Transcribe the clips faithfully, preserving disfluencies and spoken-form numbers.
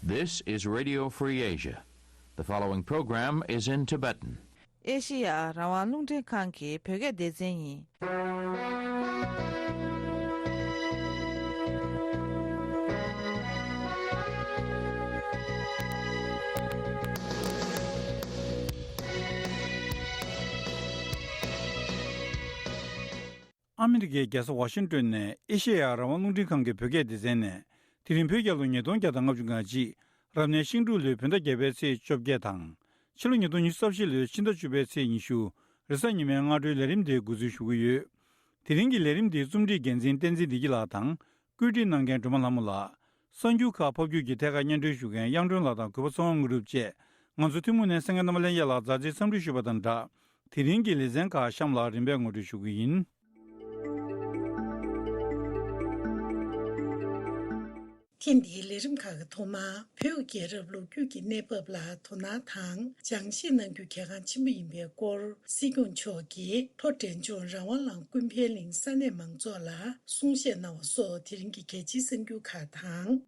This is Radio Free Asia. The following program is in Tibetan. ཨེ་ཤེ་ཡ་རང་དབང་རླུང་འཕྲིན་ཁང་གི་བོད་སྐད་སྡེ་ཚན་ཡིན། ཨ་མི་རི་ཀའི་རྒྱལ་ས་ཝ་ཤིང་ཏོན་ནས་ཨེ་ཤེ་ཡ་རང་དབང་རླུང་འཕྲིན་ཁང་གི་བོད་སྐད་སྡེ་ཚན་ནས། དེ་རིང་བོད་རྒྱལ་ལོ་ཉིས་སྟོང་བརྒྱ་དང་ལྔ་བཅུ་ང་གཅིག་རབ་གནས་ཤིང་འབྲུག་ལོའི་བོད་ཟླ་བརྒྱད་པའི་ཚེས་བཅོ་བརྒྱད་དང་། ཕྱི་ལོ་ཉིས་སྟོང་ཉི་ཤུ་རྩ་བཞི་ལོའི་ཕྱི་ཟླ་བཅུ་པའི་ཚེས་ཉི་ཤུ། རེས་གཟའ་ཉི་མའི་སྔ་དྲོའི་ལས་རིམ་དེ་འགོ་འཛུགས་ཞུ་གི་ཡོད། དེ་རིང་གི་ལས་རིམ་འདིའི་རྩོམ་སྒྲིག་འགན་འཛིན་བསྟན་འཛིན་བདེ་སྐྱིད་ལགས་དང་། བཀོད་སྒྲིག་གནང་མཁན་སྒྲོལ་མ་ལྷ་མོ་ལགས། གསར་འགྱུར་ཁག་ཕབ་སྒྱུར་གྱི་ཐད་ཀར་སྙན་སྒྲོན་ཞུ་མཁན་གཡང་སྒྲོན་ལགས་དང་གུས་པ་ཚེ་དབང་དངོས་གྲུབ་བཅས། ང་ཚོ་ཐུན་མོང་ནས་གསན་མཁན་རྣམ་པ་ལྷན་རྒྱས་ལ་མཛའ་བརྩེའི་འཚམས་འདྲི་ཞུ་བ་དང་སྦྲགས། དེ་རིང་གི་ལེ་ཚན་ཁག་གཤམ་ལ་རིམ་པས་ངོ་སྤྲོད་ཞུ་གི་ཡིན། ཐེངས་འདིའི་ལས་རིམ་ཁག་གི་ཐོག་མར་བོད་ཀྱི་རྒྱལ་རབས་ལོ་རྒྱུས་ཀྱི་གནས་བབ་ལ་དོ་སྣང་དང་སྦྱང་ཤེས་གནང་རྒྱུ་གལ་འགངས་ཆེན་པོ་ཡིན་པའི་སྐོར་སྲིད་སྐྱོང་མཆོག་གིས་ལྷོ་འབྲས་ལྗོངས་རང་དབང་ལམ་ཀུན་ཕན་གླིང་ས་གནས་མང་ཚོགས་ལ་གསུང་བཤད་གནང་བ་སོགས་དེ་རིང་གི་གལ་ཆེའི་གསར་འགྱུར་ཁག་དང་།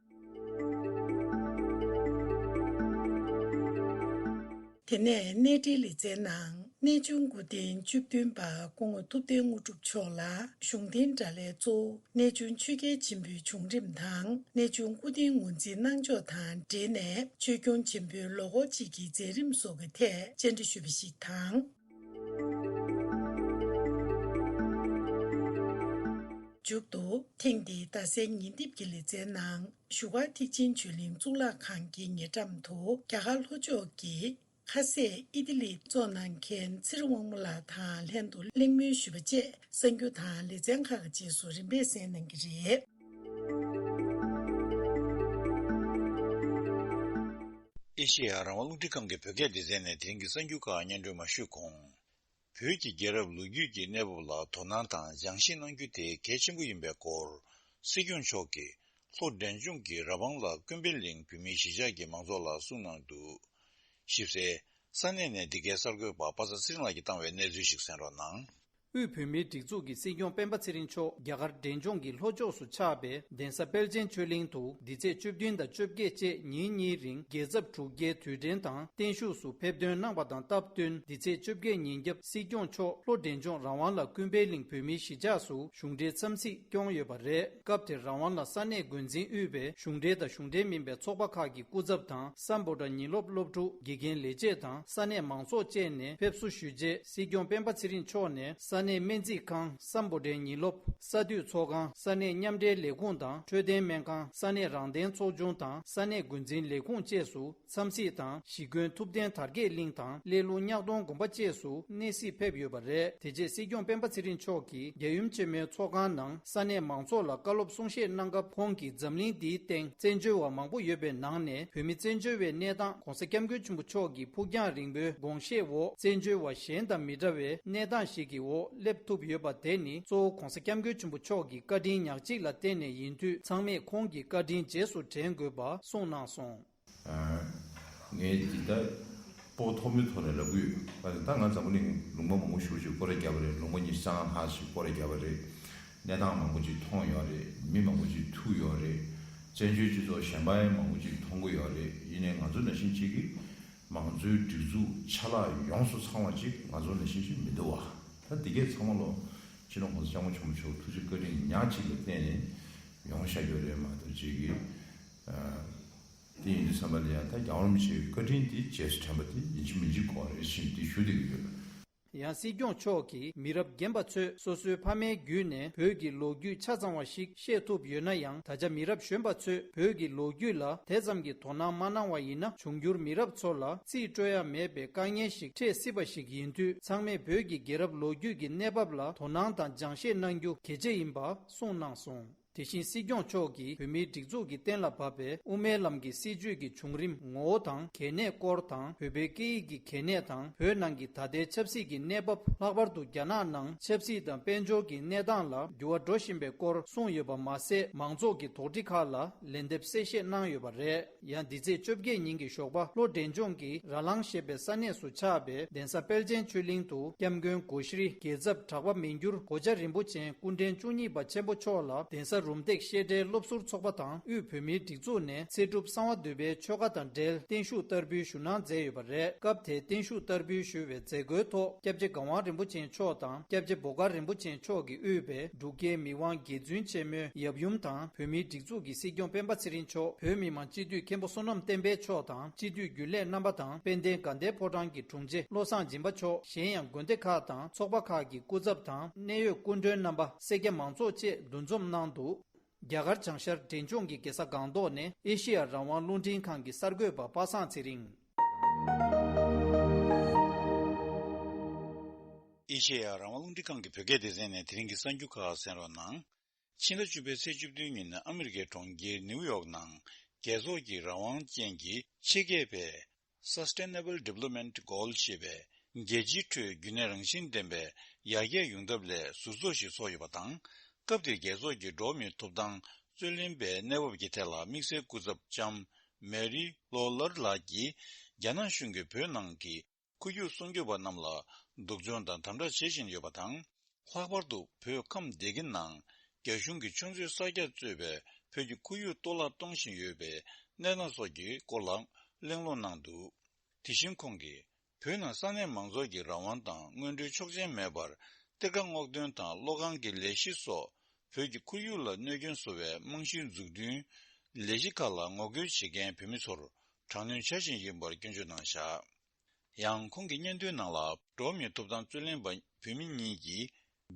དེ་ནས་གནས་འབྲེལ་ལེ་ཚན་ནང་གནས་ཆུང་སྐུ་རྟེན་བཅུ་བདུན་པ་སྐུ་ངོ་ཐུབ་བསྟན་དངོས་གྲུབ་མཆོག་ལ་གཞུང་རྟེན་དགྲ་ལྷའི་གཙོ་བོ་གནས་ཆུང་ཆོས་རྒྱལ་ཆེན་པོའི་བྱུང་རིམ་དང་གནས་ཆུང་སྐུ་རྟེན་ངོས་འཛིན་གནང་ཕྱོགས་དང་འབྲེལ་ནས་ཆོས་སྐྱོང་ཆེན་པོའི་ལོ་འཁོར་གཅིག་གི་མཛད་རིམ་སོགས་ཀྱི་ཐད་བཅར་འདྲི་ཞུས་པ་ཞིག་དང་། མཇུག་ཏུ་ཐེངས་འདིའི་རྡ་སའི་ཉིན་དེབ་ཀྱི་ལེ་ཚན་ནང་བཞུགས་སྒར་ཐེག་ཆེན་ཆོས་གླིང་གཙུག་ལག་ཁང་གི་ཉེ་འགྲམ་དུ་རྒྱ་གར་ལྷོ་ཕྱོགས་ཀྱི་ཁ་སེ་ཨི་ཏི་ལི་གཙོ་གནང་མཁན་ཚེ་རིང་དབང་མོ་ལགས་དང་ལྷན་དུ་གླེང་མོལ་ཞུས་པ་བཅས་གསར་འགྱུར་དང་ལེ་ཚན་ཁག་གི་རྗེས་སུ་རིམ་པས་གསན་གནང་གི་རེད། ཨེ་ཤེ་ཡ་རང་དབང་རླུང་འཕྲིན་ཁང་གི་བོད་སྐད་སྡེ་ཚན་ནས་དེ་རིང་གི་གསར་འགྱུར་ཁག་སྙན་སྒྲོན་མ་ཞུས་གོང་། བོད་ཀྱི་རྒྱལ་རབས་ལོ་རྒྱུས་ཀྱི་གནས་བབ་ལ་དོ་སྣང་དང་སྦྱང་ཤེས་གནང་རྒྱུ་དེ་གལ་ཆེན་པོ་ཡིན་པའི་སྐོར། སྲིད་སྐྱོང་མཆོག་གིས་ལྷོ་འབྲས་ལྗོངས་ཀྱི་རབ་དབང་ལ་ཀུན་ཕན་གླིང་བོད་མིའི་གཞིས་ཆགས་ཀྱི་མང་ཚོགས་ལ་གསུངས་གནང་འདུག། ཞིབ་གསལ། ས་གནས་ནས་འདི་གའི་གསར་འགོད་པ་པ་སངས་ཚེ་རིང་ལགས་ཀྱིས་བཏང་བའི་གནས་ཚུལ་ཞིག་གསན་རོགས་གནང་། དབུས་བོད་མིའི་སྒྲིག་འཛུགས་ཀྱི་སྲིད་སྐྱོང་སྤེན་པ་ཚེ་རིང་མཆོག་རྒྱ་གར་འབྲས་ལྗོངས་ཀྱི་ལྷོ་ཕྱོགས་སུ་ཆགས་པའི་གདན་ས་དཔལ་ཆེན་ཆོས་གླིང་དུ་འདི་ཚེས་བཅུ་བདུན་དང་བཅོ་བརྒྱད་བཅས་ཉིན་གཉིས་རིང་རྒྱལ་ཚབ་དྲུག་བརྒྱའི་དུས་དྲན་དང་བརྟན་བཞུགས་སུ་ཕེབས་ཐོན་གནང་བ་དང་སྟབས་བསྟུན། འདི་ཚེས་བཅོ་བརྒྱད་ཉིན་རྒྱབ་སྲིད་སྐྱོང་མཆོག་ལྷོ་འབྲས་ལྗོངས་རང་དབང་ལ་ཀུན་ཕན་གླིང་བོད་མིའི་གཞིས་ཆགས་སུ་གཞུང་འབྲེལ་འཚམས་གཟིགས་སྐྱོང་ཡོད་པ་རེད། སྐབས་དེར་རང་དབང་ལ་ས་གནས་འགོ་འཛིན་དབུས་པའི་གཞུང་འབྲེལ་དང་གཞུང་འབྲེལ་མིན་པའི་ཚོགས་པ་ཁག་གི་སྐུ་ཚབ་དང་སམ་བྷོ་ཊ་ཉིན་སློབ་སློབ་ཕྲུག་དགེ་རྒན་ལས་བྱེད་དང་ས་གནས་མང་ཚོགས་བཅས་ནས་ཕེབས་བསུ་ཞུས་རྗེས་སྲིད་སྐྱོང་སྤེན་པ་ཚེ་རིང་མཆོག་ནས་ས་གནས་སྨན་རྩིས་ཁང་སམ་བྷོ་ཊའི་ཉིན་སློབ། ས་འཐུས་ཚོགས་ཁང་ས་གནས་མཉམ་འབྲེལ་ལས་ཁུངས་དང་འཕྲོད་བསྟེན་སྨན་ཁང་ས་གནས་རང་བདེན་ཚོགས་ཆུང་དང་ས་གནས་འགོ་འཛིན་ལས་ཁུངས་བཅས་སུ་འཚམས་གཟིགས་དང་གཞིས་དགོན་ཐུབ་བསྟན་དར་རྒྱས་གླིང་དང་སླེ་ལུ་གཉགས་སྟོང་དགོན་པ་བཅས་སུ་གནས་གཟིགས་ཕེབས་ཡོད་པ་རེད། དེ་རྗེས་སྲིད་སྐྱོང་སྤེན་པ་ཚེ་རིང་མཆོག་གིས་རྒྱལ་ཡུམ་ཆེན་མོའི་ཚོགས་ཁང་ནང་ས་གནས་མང་ཚོགས་ལ་བཀའ་སློབ་གསུང་བཤད་གནང་སྐབས་ཁོང་གིས་འཛམ་གླིང་འདིའི་སྟེང་བཙན་བྱོལ་བ་མང་པོ་ཡོད་པའི་ནང་ནས་བོད་མི་བཙན་བྱོལ་བའི་གནས་སྟངས་༧གོང་ས་༧སྐྱབས་མགོན་ཆེན་པོ་མཆོག་གི་ཕུགས་རྒྱང་རིང་པོའི་དགོངས་བཞེད་འོག་བཙན་བྱོལ་བ་གཞན་དང་མི་འདྲ་བའི་གནས་སྟངས་ཤིག་གི་འོག་སླེབས་ཐུབ་ཡོད་པ་དེ་ནི་གཙོ་བོ་༧གོང་ས་༧སྐྱབས་མགོན་ཆེན་པོ་མཆོག་གི་བཀའ་དྲིན་ཉག་གཅིག་ལ་བརྟེན་ནས་ཡིན་དུས་ཚང་མས་ཁོང་གི་བཀའ་དྲིན་རྗེས་སུ་དྲན་དགོས་པ་གསུངས་གནང་སོང་། ངས་འདི་ལྟ་སྤོ་ཐོག་མའི་ཐོག་ནས་ལབ་གི་ཡོད། ད་ང་འཛམ་བུ་གླིང་ལུང་པ་མང་པོ་ཞེ་པོ་ཅིག་སྐོར་ར་བརྒྱབ་པ་རེད། ལུང་པ་ཉི་ཤུ་རྩ་ལྔ་ལྷག་ཅིག་སྐོར་ར་བརྒྱབ་པ་རེད། གནས་སྟངས་མང་པོ་ཅིག་མཐོང་ཡོད་རེད། མི་མང་པོ་ཅིག་ཐུག་ཡོད་རེད། བཙན་བྱོལ་སྤྱི་ཚོགས་གཞན་པ་ཡང་མང་པོ་ཅིག་མཐོང་གི་ཡོད་རེད། ཡིན་ནའི་ང་ཚོ་ནང་བཞིན་གཅིག་གིས་མང་གཙོའི་སྒྲིག་འཛུགས་ཆ་ལག་ཡོངས་སུ་ཚང་བ་ཅིག་ང་ཚོ་ནང་བཞིན་ཅིག་མི་འདུག་བ། ད་འདི་གས་ཚང་མ་ལོ་སྤྱི་ནོར་༧གོང་ས་༧སྐྱབས་མགོན་ཆེན་པོ་མཆོག་ཐུགས་རྗེ་བཀའ་དྲིན་ཉག་གཅིག་ལ་བརྟེན་ནས་ཡོང་བཞག་ཡོད་རེད་མ་གཏོགས་ཅིག་གིས། དེ་ཡིན་དུས་ཙམ་པ་ལ་ཡང་ད་རྒྱལ་བ་རིན་པོ་ཆེའི་བཀའ་དྲིན་དེ་རྗེས་སུ་དྲན་པ་དེ་ཡིན་གཅིག་མིན་གཅིག་དགོས་རེད་ཅེས་འདི་ཞུ་བསྡད་ཀྱི་ཡོད། ཡང་སྲིད་སྐྱོང་མཆོག་གིས་མི་རབས་རྒན་པ་ཚོས་སོ་སོའི་ཕ་མའི་བརྒྱུད་ནས་བོད་ཀྱི་ལོ་རྒྱུས་ཆ་ཚང་བ་ཞིག་ཤེས་ཐུབ་ཡོད་ན་ཡང་། ད་ཆ་མི་རབས་གཞོན་པ་ཚོས་བོད་ཀྱི་ལོ་རྒྱུས་ལ་དེ་ཙམ་གྱི་དོ་སྣང་མ་གནང་བ་ཡིན་ན། འབྱུང་འགྱུར་མི་རབས་ཚོ་ལ་རྩིས་སྤྲོད་ཡ་མེད་པའི་དཀའ་ངལ་ཞིག་འཕྲད་སྲིད་པ་ཞིག་ཡིན་དུས། ཚང་མས་བོད་ཀྱི་རྒྱལ་རབས་ལོ་རྒྱུས་ཀྱི་གནས་བབ་ལ་དོ་སྣང་དང་སྦྱང་ཤེས་གནང་རྒྱུ་གལ་ཆེ་ཡིན་པ་གསུངས་གནང་སོང་། དེ་བཞིན་སྲིད་སྐྱོང་མཆོག་གིས་བོད་མིའི་སྒྲིག་འཛུགས་ཀྱིས་གཏན་ལ་ཕབ་པའི་དབུ་མའི་ལམ་གྱི་སྲིད་བྱུས་ཀྱི་བྱུང་རིམ་ངོ་བོ་དང་གལ་གནད་སྐོར་དང་། བོད་པའི་སྐད་ཡིག་གི་གལ་གནད་དང་། བོད་ནང་གི་ད་ལྟའི་ཆབ་སྲིད་ཀྱི་གནས་བབ། ལྷག་པར་དུ་རྒྱ་ནག་ནང་ཆབ་སྲིད་དང་དཔལ་འབྱོར་གྱི་གནས་སྟངས་ལ་འགྱུར་བ་འགྲོ་བཞིན་པའི་སྐོར་གསུངས་ཡོད་པ་མ་ཟད། མང་ཚོགས་ཀྱི་དོགས་འདྲི་ཁག་ལ་ལན་འདེབས་གསལ་བཤད་གནང་ཡོད་པ་རེད། ཡང་འདི་ཚེས་བཅོ་བརྒྱད་ཉིན་གྱི་ཞོགས་པ་ལྷོ་འབྲས་ལྗོངས་ཀྱི་ར་ལང་ཞེས་པའི་ས་གནས་སུ་ཆགས་པའི་གདན་ས་དཔལ་ཆེན་ཆོས་གླིང་དུ་སྐྱབས་མགོན་གོ་ཤྲི་རྒྱལ་ཚབ་གྲགས་པ་མི་འགྱུར་གོ་ཆ་རིན་པོ་ཆེ་སྐུ་ཕྲེང་བཅུ་གཉིས་པ་ཆེན་པོ་མཆོག་ལ་གདན་ས་ རུམ་བཏེག་བཤད་གྲྭའི་སློབ་ཟུར་ཚོགས་པ་དང་དབུས་བོད་མིའི་སྒྲིག་འཛུགས་ནས་ཚེ་སྒྲུབ་གསང་བ་འདུས་པའི་ཆོ་ག་དང་འབྲེལ་བརྟན་བཞུགས་བསྟར་འབུལ་ཞུ་གནང་མཛད་ཡོད་པ་རེད། སྐབས་དེའི་བརྟན་བཞུགས་བསྟར་འབུལ་ཞུ་བའི་མཛད་སྒོའི་ཐོག་སྐྱབས་རྗེ་གར་དབང་རིན་པོ་ཆེ་མཆོག་དང་སྐྱབས་རྗེ་བོ་དཀར་རིན་པོ་ཆེ་མཆོག་གིས་དབུས་པའི་འབྲུག་རྒྱལ་མི་དབང་རྒྱལ་བཙུན་ཆེན་མོའི་ཡབ་ཡུམ་དང་བོད་མིའི་སྒྲིག་འཛུགས་ཀྱི་སྲིད་སྐྱོང་སྤེན་པ་ཚེ་རིང་མཆོག་བོད་མི་མང་སྤྱི་འཐུས་མཁན་པོ་བསོད་ནམས་བསྟན་འཕེལ་མཆོག་དང་སྤྱི་འཐུས་རྒྱུན་ལས་རྣམ་པ་དང་དཔལ་ལྡན་དགའ་ལྡན་ཕོ་བྲང་གི་དྲུང་ཆེ་བློ་བཟང་སྦྱིན་པ་མཆོག་གཞན་ཡང་དགོན་སྡེ་ཁག་དང་ཚོགས་པ་ཁག་གི་སྐུ་ཚབ་དང་གནད་ཡོད་སྐུ་མགྲོན་རྣམ་པ་སེར་སྐྱ་མང་ཚོགས་བཅས་འདུ་འཛོམས་གནང་འདུག་རྒྱ་གར་བྱང་ཤར་འབྲས་ལྗོངས་ཀྱི་རྒྱལ་ས་སྒང་ཏོག་ནས་ཨེ་ཤེ་ཡ་རང་དབང་རླུང་འཕྲིན་ཁང་གི་གསར་འགོད་པ་པ་སངས་ཚེ་རིང་། ཨེ་ཤེ་ཡ་རང་དབང་རླུང་འཕྲིན་ཁང་གི་བོད་སྐད་སྡེ་ཚན་ནས་དེ་རིང་གི་གསར་འགྱུར་ཁག་གསན་རོགས་གནང་། ཕྱི་ཟླ་བཅུ་པའི་ཚེས་བཅུ་བདུན་ཉིན་ཨ་མི་རི་ཀའི་གྲོང་ཁྱེར་ནིའུ་ཡོག་ནང་རྒྱལ་ཚོགས་ཀྱི་རང་དབང་ཅན་གྱི་ཕྱི་སྐྱེས་པའི་Sustainable Development Goal ཞེས་པའི་རྒྱལ་སྤྱིའི་ཁྲོད་རྒྱུན་གནས་རང་བཞིན་ལྡན་པའི་ཡར་རྒྱས་ཡོང་ཐབས་སླད་ཟུར་ཚོགས་ཤིག་ཚོགས་ཡོད་པ་དང་། སྐབས་དེར་རྒྱལ་ཚོགས་ཀྱི་འགྲོ་བ་མིའི་ཐོབ་ཐང་རྩོད་ལེན་པའི་གནས་བབ་ཀྱི་ཐད་ལ་དམིགས་བསལ་སྐུ་ཚབ་ལྕམ་མེ་རི་ལོ་ལར་ལགས་ཀྱིས་རྒྱ་ནག་གཞུང་གིས་བོད་ནང་གི་ཁོར་ཡུག་སྲུང་སྐྱོབ་པ་རྣམས་ལ་སྡུག་སྦྱོང་དང་དམ་དྲག་བྱེད་བཞིན་ཡོད་པ་དང་། ལྷག་པར་དུ་བོད་ཁམས་སྡེ་དགེ་ནང་རྒྱ་གཞུང་གིས་ཆུ་མཛོད་གསར་རྒྱག་གཙོས་པའི་བོད་ཀྱི་ཁོར་ཡུག་གཏོར་བརླག་གཏོང་བཞིན་ཡོད་པའི་གནས་སྟངས་སོགས་ཀྱི་སྐོར་ལ་གླེང་སློང་གནང་འདུག་དེ་བཞིན་ཁོང་གིས་བོད་ནང་ས་གནས་མང་ཚོགས་ཀྱི་རང་དབང་དང་སྔོན་འགྲོའི་ཆོག་མཆན་མེད་པར་གཏེར་ཁ་སྔོག་འདོན་དང་གློག་ཁང་གི་ལས་གཞི་སོགས་བོད་ཀྱི་ཁོར་ཡུག་ལ་གནོད་སྐྱོན་བཟོ་བའི་རྨང་གཞིའི་འཛུགས་སྐྲུན་ལས་གཞི་ཁག་ལ་ངོ་རྒོལ་བྱེད་མཁན་བོད་མི་ཚོར་དྲག་གནོན་བྱ་བཞིན་ཡིན་པར་སྐྱོན་བརྗོད་གནང་བཞག་ཡང་ཁོང་གི་སྙན་ཐོའི་ནང་ལ། འགྲོ་བ་མིའི་ཐོབ་ཐང་རྩོད་ལེན་པ་བོད་མི་གཉིས་ཀྱིས་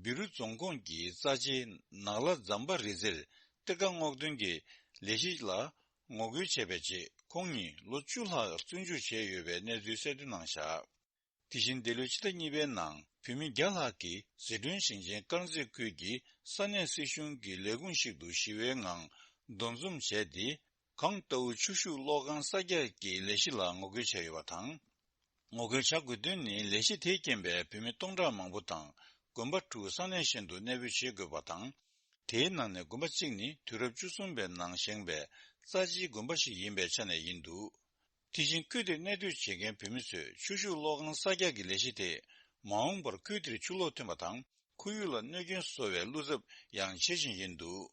བཻ་རུ་རྫོང་ཁོངས་ཀྱི་རྩ་ཆེའི་ནགས་ལྷ་ཛམ་བྷ་རི་རྩེར་གཏེར་ཁ་སྔོག་འདོན་གྱི་ལས་གཞི་ལ་ངོ་རྒོལ་བྱས་པའི་རྗེས། ཁོང་གཉིས་ལོ་བཅུ་ལྷག་བཙོན་འཇུག་བྱས་ཡོད་པའི་གནས་ཚུལ་གསལ་སྟོན་གནང་བཞག་དེ་བཞིན་འདི་ལོའི་ཕྱི་ཟླ་གཉིས་པའི་ནང་བོད་མི་བརྒྱ་ལྷག་གིས་ཟི་ཁྲོན་ཞིང་ཆེན་དཀར་མཛེས་ཁུལ་གྱི་ས་གནས་སྲིད་གཞུང་གི་ལས་ཁུངས་ཤིག་ཏུ་ཞི་བའི་ངང་འདུ་འཛོམས་བྱས་ཏེ། གངས་ཏའུ་ཆུ་ཤུགས་གློག་ཁང་གསར་རྒྱག་གི་ལས་གཞི་ལ་ངོ་རྒོལ་བྱས་ཡོད་པ་དང་། ངོ་རྒོལ་བྱ་དགོས་དོན་ནི་ལས་གཞི་དེས་རྐྱེན་པས་བོད་མི་སྟོང་ཕྲག་མང་པོ་དང་དགོན་པ་དྲུག་ས་གནས་གཞན་དུ་གནས་སྤོས་བྱེད་དགོས་པ་དང་། དེའི་ནང་ནས་དགོན་པ་གཅིག་ནི་དུས་རབས་བཅུ་གསུམ་པའི་ནང་བཞེངས་པའི་རྩ་ཆེའི་དགོན་པ་ཞིག་ཡིན་པའི་ཆ་ནས་ཡིན་འདུག་དེ་བཞིན་ཁུལ་དེར་གནས་སྡོད་བྱེད་མཁན་བོད་མི་ཚོས་ཆུ་ཤུགས་གློག་ཁང་གསར་རྒྱག་གི་ལས་གཞི་དེས་མ་འོངས་པར་ཁུལ་དེར་ཆུ་ལོག་ཐོན་པ་དང་། ཁོར་ཡུག་ལ་གནོད་སྐྱོན་བཟོ་བའི་བློ་འཚབ་ཡང་བྱེད་བཞིན་ཡིན་འདུག་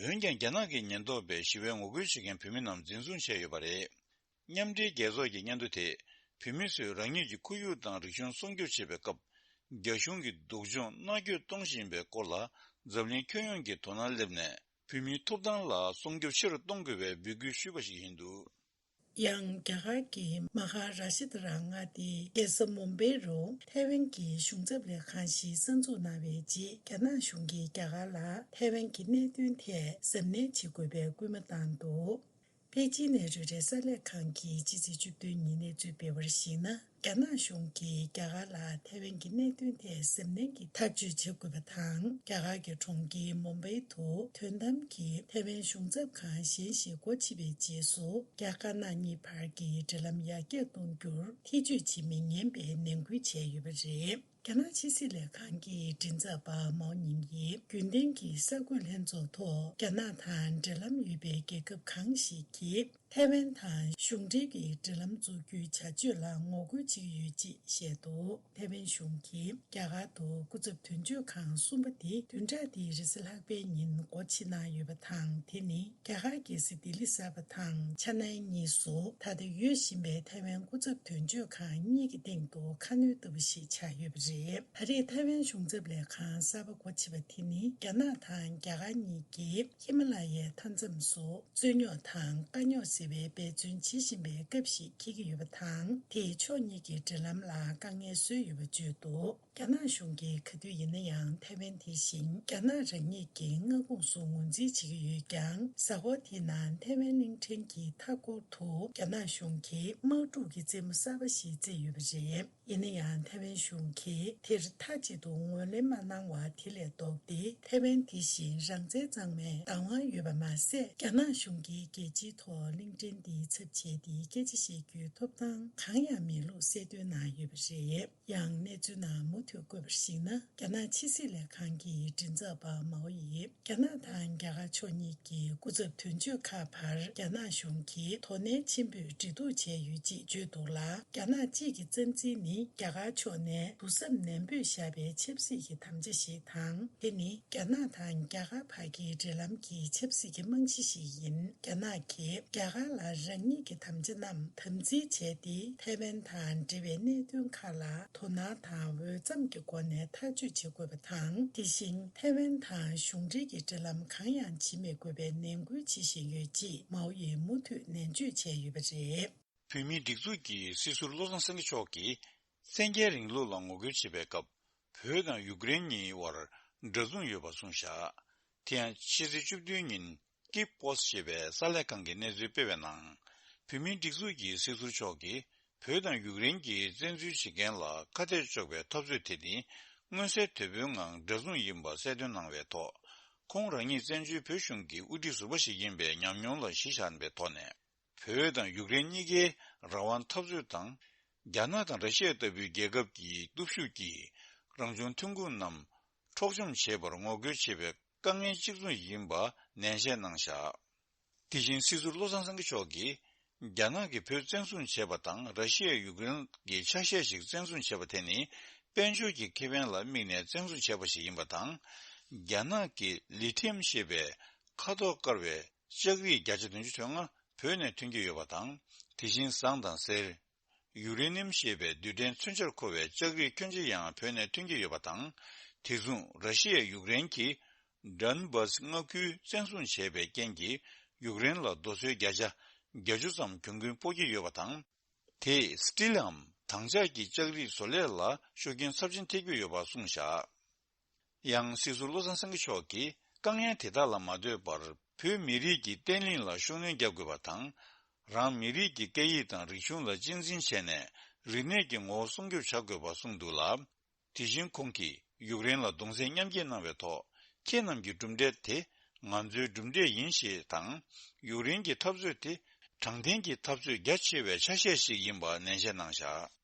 འོན་ཀྱང་། རྒྱ་ནག་གི་ཉེན་རྟོག་པས་ཞི་བའི་ངོ་རྒོལ་བྱེད་མཁན་བོད་མི་རྣམས་འཛིན་བཟུང་བྱས་ཡོད་པ་རེད། མཉམ་འབྲེལ་རྒྱལ་ཚོགས་ཀྱི་སྙན་ཐོ་དེས། བོད་མི་ཚོས་རང་ཉིད་ཀྱི་ཁོར་ཡུག་དང་རིག་གཞུང་སྲུང་སྐྱོབ་བྱེད་པའི་སྐབས། རྒྱ་གཞུང་གིས་སྡུག་སྦྱོང་མནར་གཅོད་གཏོང་བཞིན་པའི་སྐོར་ལ། འཛམ་གླིང་ཁྱོན་ཡོངས་ཀྱིས་དོ་སྣང་སླེབས་ནས། བོད་མིའི་ཐོབ་ཐང་ལ་སྲུང་སྐྱོབ་ཆེ་རུ་གཏོང་དགོས་པའི་འབོད་སྐུལ་ཞུས་པ་ཞིག་ཡིན་འདུག་ཡང་། རྒྱ་གར་གྱི་མ་ཧཱ་ར་ཤི་ཏྲ་མངའ་སྡེའི་རྒྱལ་ས་མུམ་བྷེ་རུ་ཐའེ་ཝན་གྱི་གཞུང་ཚབ་ལས་ཁང་ཞིག་གསར་འཛུགས་གནང་བའི་རྗེས། རྒྱ་ནག་གཞུང་གིས་རྒྱ་གར་ལ་ཐའེ་ཝན་གྱི་གནད་དོན་ཐད་གཟབ་ནན་བྱེད་དགོས་པའི་སྐུལ་མ་བཏང་འདུག་པེ་ཅིན་ནས་རོའི་ཊར་གསར་ལས་ཁང་གིས་ཕྱི་ཚེས་བཅུ་བདུན་ཉིན་གནས་ཚུལ་སྤེལ་བར་གཞིགས་ན། རྒྱ་ནག་གཞུང་གིས་རྒྱ་གར་ལ་ཐའེ་ཝན་གྱི་གནད་དོན་ཐད་གཟབ་ནན་གྱིས་ཐག་གཅོད་བྱེད་དགོས་པ་དང་། རྒྱ་གར་གྱི་གྲོང་ཁྱེར་མུམ་བྷེ་དུ་དོན་དམ་གྱི་ཐའེ་ཝན་གཞུང་ཚབ་ཁང་གཞན་ཞིག་སྒོ་ཕྱེ་བའི་རྗེས་སུ། རྒྱ་དཀར་ནག་གཉིས་བར་གྱི་འབྲེལ་ལམ་ཡར་རྒྱས་གཏོང་རྒྱུར་ཐེ་བྱུས་བྱེད་མི་ཉན་པའི་ནན་སྐུལ་བྱས་ཡོད་པ་རེད། རྒྱ་ནག་ཕྱི་སྲིད་ལས་ཁང་གི་མགྲིན་ཚབ་པ་མའོ་ཉིང་ཡིས་རྒྱུན་ལྡན་གྱི་གསར་འགོད་ལྷན་ཚོགས་ཐོག། རྒྱ་ནག་དང་འབྲེལ་ལམ་ཡོད་པའི་རྒྱལ་ཁབ་གང་ཞིག་གིས་ཐའེ་ཝན་དང་གཞུང་འབྲེལ་གྱི་འབྲེལ་ལམ་འཛུགས་རྒྱུའི་བྱ་སྤྱོད་ལ་ངོ་རྒོལ་བྱེད་ཀྱི་ཡོད་ཅེས་བཤད་འདུག་ཐའེ་ཝན་གཞུང་གིས་རྒྱ་གར་དུ་སྐུ་ཚབ་དོན་གཅོད་ཁང་གསུམ་པ་དེ་བདུན་ཕྲག་འདིའི་རེས་གཟའ་ལྷག་པའི་ཉིན་སྒོ་ཕྱེ་གནང་ཡོད་པ་དང་། དེ་ནི་རྒྱ་གར་རྒྱལ་ས་ལྡི་ལི་གསར་པ་དང་ཆ་ནན་གཉིས་སུ་ད་ལྟ་ཡོད་བཞིན་པའི་ཐའེ་ཝན་སྐུ་ཚབ་དོན་གཅོད་ཁང་གཉིས་ཀྱི་སྟེང་དུ་ཁ་སྣོན་ལྟ་བུ་ཞིག་ཆགས་ཡོད་པ་རེད། ད་རེས་ཐའེ་ཝན་གཞུང་ཚབ་ལས་ཁང་གསར་པ་སྒོ་ཕྱེ་བ་དེ་ནི་རྒྱ་ནག་དང་རྒྱ་གར་གཉིས་ཀྱིས་ཧི་མ་ལ་ཡའི་མཐའ་མཚམས་སུ་རྩོད་རྙོག་དང་དཀའ་རྙོག་སེལ་བའི་འབད་བརྩོན་བྱེད་བཞིན་པའི་སྐབས་ཤིག་འཁེལ་གྱི་ཡོད་པ་དང་། དེས་ཕྱོགས་གཉིས་ཀྱི་འབྲེལ་ལམ་ལ་དཀའ་ངལ་བཟོས་ཡོད་པ་བརྗོད་འདུག་རྒྱ་ནག་གཞུང་གིས་ག་དུས་ཡིན་ན་ཡང་ཐའེ་ཝན་དེ་བཞིན་རྒྱ་ནག་རང་ཉིད་ཀྱི་མངའ་ཁོངས་སུ་ངོས་འཛིན་བྱེད་ཀྱི་ཡོད་ཀྱང་། གཟའ་འཁོར་དེའི་ནང་ཐའེ་ཝན་གླིང་ཕྲན་གྱི་མཐའ་འཁོར་དུ་རྒྱ་ནག་གཞུང་གིས་དམག་འཁྲུག་གི་རྩེད་མོ་གསར་པ་ཞིག་རྩེས་ཡོད་པ་རེད། ཡིན་ན་ཡང་། ཐའེ་ཝན་གཞུང་གིས་དེར་མཐའ་གཅིག་ཏུ་ངོས་ལེན་མ་གནང་བ་དེ་ལས་ལྡོག་སྟེ། ཐའེ་ཝན་དེ་བཞིན་རང་བཙན་གཙང་མའི་བདག་དབང་ཡོད་པ་མ་ཟད། རྒྱ་ནག་གཞུང་གིས་རྒྱལ་སྤྱིའི་ཐོག་གླིང་ཕྲན་འདིའི་ཚབ་བྱས་ཏེ་སྐད་ཆ་བཤད་རྒྱུའི་ཐོབ་ཐང་གང་ཡང་མེད་ལུགས་གསལ་སྟོན་གནང་ཡོད་པ་རེད། ཡང་། གནས་ཚུལ་ནང་མུ་མཐུད་བཀོད་པར་གཞིགས་ན། རྒྱ་ནག་ཕྱི་སྲིད་ལས་ཁང་གི་མགྲིན་ཚབ་པ་མའོ་ཡིས། རྒྱ་ནག་དང་རྒྱ་གར་ཕྱོགས་གཉིས་ཀྱི་སྐུ་ཚབ་དོན་གཅོད་ཁག་བར་རྒྱ་ནག་གཞུང་གིས་དོ་ནན་ཆེན་པོས་འབྲེལ་གཏུག་བྱས་ཡོད་ཅེས་བརྗོད་འདུག་ལ། རྒྱ་ནག་གཅིག་གི་རྩ་འཛིན་ནི་ རྒྱ་གར་ཕྱོགས་ནས་དུས་བབ་ནན་པོས་བཞག་པའི་ཆབ་སྲིད་ཀྱི་དམ་བཅའ་ཞིག་དང་། དེ་ནི་རྒྱ་ནག་དང་རྒྱ་གར་བར་གྱི་འབྲེལ་ལམ་གྱི་ཆབ་སྲིད་ཀྱི་རྨང་གཞི་ཞིག་ཡིན། རྒྱ་ནག་གིས་རྒྱ་གར་ལ་རང་ཉིད་ཀྱི་དམ་བཅའ་རྣམས་དམ་འཛིན་བྱས་ཏེ། ཐའེ་ཝན་དང་འབྲེལ་བའི་གནད་དོན་ཁག་ལ་དོ་སྣང་དང་འོས་འཚམ་གྱི་སྒོ་ནས་ཐག་གཅོད་བྱེད་དགོས་པ་དང་། དེ་བཞིན་ཐའེ་ཝན་དང་གཞུང་འབྲེལ་གྱི་འབྲེལ་ལམ་གང་ཡང་བྱེད་མི་དགོས་པའི་ནན་སྐུལ་བྱེད་བཞིན་ཡོད་ཅེས་མའོ་ཡིས་མུ་མཐུད་ནན་བརྗོད་བྱས་ཡོད་པ་རེད། བོད་མིའི་སྒྲིག་འཛུགས་ཀྱི་སྲིད་ཟུར་བློ་བཟང་སེང་གེ་མཆོག་གིས་བཙན་རྒྱལ་རིང་ལུགས་ལ་ངོ་རྒོལ་བྱེད་པའི་སྐབས། བོད་དང་ཡུཀ་རེན་གཉིས་དབར་འདྲ་མཚུངས་ཡོད་པ་གསུངས་བཞག་དེ་ཡང་ཕྱི་ཚེས་བཅུ་བདུན་ཉིན་ཀིབ་པོ་སི་ཊི་ཞེས་པའི་གསར་ལས་ཁང་གིས་གནས་ཚུལ་སྤེལ་བའི་ནང་། བོད་མིའི་སྒྲིག་འཛུགས་ཀྱི་སྲིད་ཟུར་མཆོག་གིས། བོད་དང་ཡུཀ་རེན་གྱིས་བཙན་འཛུལ་བྱེད་མཁན་ལ་ཁ་གཏད་གཅོག་པའི་འཐབ་རྩོད་དེ་ནི། མངོན་གསལ་དོད་པོའི་ངང་འདྲ་མཚུངས་ཡིན་པ་གསལ་སྟོན་གནང་བའི་ཐོག་ཁོང་རང་ཉིད་བཙན་བྱོལ་བོད་གཞུང་གི་དབུ་ཁྲིད་ཟུར་པ་ཞིག་ཡིན་པའི་ཉམས་མྱོང་ལ་གཞི་བཞག་པའི་ཐོག་ནས། བོད་དང་ཡུཀ་རེན་གཉིས་ཀའི་རང་དབང་འཐབ་རྩོད་དང་། རྒྱ་ནག་དང་ར་ཤི་ཡ་ལྟ་བུའི་རྒྱལ་ཁབ་ཀྱི་སྟོབས་ཤུགས་ཀྱིས་རང་བྱུང་ཐོན་ཁུངས་རྣམས་འཕྲོག་བཅོམ་བྱེད་པར་ངོ་རྒོལ་བྱེད་པའི་དཀའ་ངལ་གཅིག་མཚུངས་ཡིན་པ་ནན་བཤད་གནང་བཞག་དེ་བཞིན་སྲིད་ཟུར་བློ་བཟང་སེང་གེ་མཆོག་གིས། རྒྱ་ནག་གིས་བོད་བཙན་བཟུང་བྱས་པ་དང་། ར་ཤི་ཡས་ཡུཀ་རེན་གྱི་ཆ་ཤས་ཤིག་བཙན་བཟུང་བྱས་པ་དེ་ནི། དཔལ་འབྱོར་གྱི་ཁེ་ཕན་ལ་དམིགས་ནས་བཙན་བཟུང་བྱས་པ་ཞིག་ཡིན་པ་དང་། རྒྱ་ནག་གི་ལི་ཐི་ཡམ་ཞེས་པའི་ཁ་དོག་དཀར་བའི་ལྕགས་རིགས་བརྒྱ་ཆ་བདུན་ཅུ་དོན་ལྔ་བོད་ནས་ཐོན་གྱི་ཡོད་པ་དང་། དེ་བཞིན་ཟངས་དང་གསེར། ཡུ་རེ་ནི་ཡམ་ཞེས་པའི་རྡུལ་ཕྲན་མཚོན་ཆར་འཁོར་བའི་ལྕགས་རིགས་ཁྱོན་ཆེ་ཡང་བོད་ནས་ཐོན་གྱི་ཡོད་པ་དང་། དེ་མཚུངས་ར་ཤི་ཡས་ཡུཀ་རེན་གྱི་ཌོན་བྷཱས་མངའ་ཁུལ་བཙན་བཟུང་བྱས་པའི་རྐྱེན་གྱིས། ཡུཀ་རེན་ལ་རྡོ་སོལ་བརྒྱ་ཆ་བརྒྱད་ཅུ་ཙམ་གྱོང་གུན་ཕོག་གི་ཡོད་པ་དང་། དེས་སི་ཊིལ་འམ་དྭངས་ལྕགས་ཀྱི་ལྕགས་རིགས་བཟོ་ལས་ལ་ཤུགས་རྐྱེན་ཚབས་ཆེན་ཐེབས་ཀྱི་ཡོད་པ་གསུངས་བཞག་ཡང་སྲིད་ཟུར་བློ་བཟང་སེང་གེ་མཆོག་གིས། དཀའ་ངལ་དེ་དག་ལ་མ་ལྟོས་པར། བོད་མི་རིགས་ཀྱི་བརྟན་ལྷིང་ལ་ཤུགས་སྣོན་རྒྱག་དགོས་པ་དང་། རང་མི་རིགས་ཀྱི་སྐད་ཡིག་དང་རིག་གཞུང་ལ་གཅེས་འཛིན་བྱས་ནས། རིག་གནས་ཀྱི་ངོ་བོ་སྲུང་སྐྱོབ་བྱ་དགོས་པ་གསུངས་འདུག་ལ། དེ་བཞིན་ཁོང་གིས་ཡུཀ་རེན་ལ་གདུང་སེམས་མཉམ་སྐྱེད་གནང་བའི་ཐོག་ཁྱེད་རྣམས་ཀྱི་གྲུབ་འབྲས་དེ་ང་ཚོའི་གྲུབ་འབྲས་ཡིན་ཞེས་དང་། ཡུཀ་རེན་གྱི་འཐབ་རྩོད་དེ་དྲང་བདེན་གྱི་འཐབ་རྩོད་རྒྱ་ཆེ་བའི་ཆ་ཤས་ཤིག་ཡིན་པ་ནན་བཤད་གནང་བཞག་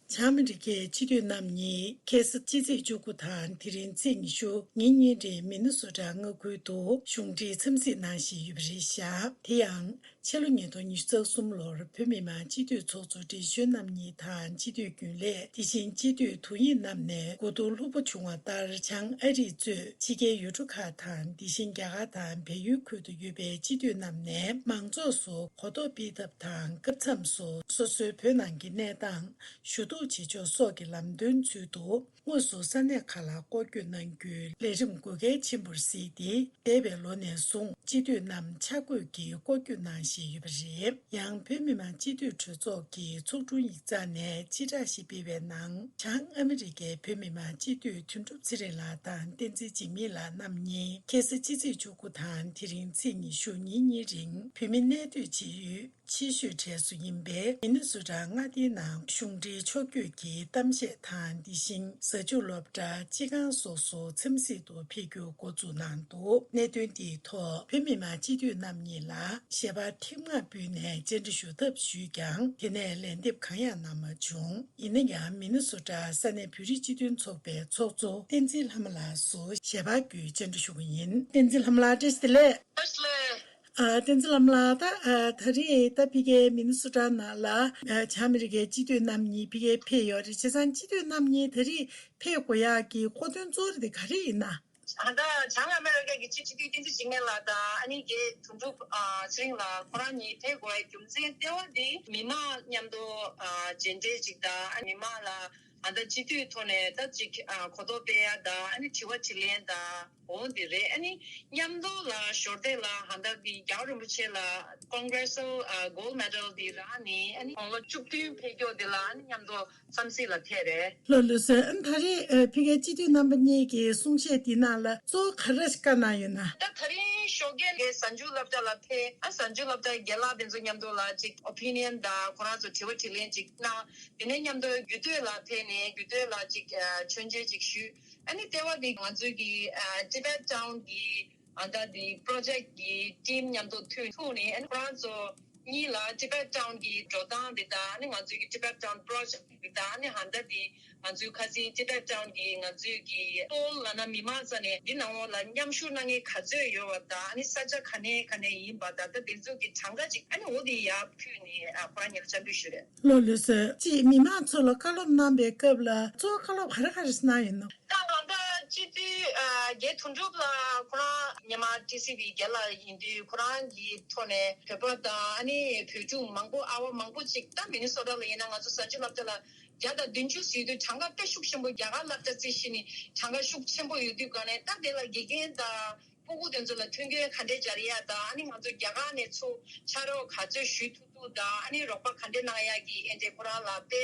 བྱང་ཨ་མི་རི་ཀའི་སྤྱི་འཐུས་རྣམ་གཉིས་ཁ་སང་ཕྱི་ཚེས་བཅུ་དགུ་དང་དེ་རིང་ཚེས་ཉི་ཤུ་ཉིན་གཉིས་རིང་མི་ནི་སོ་ཊ་མངའ་ཁུལ་དུ་གཞུང་འབྲེལ་འཚམས་གཟིགས་གནང་བཞིན་ཡོད་པ་རེད་བཞག་དེ་ཡང་། ཕྱི་ལོ་ཉིས་སྟོང་ཉི་ཤུ་རྩ་གསུམ་ལོར་བོད་མི་མང་སྤྱི་འཐུས་ཚོགས་གཙོ་བགྲེས་གཞོན་རྣམ་གཉིས་དང་སྤྱི་འཐུས་རྒྱུན་ལས། དེ་བཞིན་སྤྱི་འཐུས་དོན་ཡིག་རྣམས་ནས་གོ་བསྡུར་ལྷུག་པོ་བྱུང་བ་ལྟར། བྱང་ཨ་རིས་གཙོས་ཕྱི་རྒྱལ་ཡུལ་གྲུ་ཁག་དང་། དེ་བཞིན་རྒྱ་གར་དང་བལ་ཡུལ་ཁུལ་དུ་ཡོད་པའི་སྤྱི་འཐུས་རྣམས་ནས་མང་ཚོགས་སུ་གོ་རྟོགས་སྤེལ་ཐབས་དང་། སྐབས་མཚམས་སུ་སོ་སོའི་བོད་ནང་གི་གནས་སྟངས། ཞུ་གཏུག་བྱེད་ཕྱོགས་སོགས་ཀྱི་ལམ་སྟོན་ཚུལ་དུ། དངོས་སུ་ས་གནས་ཁག་ལ་སྐོར་སྐྱོད་གནང་རྒྱུའི་ལས་རིམ་དགོས་གལ་ཆེན་པོར་གཟིགས་ཏེ། འདས་པའི་ལོ་ནས་བཟུང་སྤྱི་འཐུས་རྣམས་ཆ་བགོས་ཀྱིས་སྐོར་སྐྱོད་གནང་བཞིན་ཡོད་པ་རེད། ཡང་བོད་མི་མང་སྤྱི་འཐུས་གྲོས་ཚོགས་ཀྱི་ཚོགས་དྲུང་ཡིག་ཚང་ནས་སྤྱི་བསྒྲགས་ཤིག་སྤེལ་བའི་ནང་། བྱང་ཨ་མི་རི་ཀའི་བོད་མི་མང་སྤྱི་འཐུས་དོན་གྲུབ་ཚེ་རིང་ལགས་དང་བསྟན་འཛིན་འཇིགས་མེད་ལགས་རྣམ་གཉིས་ཁ་སང་ཕྱི་ཚེས་བཅུ་དགུ་དང་དེ་རིང་ཚེས་ཉི་ཤུ་ཉིན་གཉིས་རིང་བོད་མི་གནས་སྡོད་བྱེད་ཡུལ། ཆེ་ཤོས་གྲས་སུ་ཡིན་པའི་མི་ནི་སོ་ཊ་མངའ་སྡེའི་ནང་གཞུང་འབྲེལ་ཕྱོགས་བསྐྱོད་ཀྱི་གཏམ་བཤད་དང་། དེ་བཞིན་ཟ་ཆུ་སློབ་གྲྭ། སྤྱི་ཁང་སོགས་སུ་འཚམས་གཟིགས་དུ་ཕེབས་རྒྱུ་འགོ་འཛུགས་གནང་འདུག་གནད་དོན་དེའི་ཐོག་བོད་མི་མང་སྤྱི་འཐུས་རྣམ་གཉིས་ལ་ཞལ་པར་ཐེངས་མང་ཕུལ་ནས་བཅར་འདྲི་ཞུ་ཐབས་ཞུས་ཀྱང་། དེ་ནས་ལན་འདེབས་གང་ཡང་གནང་མ་བྱུང་། ཡིན་ན་ཡང་། མི་ནི་སོ་ཊ་ས་གནས་བོད་རིགས་སྤྱི་མཐུན་ཚོགས་པའི་ཚོགས་གཙོ་བསྟན་འཛིན་ལྷ་མོ་ལགས་སུ་ཞལ་པར་བརྒྱུད་བཅར་འདྲི་ཞུ་གི་ཡིན། བསྟན་འཛིན་ལྷ་མོ་ལགས། བཀྲ་ཤིས་བདེ་ལེགས། བཀྲ་ཤིས་བདེ་ལེགས། ཨ། བསྟན་འཛིན་ལྷ་མོ་ལགས། ད་ཨ། ད་རེས་ད་ཕ་གིའི་མི་ནི་སོ་ཊ་ནང་ལ། ཨ། བྱང་ཨ་མི་རི་ཀའི་སྤྱི་འཐུས་རྣམ་གཉིས་ཕ་གིར་ཕེབས་ཡོད་རེད། བྱས་ཙང་སྤྱི་འཐུས་རྣམ་གཉིས་ད་རེས་ཕེབས་དགོས་ཡག་གི་གོ་དོན་གཙོ་བོ་དེ་ག་རེ་ཡིན་ན། ད་ལྟ་བྱང་ཨ་མི་རི་ཀ་གི་སྤྱི་འཐུས་བསྟན་འཛིན་འཇིགས་མེད་ལགས་དང་། ཨ་ནི་རྒན་དོན་གྲུབ། ཨ། ཚེ་རིང་ལགས་ཁོ་རང་གཉིས་ཕེབས་དགོས་ཡག་རྒྱུ་མཚན་ལྟེ་བ་དེ་མི་མང་མཉམ་དུ། ཨ། མཇལ་འཕྲད་ཅིག་དང་། ཨ། མི་མང་ལ་ཨ། ད་སྤྱི་འཐུས་ཐོག་ནས་ད་ཅིག་ཨ། གོ་རྟོགས་སྤེལ་ཡག་དང་། ཨ་ནི་དྲི་བ་དྲིས་ལན་དང་། འོ་འདི་རེད། ཨ་ནི་མཉམ་དུ་ལ་ཞོར་དེ་ལ་ཧན་ད་གི་རྒྱལ་བ་རིན་པོ་ཆེ་ལ་Congressional Gold Medal འདི་རག་ནི། ཨ་ནི་དགུང་ལོ་བཅུ་བདུན་ཕེབས་རྒྱུ་འདི་ལ་ཨ་ནི་མཉམ་དུ་འཚམས་གཟིགས་ལ་ཕེབས་རེད། ལགས་ལགས་སོ། ཨ་ནི་ད་རེས་ཨ། ཕ་གིའི་སྤྱི་འཐུས་རྣམ་པ་གཉིས་ཀྱི་གསུང་བཤད་འདི་ནང་ལ་གཙོ་བོ་ག་རེ་བཀའ་གནང་ཡོད་ན། ད་ད་རིང་ཞོགས་ཀས་ལ་གཟའ་མཇུག་སློབ་གྲྭ་ལ་ཕེབས། ཨ། གཟའ་མཇུག་སློབ་གྲྭའི་རྒན་ལགས་དེ་ཚོ་མཉམ་དུ་ལ་ཅིག་opinion དང་ཁོ་རང་ཚོ་དྲི་བ་དྲིས་ལན་ཅིག་གནང་། དེ་ནས་མཉམ་དུ་རྒྱུད་སྟོད་ལ་ཕེབས་ནས་རྒྱུད་སྟོད་ལ་ཅིག་ཨ། མཆོད་མཇལ་ཅིག་ཞུས། ཨ་ནི་ལྟེ་བ་འདི་ང་ཚོའི་གི་ཨ། Tibet Town གི་ཨ། ད་འདི་project གི་team མཉམ་དུ་ཐུག་ཐུག་ནས། ཨ་ནི་ཁོ་རང་ཚོ་ གཉིས་ལ་Tibet Town གི་འགྲོ་སྟངས་དེ་དང་ཨ་ནི་ང་ཚོའི་གི་Tibet Town Project དེ་དང་ཨ་ནི་ཧན་ད་དེ་ང་ཚོའི་ཁ་སང་Tibet Town གི་ང་ཚོའི་གི་ཏོལ་ལབ་ན་མི་མང་རྩ་ནས་འདི་ནང་ལོགས་ལ་མཉམ་ཞུགས་གནང་མཁན་ག་ཚོད་ཡོད་པ་དང་ཨ་ནི་ས་ཆ་ག་ནས་ག་ནས་ཡིན་པ་ད་ལྟ་དེ་ཚོ་གི་གྲངས་ཀ་ཅིག་ཨ་ནི་འོ་དེ་ཡར་ཕུལ་ནས་ཨ་ཁོ་རང་ཉར་ཆ་འདུས་ཞུ་རེད། ལགས་ལགས་སོ། ཅིག་མི་མང་ཚོ་ལ་བཀའ་སློབ་གནང་པའི་སྐབས་ལ་གཙོ་བོ་བཀའ་སློབ་ག་རེ་ག་རེ་གནང་ཡོད་ནམ། ད་ང་ད་སྤྱི་འཐུས་ཨ་རྒྱལ་དོན་གྲུབ་ལགས་ཁོ་རང་སྔོན་མ་ཊི་སི་ཝི་རྒྱལ་ལ་ཡིན་དུས་ཁོ་རང་གི་ཐོག་ནས་བོད་པ་དང་ཨ་ནི་བོད་ཕྲུག་མང་པོ་ཨ་བ་མང་པོ་ཅིག་ད་མི་ནི་སོ་ཊ་ལ་ཡིན་ན་ང་ཚོ་གཟའ་མཇུག་སློབ་གྲྭ་ལ་བརྒྱ་དང་བདུན་ཅུ་ཟིན་དུས་གྲངས་ཀ་དཔེ་ཤུགས་ཆེན་པོ། རྒྱ་གར་སློབ་གྲྭ་རྩིས་གཞི་ནི་གྲངས་ཀ་ཤུགས་ཆེན་པོ་ཡོད་དུས་ག་ནས་ད་དེ་ལ་དགེ་རྒན་དང་སྤུ་གུ་དེ་ཚོ་ལ་མཐུན་རྐྱེན་ག་འདྲས་སྦྱར་ཡ་དང་ཨ་ནི་ང་ཚོ་རྒྱ་གར་ནས་ཚུར་ཕྱག་རོགས་ག་ཚོད་ཞུ་ཐུབ་ཐུབ་དང་ཨ་ནི་རོགས་པ་ག་འདྲས་གནང་ཡ་གི་ཨེ་འདྲས་ཁོ་རང་ལ་དཔེ་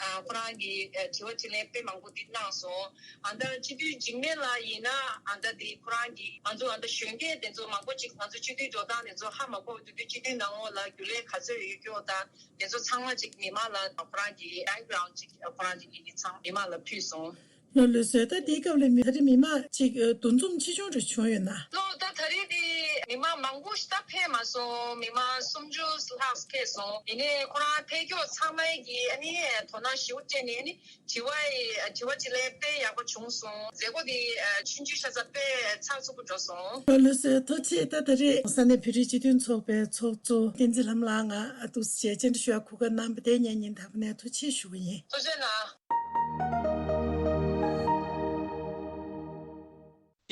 ཨ་ཁོ་རང་གི་ཨ་དྲི་བ་དྲིས་ལན་དཔེ་མང་པོ་འདི་གནང་སོང་། ཨ་ད་སྤྱི་འཐུས་འཇིགས་མེད་ལགས་ཡིན་ན་ཨ་ད་འདི་ཁོ་རང་གི་ང་ཚོ་ཨ་ད་གཞོན་སྐྱེས་དེ་ཚོ་མང་པོ་ཅིག་ང་ཚོ་སྤྱི་འཐུས་འགྲོ་སྟངས་དེ་ཚོ་ཧ་མ་གོ་བ་འདུག་དུས་སྤྱི་འཐུས་ནང་ལོགས་ལ་རྒྱུན་ལས་ག་ཚོད་ཡོད་སྐྱོ་དང་དེ་ཚོ་ཚང་མ་ཅིག་མི་མང་ལ་ཁོ་རང་གི་background་ཅིག་ཁོ་རང་གི་ཡི་གེ་ཚང་མི་མང་ལ་ཕུལ་སོང་། ལགས་ལགས་སོ། ད་དེའི་སྐབས་ལ་མི་ད་རེས་མི་མང་ཅིག་འདུ་འཛོམས་ཆེ་ཆུང་རེ་བྱུང་ཡོད་ན། ལགས་ད་ད་རེས་དེ་མི་མང་མང་པོ་ཞིག་ད་ཕེབས་མ་སོང་། མི་མང་སུམ་ཅུ་ལྷག་ཕེབས་སོང་། ཡིན་ནའི་ཁོ་རང་ཕེབས་ཀྱོག་ཚང་མའི་གི་ཨ་ནི་དོ་སྣང་ཞེ་པོ་སྤྲད་ནས་ཨ་ནི་དྲི་བ་ཡི་དྲི་བ་དྲིས་ལན་དཔེ་ཡག་པོ་བྱུང་སོང་། མཛད་སྒོ་དེ་ཆུང་ཆུང་ཤ་ཚ་དཔེ་ཚགས་ཚུད་པོ་འགྲོ་སོང་། ལགས་ལགས་སོ། ཐུགས་རྗེ་ཆེ། ད་ད་རེས་ས་གནས་བོད་རིགས་སྤྱི་མཐུན་ཚོགས་པའི་ཚོགས་གཙོ་བསྟན་འཛིན་ལྷ་མོ་ལགས་ང་འདུག་སེ་བྱས་བཅར་འདྲི་ཞུ་ཡ་གོ་སྐབས་གནང་བ་དེ་སྙན་སྙན་དང་པོ་ནས་ཐུགས་རྗེ་ཆེ་ཞུ་གི་ཡིན། ཐུགས་རྗེ་གནང་།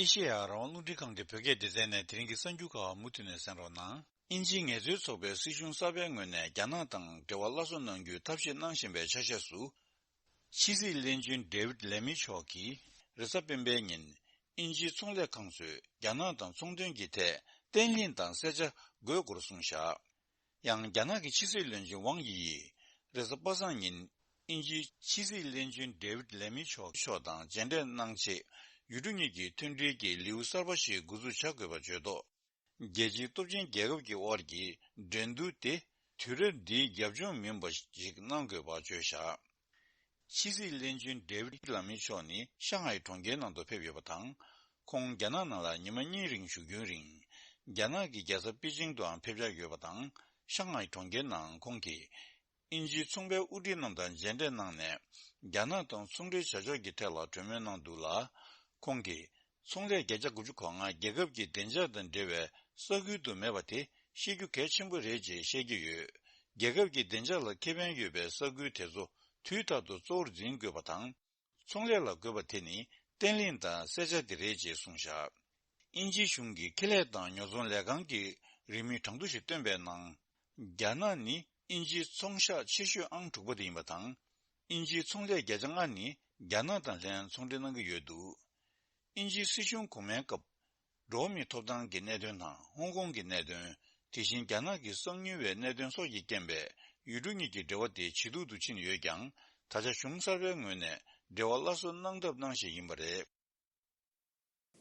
ཨེ་ཤེ་ཡ་རང་དབང་རླུང་འཕྲིན་ཁང་གི་བོད་སྐད་སྡེ་ཚན་ནས་དེ་རིང་གི་གསར་འགྱུར་ཁག་མུ་མཐུད་ནས་གསན་རོགས་གནང་། དབྱིན་ཇིའི་ངལ་རྩོལ་ཚོགས་པའི་སྲིད་གཞུང་གསར་པའི་ངོས་ནས་རྒྱ་ནག་དང་འབྲེལ་བ་སླར་གསོ་གནང་རྒྱུའི་ཐབས་ཤེས་གནང་བཞིན་པའི་ཆ་ཤས་སུ། ཕྱི་སྲིད་བློན་ཆེན་ཌེ་ཝིད་ལེ་མི་ཆོག་གིས་རེས་གཟའ་སྤེན་པའི་ཉིན་དབྱིན་ཇིའི་ཚོང་ལས་ཁང་ཚོས་རྒྱ་ནག་དང་ཚོང་དོན་གྱི་ཐད་བརྟན་ལྷིང་དང་གསལ་ཆ་དགོས་སྐོར་གསུངས་བཞག། ཡང་རྒྱ་ནག་གི་ཕྱི་སྲིད་བློན་ཆེན་ཝང་དབྱི་ཡིས་རེས་གཟའ་པ་སངས་ཉིན་དབྱིན་ཇིའི་ཕྱི་སྲིད་བློན་ཆེན་ཌེ་ཝིད་ལེ་མི་ཆོག་མཆོག་དང་མཇལ་འཕྲད་གནང་ཆེད་ཡུལ་གྲུ་གཉིས་ཀྱི་མཐུན་སྒྲིལ་གྱི་ལེའུ་གསར་པ་ཞིག་འགོ་འཛུགས་བྱ་དགོས་པ་བརྗོད་ཐོག་རྒྱལ་སྤྱིའི་སྟོབས་ཆེན་རྒྱལ་ཁབ་ཀྱི་དབར་གྱི་འགྲན་བསྡུར་དེ་དུས་རབས་འདིའི་རྒྱབ་ལྗོངས་མིན་པ་ཞིག་གནང་དགོས་པ་བརྗོད་བཞག། ཕྱི་སྲིད་བློན་ཆེན་ཌེ་ཝིད་ལ་མི་མཆོག་ནི་ཤང་ཧའེ་གྲོང་ཁྱེར་ནང་དུ་ཕེབས་ཡོད་པ་དང་། ཁོང་རྒྱ་ནག་ནང་ལ་ཉི་མ་གཉིས་རིང་བཞུགས་རྒྱུན་རིང་། རྒྱ་ནག་གི་རྒྱལ་ས་པེ་ཅིང་དུའང་ཕེབས་འཆར་ཡོད་པ་དང་། ཤང་ཧའེ་གྲོང་ཁྱེར་ནང་ཁོང་གིས་དབྱིན་ཇིའི་ཚོང་པའི་དབུ་ཁྲིད་རྣམས་དང་མཇལ་འཕྲད་གནང་ནས། རྒྱ་ནག་དང་ཚོང་འབྲེལ་བྱ་ཕྱོགས་ཀྱི་ཐད་ལ་གྲོས་མོལ་གནང་འདུག་ལ། ཁོང་གིས། ཚོང་ལས་བརྒྱ་ཆ་དགུ་བཅུ་གོ་ལྔ་རྒྱལ་ཁབ་ཀྱི་བདེ་འཇགས་དང་འབྲེལ་བའི་ས་ཁུལ་དུ་མེད་པ་དེ་ཤེས་རྒྱུ་གལ་ཆེན་པོ་རེད་ཅེས་བཤད་ཀྱི་ཡོད། རྒྱལ་ཁབ་ཀྱི་བདེ་འཇགས་ལ་ཁེ་ཕན་ཡོད་པའི་ས་ཁུལ་དེ་ཚོ་དུས་རྟག་ཏུ་གཙོ་བོར་འཛིན་དགོས་པ་དང་། ཚོང་ལས་ལ་དགོས་པ་དེ་ནི་བརྟན་ལྷིང་དང་གསལ་ཆ་དེ་རེད་ཅེས་གསུངས་བཞག། དབྱིན་ཇིའི་གཞུང་གི་ཁེ་ལས་དང་ཉོ་ཚོང་ལས་ཁང་གི་རིན་མེད་གྲངས་ཐོ་ཞིག་བཏོན་པའི་ནང་། རྒྱ་ནག་ནི་དབྱིན་ཇིའི་ཚོང་ཤག་ཆེ་ཤོས་ཨང་དྲུག་པ་དེ་ཡིན་པ་དང་། དབྱིན་ཇིའི་ཚོང་ལས་བརྒྱ་ཆ་ལྔ་ནི་རྒྱ་ནག་དང་ལྷན་ཚོང་འབྲེལ་གནང་གི་ཡོད་འདུག། དབྱིན་ཇིའི་སྲིད་གཞུང་གོང་མའི་སྐབས། འགྲོ་བ་མིའི་ཐོབ་ཐང་གི་གནད་དོན་དང་ཧོང་ཀོང་གི་གནད་དོན། དེ་བཞིན་རྒྱ་ནག་གི་གསང་ཉུལ་བའི་གནད་དོན་སོགས་ཀྱི་རྐྱེན་པས་ཡུལ་གྲུ་གཉིས་ཀྱི་འབྲེལ་བ་དེ་ཇེ་སྡུག་ཏུ་ཕྱིན་ཡོད་ཀྱང་། ད་ཆ་གཞུང་གསར་པའི་ངོས་ནས་འབྲེལ་བ་སླར་གསོ་གནང་ཐབས་གནང་བཞིན་ཡིན་པ་རེད།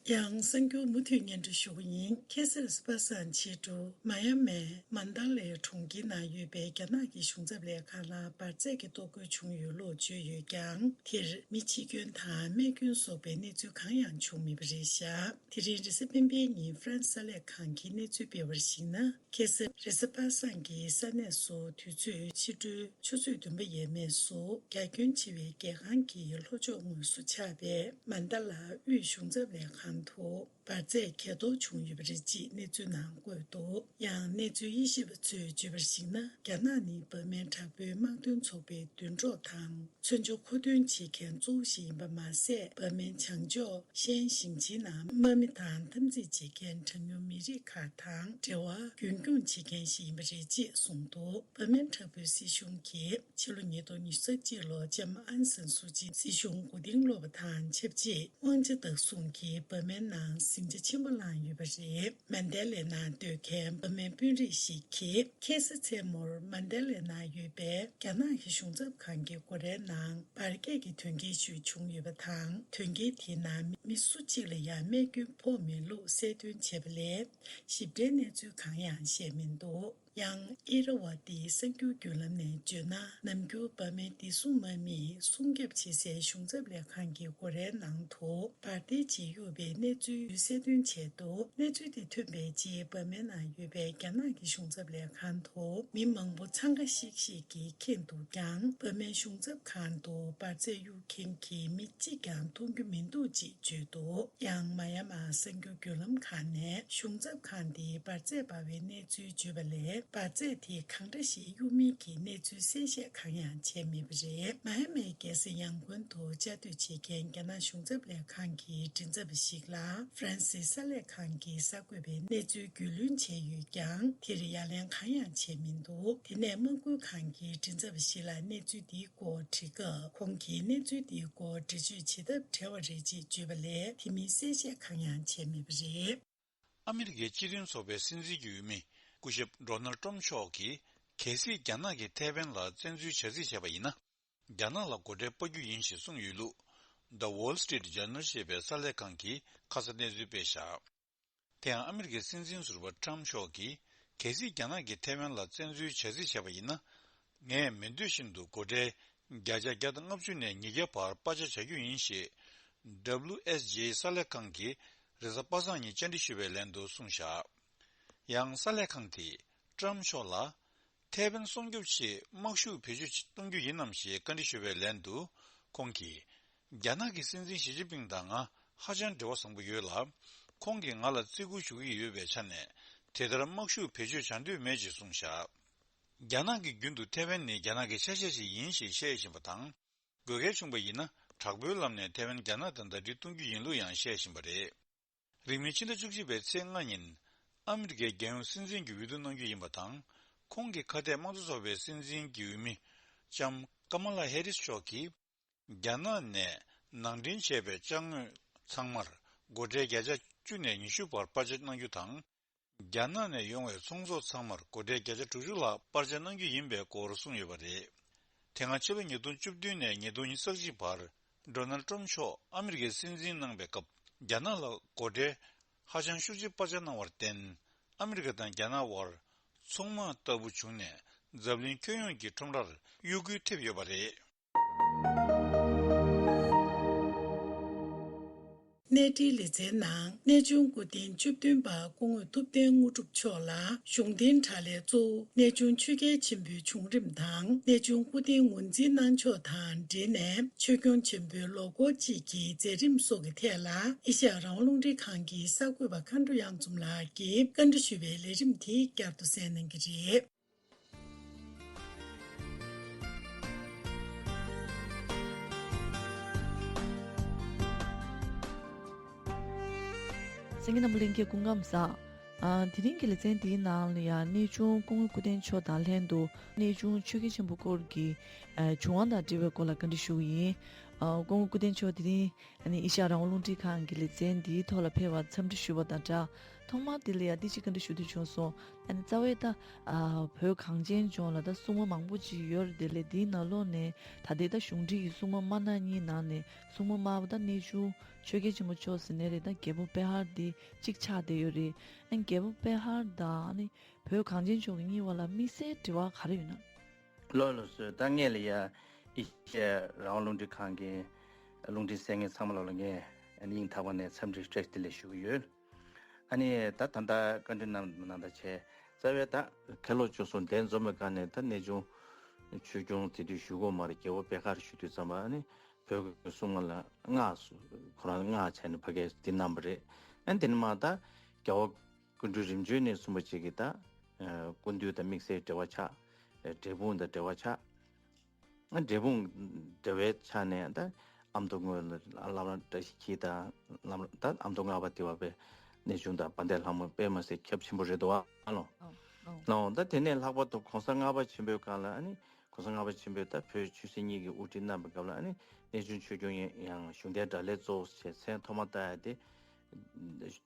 ཡང་གསར་འགྱུར་མུ་མཐུད་སྙན་སྒྲོན་ཞུ་གི་ཡིན། ཁ་སང་རེས་གཟའ་པ་སངས་ཕྱི་དྲོ་མ་ཡ་མའི་མན་ད་ལའི་གྲོང་ཁྱེར་ནང་ཡོད་པའི་རྒྱ་ནག་གི་གཞུང་ཚབ་ལས་ཁང་ལ་འབར་རྫས་ཀྱི་གཏོར་རྒོལ་བྱུང་ཡོད་ལུགས་བརྗོད་ཡོད་ཀྱང་། དེར་མི་འཆི་སྐྱོན་དང་རྨས་སྐྱོན་སོགས་པའི་གནས་ཚུལ་གང་ཡང་བྱུང་མེད་པ་རེད་བཞག། དེ་རིང་རེས་གཟའ་སྤེན་པའི་ཉིན་ཧྥ་རན་སི་གསར་ལས་ཁང་གིས་གནས་ཚུལ་སྤེལ་བར་གཞིགས་ན། ཁ་སང་རེས་གཟའ་པ་སངས་ཀྱི་ས་གནས་སུ་དུས་ཚོད་ཕྱི་དྲོའི་ཆུ་ཚོད་བདུན་པ་ཡས་མས་སུ་རྒྱ་ཁྱོན་ཆེ་བའི་རྒྱལ་ཁང་གི་ལྷོ་ཕྱོགས་ངོས་སུ་ཆགས་པའི་མན་ད་ལ་དབུས་གཞུང་ཚབ་ལས་ཁང་དུ་འབར་རྫས་གས་གཏོར་བྱུང་ཡོད་པ་རེད་ཅེས་གནས་ཚུལ་ནང་བཀོད་འདུག། ཡང་གནས་ཚུལ་དབྱེ་ཞིབ་པ་ཚོས་བརྗོད་པར་གཞིགས་ན། རྒྱ་ནག་ནི་འབར་མའི་དྲག་པོའི་དམག་དོན་ཚོགས་པའི་མདུན་གྲོགས་དང་། མཚོན་ཆ་མཁོ་འདོན་བྱེད་མཁན་གཙོ་བོ་ཞིག་ཡིན་པ་མ་ཟད། འབར་མའི་བྱང་ཕྱོགས་ཤན་ཞིང་ཆེན་ནང་དམག་མི་དང་འཐབ་འཛིང་བྱེད་མཁན་གྲངས་ཉུང་མི་རིགས་ཁག་དང་འབྲེལ་བ་རྒྱུན་འཁྱོངས་བྱེད་མཁན་ཞིག་ཡིན་པ་རེད་ཅེས་གསུངས་འདུག། འབར་མའི་དྲག་པོའི་སྲིད་གཞུང་གིས་ཕྱི་ལོ་ཉིས་སྟོང་ཉི་ཤུ་རྩ་གཅིག་ལོར་ལྕམ་ཨང་སན་སུ་ཅི་སྲིད་གཞུང་མགོ་རྟིང་སློག་པ་དང་ཆབས་ཅིག་དབང་ཆ་བདག་བཟུང་གིས་འབར་མའི་ནང་ཟིང་ཆ་ཆེན་པོ་བསླངས་ཡོད་པ་རེད། མན་ཌེ་ལའི་ནང་སྡོད་མཁན་འབར་མའི་དཔོན་རིགས་ཤིག་གིས་ཁ་སང་མཚན་མོར་མན་ཌེ་ལའི་ནང་ཡོད་པའི་རྒྱ་ནག་གི་གཞུང་ཚབ་ཁང་གི་སྒོ་རའི་ནང་འབར་གས་ཀྱི་དོན་རྐྱེན་ཞིག་བྱུང་ཡོད་པ་དང་། དོན་རྐྱེན་དེའི་ནང་མི་སུ་གཅིག་ལ་ཡང་རྨས་སྐྱོན་ཕོག་མེད་ལུགས་གསལ་སྟོན་བྱས་པ་ལས། ཞིབ་ཕྲའི་གནས་ཚུལ་གང་ཡང་བཤད་མི་འདུག། ཡང་ཨི་ར་ཝ་ཏི་གསར་འགྱུར་བརྒྱུད་ལམ་ནས་བརྗོད་ན། ནམ་རྒྱུན་བར་མའི་བདེ་སྲུང་དམག་མིས་སྲུང་སྐྱོབ་བྱེད་སའི་གཞུང་ཚབ་ལས་ཁང་གི་སྒོ་རའི་ནང་དུ་འབར་མདེལ་ཅིག་གཡུགས་པའི་གནས་ཚུལ་གསལ་སྟོན་བྱས་འདུག་གནས་ཚུལ་དེ་ཐོན་པའི་རྗེས། འབར་མའི་ནང་ཡོད་པའི་རྒྱ་ནག་གི་གཞུང་ཚབ་ལས་ཁང་དུ་མི་མང་པོ་འཚང་ཁ་ཤིག་ཤིག་གིས་ཁེངས་འདུག་ཀྱང་། འབར་མའི་གཞུང་ཚབ་ཁང་དུ་འབར་རྫས་གཡུག་མཁན་གྱི་མི་གཅིག་ཀྱང་མཐོང་རྒྱུ་མི་འདུག་ཅེས་བརྗོད་འདུག་ཡང་མ་ཡ་མ་གསར་འགྱུར་བརྒྱུད་ལམ་ཁག་ནས་གཞུང་ཚབ་ཁང་དེའི་འབར་རྫས་འབར་བའི་གནས་ཚུལ་བརྗོད་པ་ལས། འབར་རྫས་དེ་གང་འདྲ་ཞིག་གཡུག་མིན་གྱི་གནས་ཚུལ་གསལ་བཤད་གང་ཡང་བྱས་མེད་པ་རེད། མ་ཡ་མའི་རྒྱལ་ས་ཡང་གོན་དུ་བཅའ་སྡོད་བྱེད་མཁན་རྒྱ་ནག་གཞུང་ཚབ་ལས་ཁང་གི་མགྲིན་ཚབ་པ་ཞིག་ལ་ཧྥ་རན་སིའི་གསར་ལས་ཁང་གིས་གསར་འགོད་པའི་གནས་ཚུལ་རྒྱུས་ལོན་བྱས་ཡོད་ཀྱང་། དེར་ཡ་ལན་གང་ཡང་བྱས་མི་འདུག་དེ་ནས་དམག་ཁུལ་ཁང་གི་མགྲིན་ཚབ་པ་ཞིག་ལ་གནས་ཚུལ་འདིའི་སྐོར་དྲིས་སྐབས། ཁོང་གིས་གནས་ཚུལ་འདིའི་སྐོར་འགྲེལ་བརྗོད་བྱེད་ཐབས་བྲལ་བ་རེད་ཅེས་བརྗོད་པ་ལས། དེ་མིན་གསལ་བཤད་གང་ཡང་བྱས་མེད་པ་རེད། ཨ་མི་རི་ཀའི་སྤྱི་མཐུན་ཚོགས་པའི་སྲིད་འཛིན་གྱི་འོས་མི་སྐུ་ཞབས་ཌོ་ནལ་ཏྲམ་མཆོག་གིས། གལ་སྲིད་རྒྱ་ནག་གིས་ཐའེ་ཝན་ལ་བཙན་འཛུལ་བྱ་རྩིས་བྱས་པ་ཡིན་ན། རྒྱ་ནག་ལ་སྒོ་ཁྲལ་སྤར་རྒྱུ་ཡིན་ཞེས་གསུངས་ཡོད་ལུགས། The Wall Street Journal ཞེས་པའི་གསར་ལས་ཁང་གིས་ཁ་སང་གནས་ཚུལ་སྤེལ་བཞག་དེ་ཡང་ཨ་མི་རི་ཀའི་སྲིད་འཛིན་ཟུར་པ་ཊམ་མཆོག་གིས། གལ་སྲིད་རྒྱ་ནག་གིས་ཐའེ་ཝན་ལ་བཙན་འཛུལ་བྱ་རྩིས་བྱས་པ་ཡིན་ན། ངས་མི་འདོད་བཞིན་དུ་སྒོ་ཁྲལ་བརྒྱ་ཆ་བརྒྱ་དང་ལྔ་བཅུ་ནས་ཉིས་བརྒྱ་བར་སྤར་ཆ་བྱ་རྒྱུ་ཡིན་ཞེས། W S J གསར་ལས་ཁང་གིས་རེས་གཟའ་པ་སངས་ཉིན་བཅར་འདྲི་ཞུས་པའི་ལན་དུ་གསུངས་བཞག་ཡང་གསར་ལས་ཁང་དེས་ཊམ་མཆོག་ལ། ཐའེ་ཝན་སྲུང་སྐྱོབ་ཆེད་དམག་ཤུགས་བེད་སྤྱོད་གཏོང་རྒྱུ་ཡིན་ནམ་ཞེས་བཀའ་འདྲི་ཞུས་པའི་ལན་དུ། ཁོང་གིས། རྒྱ་ནག་གི་སྲིད་འཛིན་ཞི་ཅིན་ཕིང་དང་ང་ཧ་ཅང་འབྲེལ་བ་བཟང་པོ་ཡོད་ལ། ཁོང་གིས་ང་ལ་བརྩི་བཀུར་ཞུ་གི་ཡོད་པའི་ཆ་ནས། དེ་ལྟར་དམག་ཤུགས་བེད་སྤྱོད་བྱ་འདོད་མེད་ཅེས་གསུངས་བཞག་རྒྱ་ནག་གིས་རྒྱུན་དུ་ཐའེ་ཝན་ནི་རྒྱ་ནག་གི་ཆ་ཤས་ཤིག་ཡིན་ཞེས་བཤད་བཞིན་པ་དང་། དགོས་གལ་བྱུང་བ་ཡིན་ན། དྲག་པོའི་ལམ་ནས་ཐའེ་ཝན་རྒྱ་ནག་དང་ཟླ་སྒྲིལ་གཏོང་རྒྱུ་ཡིན་ལུགས་ཡང་བཤད་བཞིན་པ་རེད། རིང་མིན་ཕྱི་ཟླ་བཅུ་གཅིག་པའི་ཚེས་ལྔ་ཉིན། ཨ་མི་རི་ཀའི་རྒྱལ་ཡོངས་སྲིད་འཛིན་གྱི་འོས་བསྡུ་གནང་རྒྱུ་ཡིན་པ་དང་། ཁོང་གི་ཁ་གཏད་དམངས་གཙོ་ཚོགས་པའི་སྲིད་འཛིན་གྱི་འོས་མི། ལྕམ་ཀ་མ་ལ་ཧེ་རིས་མཆོག་གིས། རྒྱ་ནག་ནས་ནང་འདྲེན་བྱས་པའི་ཅ་དངོས་ཚང་མར་སྒོ་ཁྲལ་བརྒྱ་ཆ་བཅུ་ནས་ཉི་ཤུ་བར་སྤར་ཆ་གནང་རྒྱུ་དང་། རྒྱ་ནག་ནས་ཡོང་བའི་ཚོང་ཟོག་ཚང་མར་སྒོ་ཁྲལ་བརྒྱ་ཆ་དྲུག་ཅུ་ལྷག་སྤར་ཆ་གནང་རྒྱུ་ཡིན་པའི་སྐོར་གསུངས་ཡོད་པ་རེད། དེ་སྔ་ཕྱི་ལོ་ཉིས་སྟོང་བཅུ་བདུན་ནས་ཉིས་སྟོང་ཉི་ཤུ་རྩ་གཅིག་བར། ཌོ་ནལ་ཏྲམ་མཆོག་ཨ་མི་རི་ཀའི་སྲིད་འཛིན་གནང་པའི་སྐབས། རྒྱ་ནག་ལ་སྒོ་ཁྲལ་ཧ་ཅང་ཤུགས་ཆེ་སྤར་ཆ་གནང་བར་བརྟེན། ཨ་མི་རི་ཀ་དང་རྒྱ་ནག་དབར་ཚོང་དམག་ལྟ་བུ་བྱུང་ནས། འཛམ་གླིང་ཁྱོན་ཡོངས་ཀྱི་ཁྲོམ་རར་གཡོ་འགུལ་ཐེབས་ཡོད་པ་རེད། གནས་འབྲེལ་ལེ་ཚན་ནང་། གནས་ཆུང་སྐུ་རྟེན་བཅུ་བདུན་པ་སྐུ་ངོ་ཐུབ་བསྟན་དངོས་གྲུབ་མཆོག་ལ་གཞུང་རྟེན་དགྲ་ལྷའི་གཙོ་བོ་གནས་ཆུང་ཆོས་རྒྱལ་ཆེན་པོའི་བྱུང་རིམ་དང་། གནས་ཆུང་སྐུ་རྟེན་ངོས་འཛིན་གནང་ཕྱོགས་དང་འབྲེལ་ནས། ཆོས་སྐྱོང་ཆེན་པོའི་ལོ་འཁོར་གཅིག་གི་མཛད་རིམ་སོགས་ཀྱི་ཐད་ལ། ཨེ་ཤ་ཡ་རང་དབང་རླུང་འཕྲིན་ཁང་གི་གསར་འགོད་པ་མཁའ་འགྲོ་གཡང་འཛོམས་ལགས་ཀྱིས་བཀའ་འདྲི་ཞུས་པའི་ལས་རིམ་དེ་བསྐྱར་དུ་གསན་གནང་གི་རེད། གསན་མཁན་རྣམ་པ་ལྷན་རྒྱས་སྐུ་ཁམས་བཟང་། ཨ། དེ་རིང་གི་ལེ་ཚན་འདིའི་ནང་ལ་ཡང་གནས་ཆུང་སྐུ་ངོ་སྐུ་རྟེན་མཆོག་དང་ལྷན་དུ་གནས་ཆུང་ཆོས་རྒྱལ་ཆེན་པོ་སྐོར་གྱི། ཨ། བྱུང་བ་དང་འབྲེལ་བའི་སྐོར་ལ་བཀའ་འདྲི་ཞུ་གི་ཡིན། ཨ། སྐུ་ངོ་སྐུ་རྟེན་མཆོག་དེ་རིང་། ཨ་ནི་ཨེ་ཤ་ཡ་རང་དབང་རླུང་འཕྲིན་ཁང་གི་ལེ་ཚན་འདིའི་ཐོག་ལ་ཕེབས་པར་འཚམས་འདྲི་ཞུ་བ་དང་སྦྲགས། ཐོག་མར་འདི་ལ་ཡང་འདི་གཅིག་བཀའ་འདྲི་ཞུ་འདོད་བྱུང་སོང་། ཨ་ནི་རྩ་བའི་ད། ཨ། བོད་གངས་ཅན་ལྗོངས་ལ་ད་སྲུང་མ་མང་པོ་ཅིག་ཡོད་རེད་དེ་ལས། འདིའི་ནང་ལོགས་ནས་ད་ལྟའི་ད་གཞུང་འབྲེལ་གྱི་སྲུང་མ་དམར་ནག་གཉིས་ནང་ནས་སྲུང་མ་དམར་པོ་ད་གནས་ཆུང་ཆོས་རྒྱལ་ཆེན་པོ་མཆོག་ཟེར་ནའི་རེད། ད་རྒྱལ་པོ་པེ་ཧར་འདི་གཅིག་ཆགས་བསྡད་ཡོད་རེད། ཨ་ནི་རྒྱལ་པོ་པེ་ཧར་དང་ཨ་ནི་བོད་གངས་ཅན་ལྗོངས་ཀྱི་གཉིས་བར་ལ་དམིགས་བསལ་འབྲེལ་བ་ག་རེ་ཡོད་ན། ལགས་ལགས་སོ། ད་ངས་ལ་ཡ་ཨེ་ཤ་ཡ་རང་དབང་རླུང་འཕྲིན་ཁང་གི་རླུང་འཕྲིན་གསན་མཁན་ཚང་མ་ལོག་ལ་ངས་སྙིང་ཐག་པ་ནས་འཚམས་འདྲི་བཀྲ་ཤིས་བདེ་ལེགས་ཞུ་གི་ཡོད། ཨ་ནི་ད་ད་ལྟ་བཀའ་འདྲི་གནང་གནང་ད་བྱས། རྩ་བའི་ད་མཁན་སློབ་ཆོས་སྲུང་གདན་འཛོམས་པའི་སྒང་ནས་ད་གནས་ཆུང་ཆོས་སྐྱོང་དེ་དུས་ཞུ་གི་ཡོད་མ་རེད། རྒྱལ་པོ་པེ་ཧར་ཞུ་དུས་ཙམ་པ་ཨ་ནི་བོད་ཀྱི་སྲུང་མ་ལ་མངའ་གསོལ། ཁོ་རང་མངའ་བྱས་ནས་ཕ་གིར་འདི་གནང་བ་རེད། ཨ་ནི་དེ་ནས་མར་ད་རྒྱལ་བ་སྐུ་ཕྲེང་རིམ་བྱོན་ནས་གསུངས་པ་ཅིག་གིས་ད། ཨ། སྐུ་མདུན་དང་དམིགས་བསལ་འབྲེལ་བ་ཆགས། ཨ། འབྲས་སྤུངས་དང་འབྲེལ་བ་ཆགས། ཨ། འབྲས་སྤུངས་འབྲེལ་བའི་ཆ་ནས་ད་ཨ་མདོ་དངོས་ལ་བླ་བྲ་བཀྲ་ཤིས་འཁྱིལ་དང་། བླ་ད་ཨ་མདོ་སྔགས་པ་དེ་བ་པའི་གནས་ཆུང་དང་དཔལ་ལྡན་ལྷ་མོ་དཔེ་མ་སྲིད་ཁྱབ་ཆེན་པོ་རེད་འདུག་ཨ་ལོ། ཨོ། ཨོ། ལོ། ད་དེ་ནས་ལྷག་པར་དུ་གོང་ས་ལྔ་པ་ཆེན་པོའི་སྒང་ལ་ཨ་ནི་གོང་ས་ལྔ་པ་ཆེན་པོས་ད་བོད་ཆོས་སྲིད་གཉིས་ཀྱི་དབུ་ཁྲིད་གནང་བའི་སྐབས་ལ་ཨ་ནི་གནས་ཆུང་ཆོས་སྐྱོང་ཡང་གཞུང་རྟེན་དགྲ་ལྷའི་གཙོ་བོ་ཞེས་མཚན་ཐོག་མ་བཏགས་ཡ་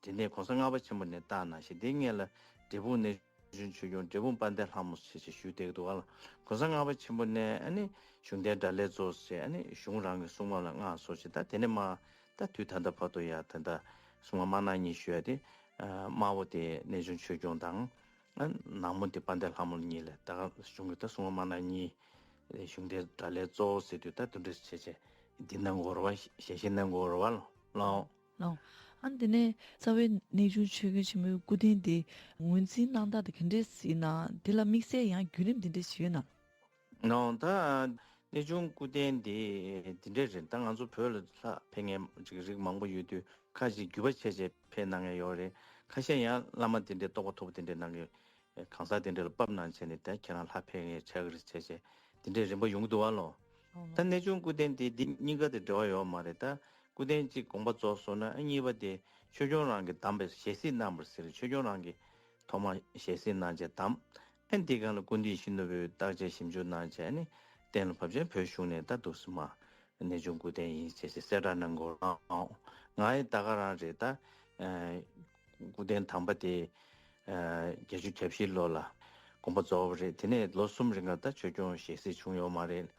དེ། དེ་ནས་གོང་ས་ལྔ་པ་ཆེན་པོ་ནས་བཏགས་ནང་བཞིན་དེ་སྔོན་ལ་འབྲས་སྤུངས་གནས་ཆུང་ཆོས་སྐྱོང་འབྲས་སྤུངས་དཔལ་ལྡན་ལྷ་མོ་ཞེས་ཞུས་བསྡད་འདུག་ག་ལ། གོང་ས་ལྔ་པ་ཆེན་པོ་ནས་ཨ་ནི་གཞུང་རྟེན་དགྲ་ལྷའི་གཙོ་བོ་ཞེས་ཨ་ནི་གཞུང་རང་གི་སྲུང་མ་ལ་མངའ་གསོལ་ཞེས། ད་དེ་ནས་མར་ད་དུས་ད་ལྟ་བར་དུ་ཡ་ད་ལྟ་སྲུང་མ་དམར་ནག་གཉིས་ཞུ་ཡ་དེ། ཨ། དམར་པོ་དེ་གནས་ཆུང་ཆོས་སྐྱོང་དང་། ཨ་ནག་མོ་དེ་དཔལ་ལྡན་ལྷ་མོ་གཉིས་ལས་ད་ག་གཞུང་གི་ད་སྲུང་མ་དམར་ནག་གཉིས་གཞུང་དེ་དགྲ་ལྷའི་གཙོ་བོ་ཟེར་དུས་ད་དུ་འདྲ་བྱས་བྱས་འདི་གནང་དགོས་རེད་བ། ཞལ་བཞེས་གནང་དགོས་རེད་བ་ལོ། ལོ། ཨ་འདི་ནས་རྩ་བའི་གནས་ཆུང་ཆོས་རྒྱལ་ཆེན་པོའི་སྐུ་རྟེན་དེ་ངོས་འཛིན་གནང་སྟངས་དེ་ག་འདྲས་ཡིན་ན། དེ་ལ་དམིགས་བསལ་ཡང་བརྒྱུད་རིམ་དེ་འདྲས་ཞིག་ཡོད་ན། ནོ། ད་གནས་ཆུང་སྐུ་རྟེན་འདི་འདི་འདྲས་རེད། ད་ང་ཚོ་བོད་ལ་ལྷ་ཕེབས་མཁན་ཅིག་རིགས་མང་པོ་ཡོད་དུས་ཁ་ཅིག་བརྒྱུད་པ་ཆེ་ཆེ་ཕེབས་གནང་མཁན་ཡོད་རེད། ཁ་ཤས་ཡང་བླ་མ་དེ་འདྲས་རྟོགས་པ་མཐོ་པོ་དེ་འདྲས་གནང་གི། གང་ཟག་དེ་འདྲས་ལ་བབས་གནང་བྱས་ནས་ད་ཁྱེད་རང་ལྷ་ཕེབས་མཁན་ཆགས་ཀྱི་རེད་ཆེ་ཆེ་དེ་འདྲས་རིམ་པ་ཡོང་གི་འདུག་བ་ལོ། ད་གནས་ཆུང་སྐུ་རྟེན་དེ་འདི་གཉིས་ཀ་དེ་འབྲེལ་བ་ཡོད་མ་རེད། ད་སྐུ་རྟེན་གཅིག་དགོངས་པ་རྫོགས་སོང་ན་ཨ་གཉིས་པ་དེ་ཆོས་སྐྱོང་རང་གིས་བདམས་པའི་ཞལ་གཟིགས་གནང་བར་ཟེར། ཆོས་སྐྱོང་རང་གིས་ཐོག་མ་ཞལ་གཟིགས་གནང་བྱས་བདམས། ཨ་འདི་སྒང་ལ་ཀུན་འདུས་ཡིད་བཞིན་ནོར་བུས་བརྟག་དཔྱད་ཞིབ་འཇུག་གནང་བྱས་ནི་གཏན་ལ་ཕབ་བྱས་བོད་གཞུང་ནས་ད་འདུག་སེ་མར་གནས་ཆུང་སྐུ་རྟེན་ཡིན་ཞེས་གསལ་བསྒྲགས་གནང་དགོས་རང་། ང་ཡི་ད་ག་རང་རེད། ད་ཨ་སྐུ་རྟེན་དམ་པ་དེ་ཨ་བརྒྱད་ཅུ་གྱ་བཞི་ལོ་ལ་དགོངས་པ་རྫོགས་པ་རེད། དེ་ནས་ལོ་གསུམ་རིང་ལ་ད་ཆོས་སྐྱོང་ཞལ་གཟིགས་བྱུང་ཡོད་མ་རེད།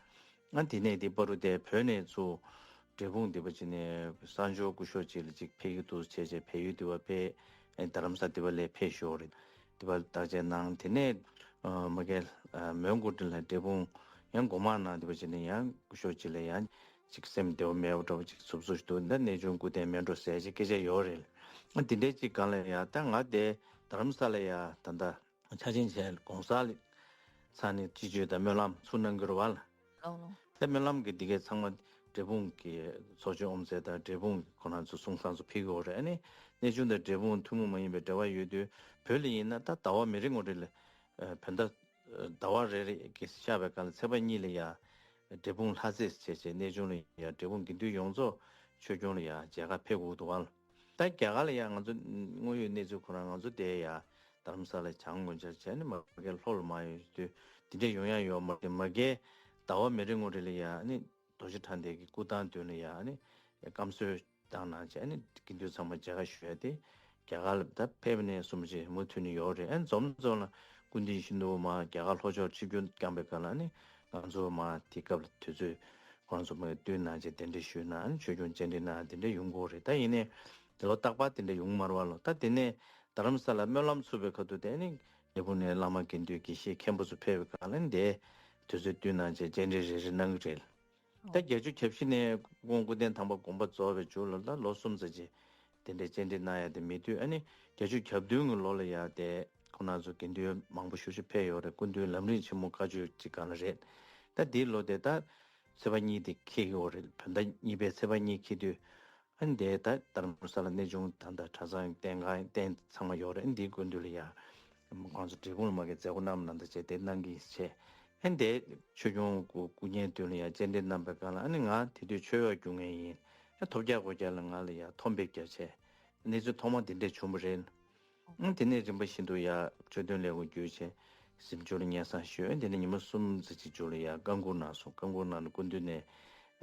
ཨ་དེ་ནས་དེ་བར་དུ་དེ་བོད་ནས་ཚུར་འབྲས་སྤུངས་དེ་པ་ཅིག་ནས་གསང་སྦྱོར་སྐུ་ཞབས་ཅིག་ལ་ཅིག་ཕེབས་ཀྱི་འདུག་བྱས་བྱས་བལ་ཡུལ་དེ་པ་ཕེབས། ཨ་རྡ་རམ་ས་དེ་པ་ལ་ཕེབས་ཞོར་རེད། དེ་པ་བརྟག་དཔྱད་གནང་། དེ་ནས་ཨ་མ་གི་ཨ་མོན་གྷོ་དེ་ལ་འབྲས་སྤུངས་ཡང་སྒོ་མང་ནང་དེ་པ་ཅིག་ནས་ཡང་སྐུ་ཞབས་ཅིག་ལ་ཡང་ཅིག་སེམས་བདེ་བོ་མེད་པ་འདྲ་པོ་ཅིག་ཚུབ་ཚུབ་ཞིག་འདུག་ད་གནས་ཆུང་སྐུ་རྟེན་མེད་འགྲོ་ཟེར་ཅིག་སྐད་ཆ་ཡོད་རེད། ཨ་དེ་འདྲའི་ཅིག་སྒང་ལ་ཡ་ད་ང་དེ་རྡ་རམ་ས་ལ་ཡ་ད་ལྟ་ཆ་ཆེན་བྱས་གོང་ས་ལ་ཚང་ནས་སྤྱི་སྤྱོད་དང་སྨོན་ལམ་ཚུར་གནང་གི་རེད་བ་ལ། ལགས་ལགས། ད་སྨོན་ལམ་གྱི་འདི་གའི་ཚང་མ་འབྲས་སྤུངས་ཀྱི་ཚོགས་ཆེན་དབུ་མཛད་དང་འབྲས་སྤུངས་ཁོ་རང་ཚོ་གསུང་བསམ་ཚོ་ཕུལ་གྱི་ཡོད་རེད། ཨ་ནི་གནས་ཆུང་དང་འབྲས་སྤུངས་ཐུན་མོང་མ་ཡིན་པའི་འབྲེལ་བ་ཡོད་དུས་བོད་ལ་ཡིན་ན་ད་ཟླ་བ་མི་རེ་ངོ་རེ་ལ་བོད་ཟླ་ཟླ་བ་རེ་རེ་གི་ཤར་བའི་སྐབས་ལ་ཚེས་པ་གཉིས་ལ་ཡ་འབྲས་སྤུངས་ལྷ་རྩེ་བྱས་བྱས་གནས་ཆུང་ལ་ཡ་འབྲས་སྤུངས་དགེ་འདུན་ཡོངས་རྫོགས་ཆོས་སྐྱོང་ལ་ཡ་མཇལ་ཁ་ཕེབས་དགོས་འདུག་བ་ལ། ད་རྒྱ་གར་ལ་ཡང་ང་ཚོ་དངོས་ཡོད་གནས་ཚུལ་ཁོ་རང་ང་ཚོ་དེ་ཡ་རྡ་རམ་ས་ལ་བྱང་ངོས་འཆར་བྱས་ནས་མ་གི་ལྷོ་ལ་མ་ཡོད་དུས་དེ་འདྲས་ཡོང་ཡ་ཡོད་མ་རེད། མ་གི་ཟླ་བ་མི་རེ་ངོ་རེ་ལ་ཡ་ནི་རྡོ་རྗེ་གྲགས་ལྡན་གྱི་སྐུ་ཐང་མདུན་ལ་ཡ་ནི་སྐམ་གསོལ་བཏང་གནང་བྱས་ནི་དགེ་འདུན་ཚང་མ་མཇལ་ཁ་ཞུ་ཡ་དེ་རྒྱ་གར་ལ་ད་ཕེབས་ནས་གསུམ་བཞི་མུ་མཐུད་ནས་ཡོད་རེད། ཨ་འཛོམས་འཛོམས་ལ་སྐུ་མདུན་ཡིད་བཞིན་ནོར་བུ་མ་རྒྱ་གར་ལྷོ་ཕྱོགས་ཆིབས་བསྒྱུར་བསྐྱངས་པའི་སྐབས་ལ་ནི་ང་ཚོ་མ་དེ་སྐབས་ལ་དུས་ཚོད་ཁོང་ཚོ་མ་བསྟུན་གནང་བྱས་གདན་འདྲེན་ཞུས་གནང་ཆོས་སྐྱོང་སྤྱན་འདྲེན་གནང་དེ་འདྲ་ཡོང་གི་ཡོད་རེད། ད་ཡིན་ནའི་དེ་ལོ་རྟག་པར་དེ་འདྲ་ཡོང་མ་རེད་བ་ལོ། ད་དེ་ནས་རྡ་རམ་ས་ལ་སྨོན་ལམ་ཚུགས་པའི་ཁ་ཐུག་དེ་ནི་འབྲས་སྤུངས་ནས་བླ་མ་དགེ་འདུན་དགེ་བཤེས་མཁན་པོ་ཚོ་ཕེབས་པའི་སྒང་ལ་འདི་དུས་ཚོད་བསྟུན་གནང་བྱས་སྤྱན་འདྲེན་རེ་རེ་གནང་གི་རེད། ད་བརྒྱད་ཅུ་གྱ་བཞི་ནས་སྐུ་ངོ་སྐུ་རྟེན་དམ་པ་དགོངས་པ་རྫོགས་པའི་མཇུག་ལ་ད་ལོ་གསུམ་ཙམ་ཅིག་དེ་འདྲའི་སྤྱན་འདྲེན་གནང་ཡ་དེ་མེད་དུས་ཨ་ནི་བརྒྱད་ཅུ་གྱ་བདུན་གྱི་ལོ་ལ་ཡ་དེ་ཁོང་རྣམ་ཚོ་དགེ་འདུན་མང་པོ་ཞེ་པོ་ཅིག་ཕེབས་ཡོད་རེད། སྐུ་མདུན་ལམ་རིམ་ཆེན་མོ་བཀའ་ཆོས་ཅིག་སྒང་ལ་རེད། ད་འདིའི་ལོ་དེ་ད་ཚེས་པ་གཉིས་དེ་འཁེལ་གྱི་ཡོད་རེད། བོད་ཟླ་གཉིས་པའི་ཚེས་པ་གཉིས་འཁེལ་དུས་ཨ་ནི་དེ་ད་རྡ་རམ་ས་ལ་གནས་ཆུང་ད་ལྟ་གྲྭ་ཚང་རྟེན་ཁང་རྟེན་ཚང་མ་ཡོད་རེད། ཨ་ནི་འདིའི་སྐུ་མདུན་ལ་ཡ་ཁོང་ཚོ་འབྲས་སྤུངས་ལ་མ་གི་མཛད་སྒོ་གནང་གནང་ད་བྱས་དེ་གནང་གི་ཡིན་ཟེར་བྱས། ཨ་ནི་དེ་ཆོས་སྐྱོང་སྐུ་སྐུ་བརྙན་མདུན་ལ་ཡ་སྤྱན་འདྲེན་གནང་པའི་སྒང་ལ་ཨ་ནི་ང་དེ་དུས་ཆོས་གཡོག་རྒྱུག་མཁན་ཡིན། ཨ་ཐོབ་རྒྱག་སྒོ་རྒྱག་ལ་ང་ལ་ཡ་མཐོ་འབེབས་བརྒྱབ་བྱས་གནས་ཚུལ་ཐོག་མ་དེ་འདྲས་བྱུང་བ་རེད། ཨ་དེ་ནས་རིམ་པ་བཞིན་དུ་ཡ་ཆོས་དོན་ལས་ཁུངས་བརྒྱུད་བྱས་གཟིམ་ཆུང་ལ་སྙན་སེང་ཞུས། ཨ་དེ་ནས་ཉི་མ་གསུམ་ཙམ་ཅིག་མཇུག་ལ་ཡ་བཀའ་འགུག་གནང་སོང་། བཀའ་འགུག་གནང་ནས་སྐུ་མདུན་ནས་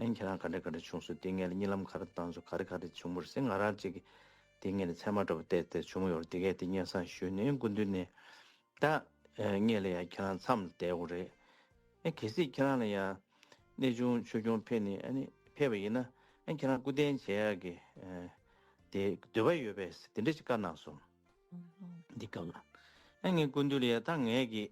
ཨ་ཁྱེད་རང་ག་འདྲ་ག་འདྲ་བྱུང་སོང་། དེ་སྔོན་ལ་གཉིད་ལམ་ག་རེ་བཏང་སོང་། ག་རེ་ག་རེ་བྱུང་བ་རེད་ཟེར་ང་རང་ཅིག་དེ་སྔོན་ལ་ཚད་མ་འདྲ་པོ་བལྟས་ཏེ་བྱུང་ཡོད་རེད། དེ་གས་དེ་སྙན་སེང་ཞུས་ནས་སྐུ་མདུན་ནས་ད་ཨ་སྔོན་ལ་ཡ་ཁྱེད་རང་མཚམས་ལ་བསྡད་དགོས་རེད། ཨ་གལ་སྲིད་ཁྱེད་རང་ལ་ཡ་གནས་ཆུང་ཆོས་སྐྱོང་ཕེབས་ནས་ཨ་ནི་ཕེབས་པ་ཡིན་ན་ཨ་ཁྱེད་རང་སྐུ་རྟེན་མཇལ་ཡག་གི་ཨ་དེ་འདོད་པ་ཡོད་པས་དེ་འདྲ་ཞིག་བཀའ་གནང་སོང་། འདི་སྐབས་ལ་ཨ་ངའི་སྐུ་མདུན་ལ་ཡ་ད་ངས་ཀྱི་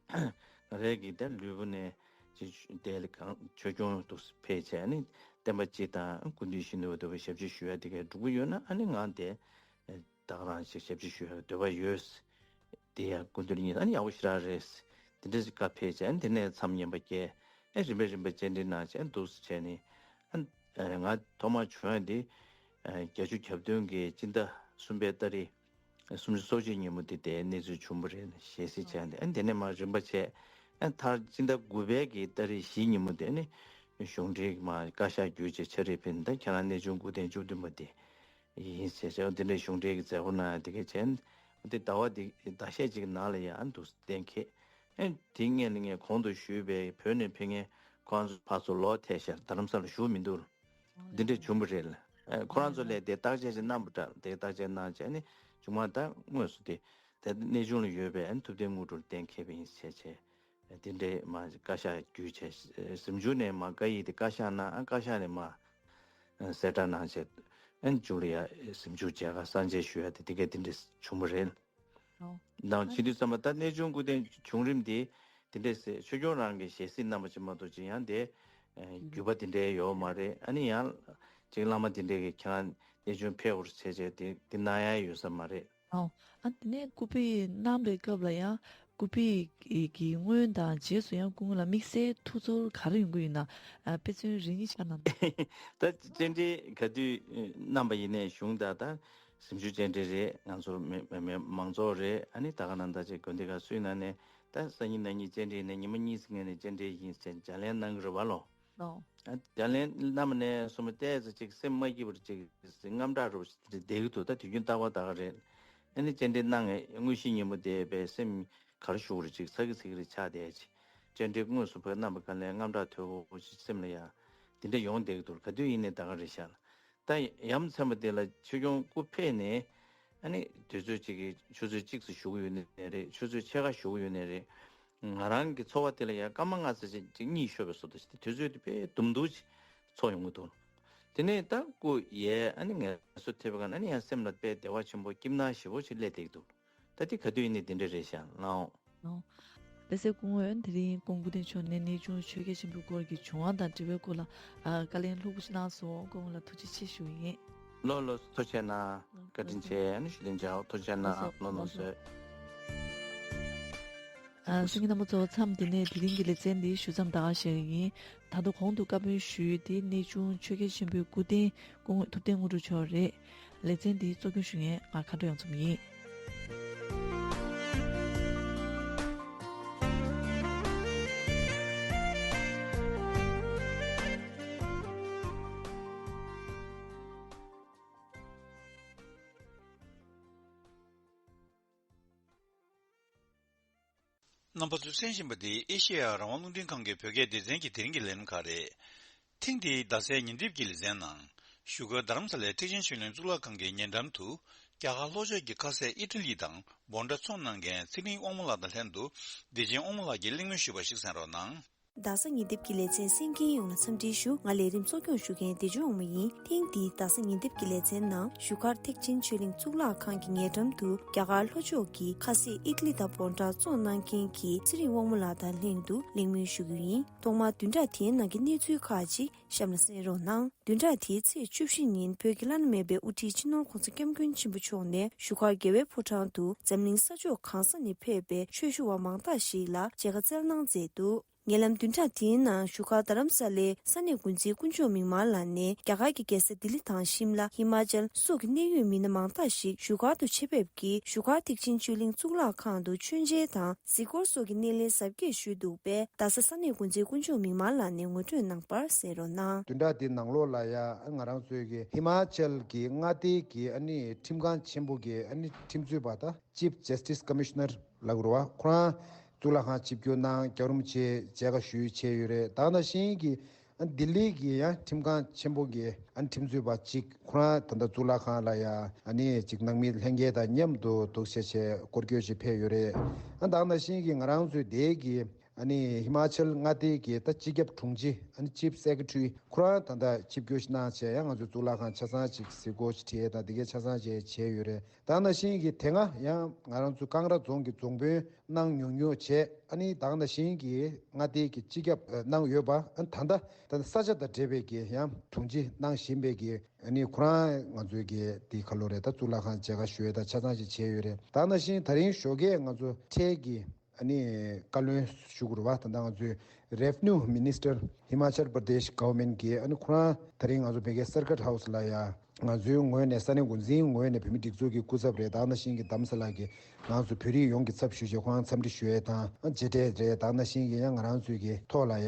ང་རའི་གི་ད་ལུས་པོ་ནས་ཅིག་དེ་ལ་གང་ཆོས་སྐྱོང་དུ་ཕེབས་བྱས་ཨ་ནི་བསྟན་པ་སྤྱི་དང་སྐུ་མདུན་ཞི་གནས་འོད་འདུ་བའི་ཞབས་ཕྱི་ཞུ་ཡ་དེ་གའི་འགྲུབ་ཀྱི་ཡོད་ན་ཨ་ནི་ང་དེ། ད་ག་རང་ཞིག་ཞབས་ཕྱི་ཞུ་ཡག་འདོད་པ་ཡོད། དེ་ཡང་སྐུ་མདུན་ལ་ཡིན་ཨ་ནི་ཡག་པོ་ཞེ་དྲག་རེད། དེ་འདྲ་ཞིག་བཀའ་ཕེབས་བྱས་ཨ་ནི་དེ་ནས་མཚམས་བསྙེན་པ་བསྐྱལ། ཨ་རིམ་པས་རིམ་པས་སྤྱན་འདྲེན་གནང་བྱས་ཨ་ནི་འདུག་སེ་བྱས་ནས་ཨ་ནི་ང་ཐོག་མར་བྱུང་ཡ་འདི་བརྒྱད་ཅུ་གྱ་བདུན་གྱི་སྤྱི་ཟླ་གསུམ་པའི་ཏ་རིག་སུམ་ཅུ་སོ་གཅིག་ཉིན་མོ་དེ་དེའི་གནས་ཚུལ་བྱུང་བ་རེད། ཞལ་གཟིགས་བྱས་ཨ་ནི་དེ་ནས་མར་རིམ་པ་བྱས་ཨ་ནི་མཐར་སྤྱི་ཟླ་དགུ་པའི་གི་ཏ་རིག་བཞི་ཉིན་མོ་དེ་ཨ་ནི་གཞུང་འབྲེལ་གྱི་མར་བཀའ་ཤག་བརྒྱུད་བྱས་ཕྱག་རེས་ཕུལ་ནས་ད་ཁྱེད་རང་གནས་ཆུང་སྐུ་རྟེན་བཅུ་བདུན་པ་དེ། ཡིན་ཟེར་ཟེར་བ་འདི་འདྲའི་གཞུང་འབྲེལ་གྱི་མཛད་སྒོ་གནང་ཡ་དེ་གས་བྱས། འདི་ཟླ་བ་འདི་ཟླ་ཤས་ཅིག་ནང་ལ་ཡང་འདུག་གཏན་འཁེལ། ཨེ་དེ་སྔོན་ལ་ངས་གོང་དུ་ཞུས་པའི་བོད་ནས་ཕེབས་མཁན་ཁོང་ཚོ་ཕར་ཚུར་ལོག་ཐལ་ཤག་རྡ་རམ་ས་ལ་བཞུགས་མི་འདུག་འདི་འདྲའི་བྱུང་བ་རེད། ཨེ་ཁོ་རང་ཚོ་ལས་དེ་བརྟག་དཔྱད་ཅིག་གནང་བ་འདྲ། དེ་བརྟག་དཔྱད་གནང་བྱས་ནས་མཇུག་མ་ད་དངོས་སུ་དེ་དེ་གནས་ཆུང་ལ་ཡོད་པའི་ཨེ་ཐུབ་བསྟན་དངོས་གྲུབ་གཏན་འཁེལ་བ་ཡིན་ཟེར་བྱས། དེ་འདྲའི་མ་བཀའ་ཤག་བརྒྱུད་བྱས་གཟིམ་ཆུང་ནས་མ་བཀའ་ཡིག་དེ་བཀའ་ཤག་གནང་། ཨ་བཀའ་ཤག་ནས་མ་གསལ་བསྒྲགས་གནང་བྱས་ཨ་མཇུག་ལ་ཡ་གཟིམ་ཆུང་མཇལ་ཁ་གསང་མཇལ་ཞུ་ཡ་དེ་དེ་གས་དེ་འདྲ་བྱུང་བ་རེད། ཨོ། དང་ཕྱིན་དུས་ཙམ་པ་ད་གནས་ཆུང་སྐུ་རྟེན་བྱུང་རིམ་དེ་དེ་འདྲས་སེ་ཆོས་སྐྱོང་རང་གི་ཞལ་གཟིགས་གནང་བ་ཅིག་མ་གཏོགས་ཅིག་ཡང་དེ་ཨེ་བརྒྱུད་པ་དེ་འདྲས་ཡོད་མ་རེད། ཨ་ནི་ཡང་ཅིག་བླ་མ་དེ་འདྲས་ཀྱི་ཁྱེད་རང་གནས་ཆུང་ཕེབས་པར་བྱས་བྱས་དེ་དེ་གནང་ཡ་ཡོད་ས་མ་རེད། ཨོ། ཨ་དེ་ནས་སྐུ་ཕེབས་གནང་བའི་སྐབས་ལ་ཡང་སྐུ་ཕེབས་ཀྱི་སྔོན་དང་རྗེས་སུ་ཡང་སྐུ་ངོ་ལ་དམིགས་བསལ་ཐུགས་ཚོར་ག་རེ་ཡོང་གི་ཡོད་ན། ཨ་དཔེ་མཚོན་རེ་གཉིས་ཆ་གནང་དང་། ད་སྤྱན་འདྲེན་ག་དུས་གནང་བ་ཡིན་ནའི་གཞུང་དང་ད་གཟིམ་ཆུང་སྤྱན་འདྲེན་རེད། ང་ཚོར་མི་མི་མི་མང་ཚོགས་རེད། ཨ་ནི་ད་ག་ནང་ད་ཅིག་དགོན་སྡེ་ཁག་སུའི་ནང་ནས་ད་སང་ཉིན་གནངས་ཉིན་སྤྱན་འདྲེན་ཡིན་ནའི་ཉི་མ་གཉིས་ཙམ་སྔོན་ནས་སྤྱན་འདྲེན་ཡིན་ཟེར་ལྗགས་ལན་གནང་གི་རེད་བ་ལོ། ཨོ། ཨ་ལྗགས་ལན་གནང་བ་ནས་སོ་མ་བལྟས་ཚེ་ཅིག་སེམས་མ་སྐྱིད་པར་ཅིག་དངངས་སྐྲག་རུ་བསྡད་ཀྱི་འདུག་ད་དུས་རྒྱུན་རྟག་པར་ད་ག་རེད། ཨ་ནི་སྤྱན་འདྲེན་གནང་ངས་དངོས་གཞི་ཉིན་མོ་དེ་བས་སེམས་ག་རེ་ཞུ་དགོས་རེད། ཅིག་ཚ་གི་ཚིག་རེ་ཆགས་བསྡད་ཅིག་སྤྱན་འདྲེན་དངོས་སུ་ཕར་གནང་བ་ག་ལས་དངངས་སྐྲག་དོད་པོ་ཅིག་སེམས་ལ་ཡ་དེ་འདྲ་ཡོང་བསྡད་ཀྱི་འདུག་ག་དུས་ཡིན་ནའི་ད་ག་རེད་ཤག་ད་ཡ་མཚན་པ་དེ་ལ་ཆོས་སྐྱོང་སྐུ་ཕེབས་ནས་ཨ་ནི་དུས་ཚོད་ཅིག་གི་ཆུ་ཚོད་གཅིག་ཙམ་བཞུགས་ཡོད་ནའི་རེད། ཆུ་ཚོད་ཕྱེད་ཀ་བཞུགས་ཡོད་ནའི་རེད། ང་རང་གི་ཚོར་བ་དེ་ལ་ཡང་སྐར་མ་ལྔ་ཙམ་ཅིག་གཉིད་ཤོར་བའི་བཟོ་འདྲ་ཞིག་དེ་དུས་ཚོད་དེ་དཔེ་དུམ་བུ་ཅིག་ཚོར་ཡོང་གི་འདུག་དེ་ནས་ད་སྐུ་ཡལ་ཨ་ནི་ངལ་གསོ་ཐེབས་པའི་སྒང་ཨ་ནི་ཡང་སེམས་ལ་དཔེ་བདེ་བ་ཆེན་པོ་སྐྱིད་སྣང་ཞེ་པོ་ཅིག་སླེབས་བསྡད་ཀྱི་འདུག་ད་དེ་ག་དུས་ཡིན་ནའི་དེ་འདྲ་རེད་ཤག་ལགས། ཨོ། དཔེ་མཛོད་སྐུ་ངོ་དེ་རིང་སྐུ་ངོ་སྐུ་བལྟམས་མཆོག་ནས་གནས་ཆུང་ཆོས་རྒྱལ་ཆེན་པོའི་སྐོར་གྱི་བྱུང་བ་དང་འབྲེལ་བའི་སྐོར་ལ་ཨ་བཀའ་ལན་ལྷུག་པོ་ཞིག་གནང་སོང་། སྐུ་ངོ་ལ་ཐུགས་རྗེ་ཆེ་ཞུ་ཡིན། ལགས་ལགས་ཐུགས་རྗེ་གནང་། བཀའ་དྲིན་ཆེ། ཨ་ནི་ཞུ་ལན་ཆེ། ཐུགས་རྗེ་གནང་། ལགས་སོ། ལགས་ལགས་སོ། ཨ་གསན་མཁན་རྣམ་པ་ཚོ་མཚམས་འདི་ནས་དེ་རིང་གི་ལེ་ཚན་འདི་ཞུ་མཚམས་བསྡད་པ་ཞིག་ཡིན། ད་དུང་གོང་དུ་བཀའ་མོལ་ཞུས་ཏེ་གནས་ཆུང་ཆོས་རྒྱལ་ཆེན་པོའི་སྐུ་རྟེན་སྐུ་ངོ་ཐུབ་བསྟན་དངོས་གྲུབ་མཆོག་རེད། ལེ་ཚན་འདི་གཙོ་སྐྱོང་ཞུ་མཁན་ང་མཁའ་འགྲོ་གཡང་འཛོམས་ཡིན། རྣམ་པ་ཚོས་གསན་བཞིན་པ་འདི་ཨེ་ཤེ་ཡ་རང་དབང་རླུང་འཕྲིན་ཁང་གི་བོད་སྐད་སྡེ་ཚན་གྱི་དེ་རིང་གི་ལས་རིམ་ཁག་རེད། ཐེངས་འདིའི་རྡ་སའི་ཉིན་དེབ་ཀྱི་ལེ་ཚན་ནང་བཞུགས་སྒར་རྡ་རམ་ས་ལའི་ཐེག་ཆེན་ཆོས་གླིང་གཙུག་ལག་ཁང་གི་ཉེ་འགྲམ་དུ་རྒྱ་གར་ལྷོ་ཕྱོགས་ཀྱི་ཁ་ཟས་ཨི་ཊ་ལི་དང་བོན་ཊ་བཙོང་གནང་མཁན་ཚེ་རིང་དབང་མོ་ལགས་དང་ལྷན་དུ་བདེ་ཆེན་དབང་མོ་ལགས་ཀྱིས་གླེང་མོལ་ཞུས་པ་ཞིག་གསན་རོགས་གནང་། རྡ་ས་ཉིན་དེབ་ཀྱི་ལེ་ཚན་གསན་མཁན་ཡོངས་ལ་འཚམས་འདྲི་ཞུ། ང་ལས་རིམ་གཙོ་སྐྱོང་ཞུ་མཁན་བདེ་ཆེན་དབང་མོ་ཡིན། ཐེངས་འདིའི་རྡ་ས་ཉིན་དེབ་ཀྱི་ལེ་ཚན་ནང་བཞུགས་སྒར་ཐེག་ཆེན་ཆོས་གླིང་གཙུག་ལག་ཁང་གི་ཉེ་འགྲམ་དུ་རྒྱ་གར་ལྷོ་ཕྱོགས་ཀྱི་ཁ་ཟས་ཨི་ཊ་ལི་དང་བོན་ཊ་བཙོང་གནང་མཁན་གྱི་ཚེ་རིང་དབང་མོ་ལགས་དང་ལྷན་དུ་གླེང་མོལ་ཞུ་རྒྱུ་ཡིན། ཐོག་མར་བདུན་ཕྲག་དེའི་ནང་གི་གནས་ཚུལ་ཁག་ཅིག་གཤམ་ལ་གསན་རོགས་གནང་། བདུན་ཕྲག་དེའི་ཚེས་བཅུ་བཞི་ཉིན་བོད་ཀྱི་བླ་ན་མེད་པའི་དབུ་ཁྲིད་སྤྱི་ནོར་༸གོང་ས་༸སྐྱབས་མགོན་ཆེན་པོ་མཆོག་ནས་བཞུགས་སྒར་རྒྱལ་བའི་ཕོ་བྲང་དུ་འཛམ་གླིང་ས་ཕྱོགས་གང་ས་ནས་ཕེབས་པའི་ཆོས་ཞུ་བ་མང་དག་ཞིག་ལ་མཇལ་ཁ་སྩལ་གནང་མཛད་འདུག་ཉེ་ལམ་བདུན་ཕྲག་དེའི་ནང་བཞུགས་སྒར་རྡ་རམ་ས་ལའི་ས་གནས་འགོ་འཛིན་དཀོན་མཆོག་མིག་དམར་ལགས་ནས་རྒྱ་གར་གྱི་རྒྱལ་ས་ལྡི་ལི་དང་ཤིམ་ལ། ཧི་མ་ཅལ་སོགས་ཀྱི་གནད་ཡོད་མི་སྣ་མང་དག་ཞིག་བཞུགས་སྒར་དུ་ཆེད་ཕེབས་ཀྱིས་བཞུགས་སྒར་ཐེག་ཆེན་ཆོས་གླིང་གཙུག་ལག་ཁང་དུ་མཆོད་མཇལ་དང་གཟིགས་སྐོར་སོགས་ཀྱི་སྣེ་ལེན་གཟབ་རྒྱས་ཞུས་འདུག་པས། རྡ་ས་ས་གནས་འགོ་འཛིན་དཀོན་མཆོག་མིག་དམར་ལགས་ནས་ངོ་སྤྲོད་གནང་བར་གསན་རོགས་གནང་། བདུན་ཕྲག་འདི་ནང་ལོགས་ལ་ཡ་ང་རང་ཚོའི་གི་ཧི་མ་ཅལ་གྱི་མངའ་སྡེའི་གི་ཨ་ནི་ཁྲིམས་ཁང་ཆེན་པོ་གི་ཨ་ནི་ཁྲིམས་རྩོད་པ་ད་Chief Justice Commissioner ལབ་དགོས་རེད་བ། ཁོ་རང་གཙུག་ལག་ཁང་ཆིབས་བསྒྱུར་གནང་། རྒྱལ་བ་རིན་པོ་ཆེ་མཇལ་ཁ་ཞུས་བྱས་ཡོད་རེད། ད་ག་ནང་བཞིན་གྱི་ཨ་ལྡི་ལི་གི་ཡང་ཁྲིམས་ཁང་ཆེན་པོ་གི་ཨ་ཁྲིམས་རྩོད་པ་གཅིག་ཁོ་རང་ད་ལྟ་གཙུག་ལག་ཁང་ལ་ཡ་ཨ་ནི་གཅིག་ནང་མི་ལྷན་རྒྱས་དང་མཉམ་དུ་འདུག་བྱས་བྱས་སྐོར་སྐྱོད་བྱས་ཕེབས་ཡོད་རེད། ཨ་ད་ག་ནང་བཞིན་གྱི་ང་རང་ཚོའི་དེའི་གི་ཨ་ནི་ཧི་མ་ཅལ་མངའ་སྡེའི་གི་ད་སྤྱི་ཁྱབ་དྲུང་ཆེ་ཨ་ནི་Chief Secretary ཁོ་རང་ད་ལྟ་ཆིབས་བསྒྱུར་གནང་བྱས་ཡང་ང་ཚོའི་གཙུག་ལག་ཁང་ཆ་ཚང་ཅིག་གཟིགས་སྐོར་ཅིག་ཁྲིད་ཡས་དང་དེ་གའི་ཆ་ཚང་བྱས་བྱས་ཡོད་རེད། ད་ག་ནང་བཞིན་གྱི་དེ་སྔ་ཡང་ང་རང་ཚོ་ཀང་ར་རྫོང་གི་རྫོང་དཔོན་གནང་མྱོང་མྱོང་བྱས། ཨ་ནི་ད་ག་ནང་བཞིན་གྱི་མངའ་སྡེའི་གི་སྤྱི་ཁྱབ་གནང་ཡོད་པ། ཨ་ནི་ད་ལྟ་ད་ས་ཆ་དང་འབྲེལ་བའི་གི་ཡང་དྲུང་ཆེ་གནང་བཞིན་པའི་གི་ཨ་ནི་ཁོ་རང་ང་ཚོའི་གི་དེ་ཁ་ལོ་རེད། ད་གཙུག་ལག་ཁང་མཇལ་ཁ་ཞུ་ཡས་དང་ཆ་ཚང་ཅིག་བྱས་ཡོད་རེད། ད་ག་ནང་བཞིན་ད་རིང་ཞོགས་ཀས་ང་ཚོ་འཕྲལ་གྱི་ཨ་ནི་བཀའ་བློན་ཞུ་དགོས་རེད་བ། ད་ལྟ་ང་ཚོའི་Revenue Minister Himachal Pradesh Government གི་ཨ་ནི་ཁོ་རང་ད་རིང་ང་ཚོ་བོད་སྐད་Circuit House ལ་ཡ་ང་ཚོའི་ངོས་ནས་ས་གནས་འགོ་འཛིན་ངོས་ནས་བོད་མི་སྒྲིག་འཛུགས་ཀྱི་སྐུ་ཚབ་རེད། ད་ག་ནང་བཞིན་གྱི་རྡ་རམ་ས་ལ་གི་ང་ཚོ་བོད་རིགས་ཡོངས་ཀྱི་ཚབ་ཞུས་བྱས་ཁོ་རང་འཚམས་འདྲི་ཞུ་ཡས་དང་མཇལ་འཕྲད་རེད། ད་ག་ནང་བཞིན་གྱི་ཡང་ང་རང་ཚོའི་གི་ཐོག་ལ་ཡ་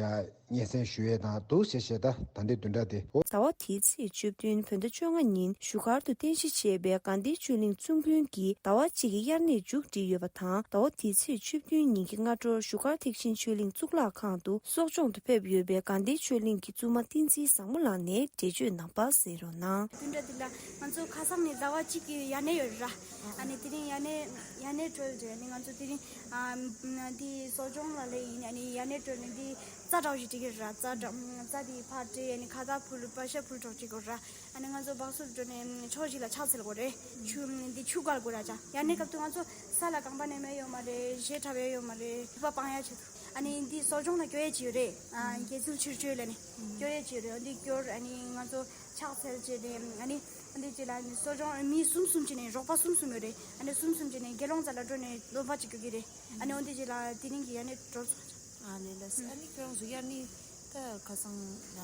སྙན་སེང་ཞུ་ཡས་དང་འདུག་བྱས་བྱས་ད་ད་ལྟའི་བདུན་ཕྲག་དེ། ཟླ་བ་དེའི་ཚེས་བཅུ་བདུན་བོད་ཟླ་བཅོ་ལྔ་ཉིན་བཞུགས་སྒར་དུ་རྟེན་གཞི་བྱས་པའི་དགའ་ལྡན་ཆོས་གླིང་གཙུག་མགོན་གྱི་ཟླ་བ་གཅིག་གི་དབྱར་གནས་མཇུག་སྒྲིལ་ཡོད་པ་དང་། ཟླ་བ་དེའི་ཚེས་བཅུ་བདུན་ཉིན་གྱི་སྔ་དྲོར་བཞུགས་སྒར་ཐེག་ཆེན་ཆོས་གླིང་གཙུག་ལག་ཁང་དུ་ དུ་གསོ་སྦྱོང་དུ་ཕེབས་ཡོད་པའི་དགའ་ལྡན་ཆོས་གླིང་གི་བཙུན་མ་བསྟན་འཛིན་བཟང་མོ་ལགས་ནས་འགྲེལ་བརྗོད་གནང་བ་གསན་རོགས་གནང་། བདུན་ཕྲག་འདི་ལ་ང་ཚོ་ཁ་སང་ནས་ཟླ་བ་གཅིག་གི་ཡར་སྣེ་ཡོད་ར། ཨ་ནི་དེ་རིང་ཡར་སྣེ་ཡར་སྣེ་གྲོལ་རྗེས་ནི་ང་ཚོ་དེ་རིང་ཨ་འདི་གསོ་སྦྱོང་ལ་ལས་ཡིན། ཨ་ནི་ཡར་སྣེ་གྲོལ་ནས་འདི་རྩྭ་འདྲ་བོ་ཞིག་སྒྲིག་གི་ར། རྩྭ་འདྲ་རྩྭ་དེ་ཕར་སྤྲད། ཨ་ནི་ཁ་བཏགས་ཕུལ། པ་ཤ་ཕུལ་གྲོགས་ཅིག་གོ་ར། ཨ་ནི་ང་ཚོ་སྦག་སུར་འགྲོ་ནས་ཕྱོགས་ཞིག་ལ་ཕྱག་འཚལ་དགོས་རེད། ཆུ་འདི་ཆུ་བཀལ་དགོས་ར་ཅག་ཡར་སྣེ་སྐབས་དུས་ང་ཚོ་ས་ལ་རྐང་པ་ནས་མེད་ཡོད་མ་རེད། གཞས་འཁྲབ་ཡས་ཡོད་མ་རེད། ཕུད་པ་སྤང་ཡ་ཆེད་དུ། ཨ་ནི་འདི་གསོ་སྦྱོང་ལ་སྐྱོར་ཡས་ཅིག་ཡོད་རེད། ཨ་དགེ་ཚུལ་ཕྱིར་བཅོས་ལ་ནི་སྐྱོར་ཡས་ཅིག་ཡོད་རེད། འདི་སྐྱོར། ཨ་ནི་ང་ཚོ་ཕྱག་འཚལ་བྱས་ནས། ཨ་ནི་འདི་ཅིག་ལ་ནི་གསོ་སྦྱོང་མི་གསུམ་གསུམ་བྱས་ནས། རོགས་པ་གསུམ་གསུམ་ཡོད་རེད། ཨ་ནི་གསུམ་གསུམ་བྱས་ནས་དགེ་སློང་རྩ་ལ་འགྲོ་ནས་སྡོམ་པ་ཅིག་སྐྱོར་གྱི་རེད། ཨ་ནི་འོ་འདི་ཅིག་ལ་དེ་རིང་གི་ཡར་སྣེ་གྲོལ་སོང་། ཨ་ལས་ལགས་སོ། ཨ་ནི་ཁྱོད་རང་ཚོ་ཡར་སྣེ་ད་ཁ་སང་ལ་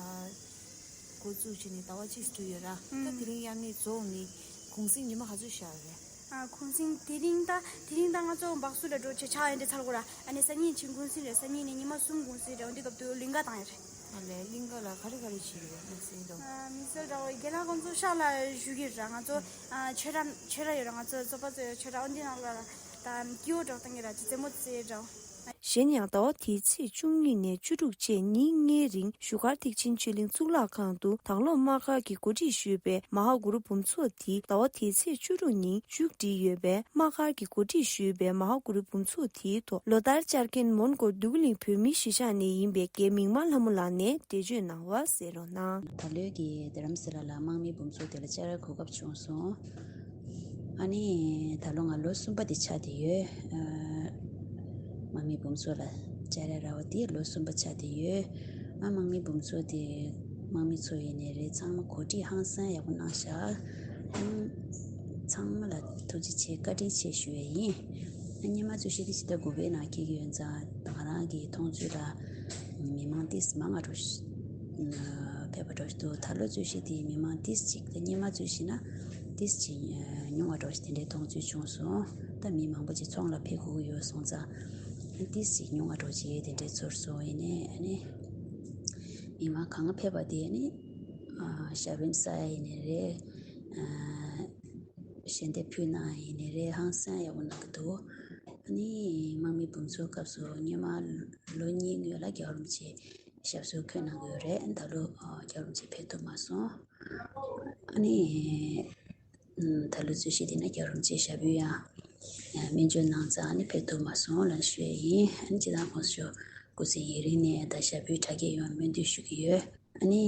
འགོ་བཙུགས་བྱས་ནས་ཟླ་བ་གཅིག་འགྲོ་ཡོད་ར། ད་དེ་རིང་ཡར་སྣེ་རྫོགས་ནས་གུང་གསེང་ཉི་མ་ག་ཚོད་བཞག་ཡོད་རེད། ཨ་གུང་གསེང་དེ་རིང་ད་དེ་རིང་ད་ང་ཚོ་སྦག་སུ་ལ་འགྲོ་བྱས་ཕྱག་ཡར་སྣེ་ཚར་དགོས་ར། ཨ་ནི་སང་ཉིན་ཕྱིན་གུང་གསེང་རེད། སང་ཉིན་ནས་ཉི་མ་གསུམ་གུང་གསེང་རེད། འོ་འདི་སྐབས་དུ་གླིང་ག་བཏང་ཡོད་རེད། ཨ་ལས་གླིང་ག་ལ་ག་རེ་ག་རེ་བྱས་ཡོད་རེད། དམིགས་བསལ་འདྲ་བོ། ཨ་དམིགས་བསལ་འདྲ་བོ་རྒན་ལགས་ཁོང་ཚོ་ཤག་ལ་བཞུགས་ཀྱི་རེད་ར། ང་ཚོ་ཨ་ཆོས་ར་ཆོས་ར་ཡོད་ར། ང་ཚོ་རྩོད་པ་རྩོད་ཆོས་ར་འོ་འདི་ནང་ལ་ར། ད་སྐྱིད་པོ་འགྲོ་བཏང་གི་ར། ཅི་རྩེད་མོ་རྩེ་འདྲ་བོ། གཞན་ཡང་ཟླ་བ་འདིའི་ཚེས་བཅུ་གཉིས་ནས་བཅུ་དྲུག་བཅས་ཉིན་ལྔའི་རིང་བཞུགས་སྒར་ཐེག་ཆེན་ཆོས་གླིང་གཙུག་ལག་ཁང་དུ་དྭགས་ལོ་དམག་སྒར་གྱིས་གོ་སྒྲིག་ཞུས་པའི་མ་ཧཱ་གུ་རུ་འབུམ་ཚོགས་དེ་ཟླ་བ་འདིའི་ཚེས་བཅུ་དྲུག་ཉིན་མཇུག་སྒྲིལ་ཡོད་པས། དམག་སྒར་གྱིས་གོ་སྒྲིག་ཞུས་པའི་མ་ཧཱ་གུ་རུ་འབུམ་ཚོགས་དེའི་ཐོག་ལོ་ལྟར་བཅར་མཁན་མོན་གྷོ་འདོད་རྒུ་གླིང་བོད་མིའི་གཞིས་ཆགས་ནས་ཡིན་པའི་རྒན་མིག་དམར་ལྷ་མོ་ལགས་ནས་འགྲེལ་བརྗོད་གནང་བ་གསན་རོགས་གནང་། ད་ལོའི་གི་རྡ་རམ་ས་ལ་ལ་དམག་མིའི་འབུམ་ཚོགས་དེ་ལ་བཅར་གོ་སྐབས་བྱུང་སོང་། ཨ་ནི་ད་ལོ་ང་ལོ་གསུམ་པ་དེ་ཆགས་བསྡད་ཡོད། ཨ་དམག་མི་འབུམ་ཚོགས་ལ་བཅར་ཡ་རག་པ་དེ་ལོ་གསུམ་པ་ཆགས་བསྡད་ཡོད། ཨ་དམག་མི་འབུམ་ཚོགས་དེ་དམག་མི་ཚོ་ཡིན་ནའི་རེད། ཚང་མ་གོ་སྒྲིག་ཧང་སང་ཡག་པོ་གནང་ཤག་ཨ་ཚང་མ་ལ་ཐུགས་རྗེ་ཆེ། བཀའ་དྲིན་ཆེ་ཞུ་ཡས་ཡིན། ཨ་སྔོན་མ་ཚོས་གཞི་དེ་ཇི་ལྟར་དགུ་པའི་ནང་འཁེལ་གྱི་ཡོད་ཙང་། ང་རང་གི་མཐོང་ཚུལ་ལ་མི་མང་ཏིས་མང་ང་འགྲོ་ཤི་ཕེབས་པ་འགྲོ་ཞིག་འདུག་ད་ལོ་ཚོས་གཞི་དེ་མི་མང་ཏིས་ཅིག་ད་སྔོན་མ་ཚོས་གཞི་ན་ཏིས་ཅིག་ཉུང་བ་འགྲོ་ཞིག་དེ་འདྲའི་མཐོང་ཚུལ་བྱུང་སོང་། ད་མི་མང་པོ་ཅིག་ཚོང་ལ་ཕེབས་དགོས་ཀྱི་ཡོད་སོང་ཙང་། ཏིས་ཅིག་ཉུང་བ་འགྲོ་ཅིག་དེ་འདྲའི་ཚོར་སོང་། ཡིན་ནའི་ཨ་ནི་མི་མང་གང་ཕེབས་པ་དེ་ནི་ཞབས་རིམ་ས་ཡ་ཡིན་ནའི་རེད། ཞལ་འདེབས་ཕུལ་གནང་ཡིན་ནའི་རེད། ཧང་སང་ཡག་པོ་གནང་གི་འདུག་ཨ་ནི་དམག་མི་འབུམ་ཚོགས་སྐབས་སུ་སྔོན་མ་ལོ་གཉིས་སྔོན་ལ་རྒྱལ་བ་རིན་པོ་ཆེ་ཞབས་སོར་འཁོད་གནང་གི་ཡོད་རེད། ད་ལོ་རྒྱལ་བ་རིན་པོ་ཆེ་ཕེབས་ཐུབ་མ་སོང་། ཨ་ནི་ད་ལོ་ཚོས་གཞི་དེ་ན་རྒྱལ་བ་རིན་པོ་ཆེ་ཞབས་ཡུལ་ཡང་སྨན་བཅོས་གནང་ཙང་ཨ་ནི་ཕེབས་ཐུབ་མ་སོང་ལ་ཞུ་ཡས་ཡིན། ཨ་ནི་སྤྱི་བཏང་ཁོང་ཚོ་སྐུ་ཚེ་ཡུན་རིང་ནས་ད་ཞབས་ཡུལ་དྲག་སྐྱེད་ཡོང་སྨོན་འདུན་ཞུ་གི་ཡོད། ཨ་ནི་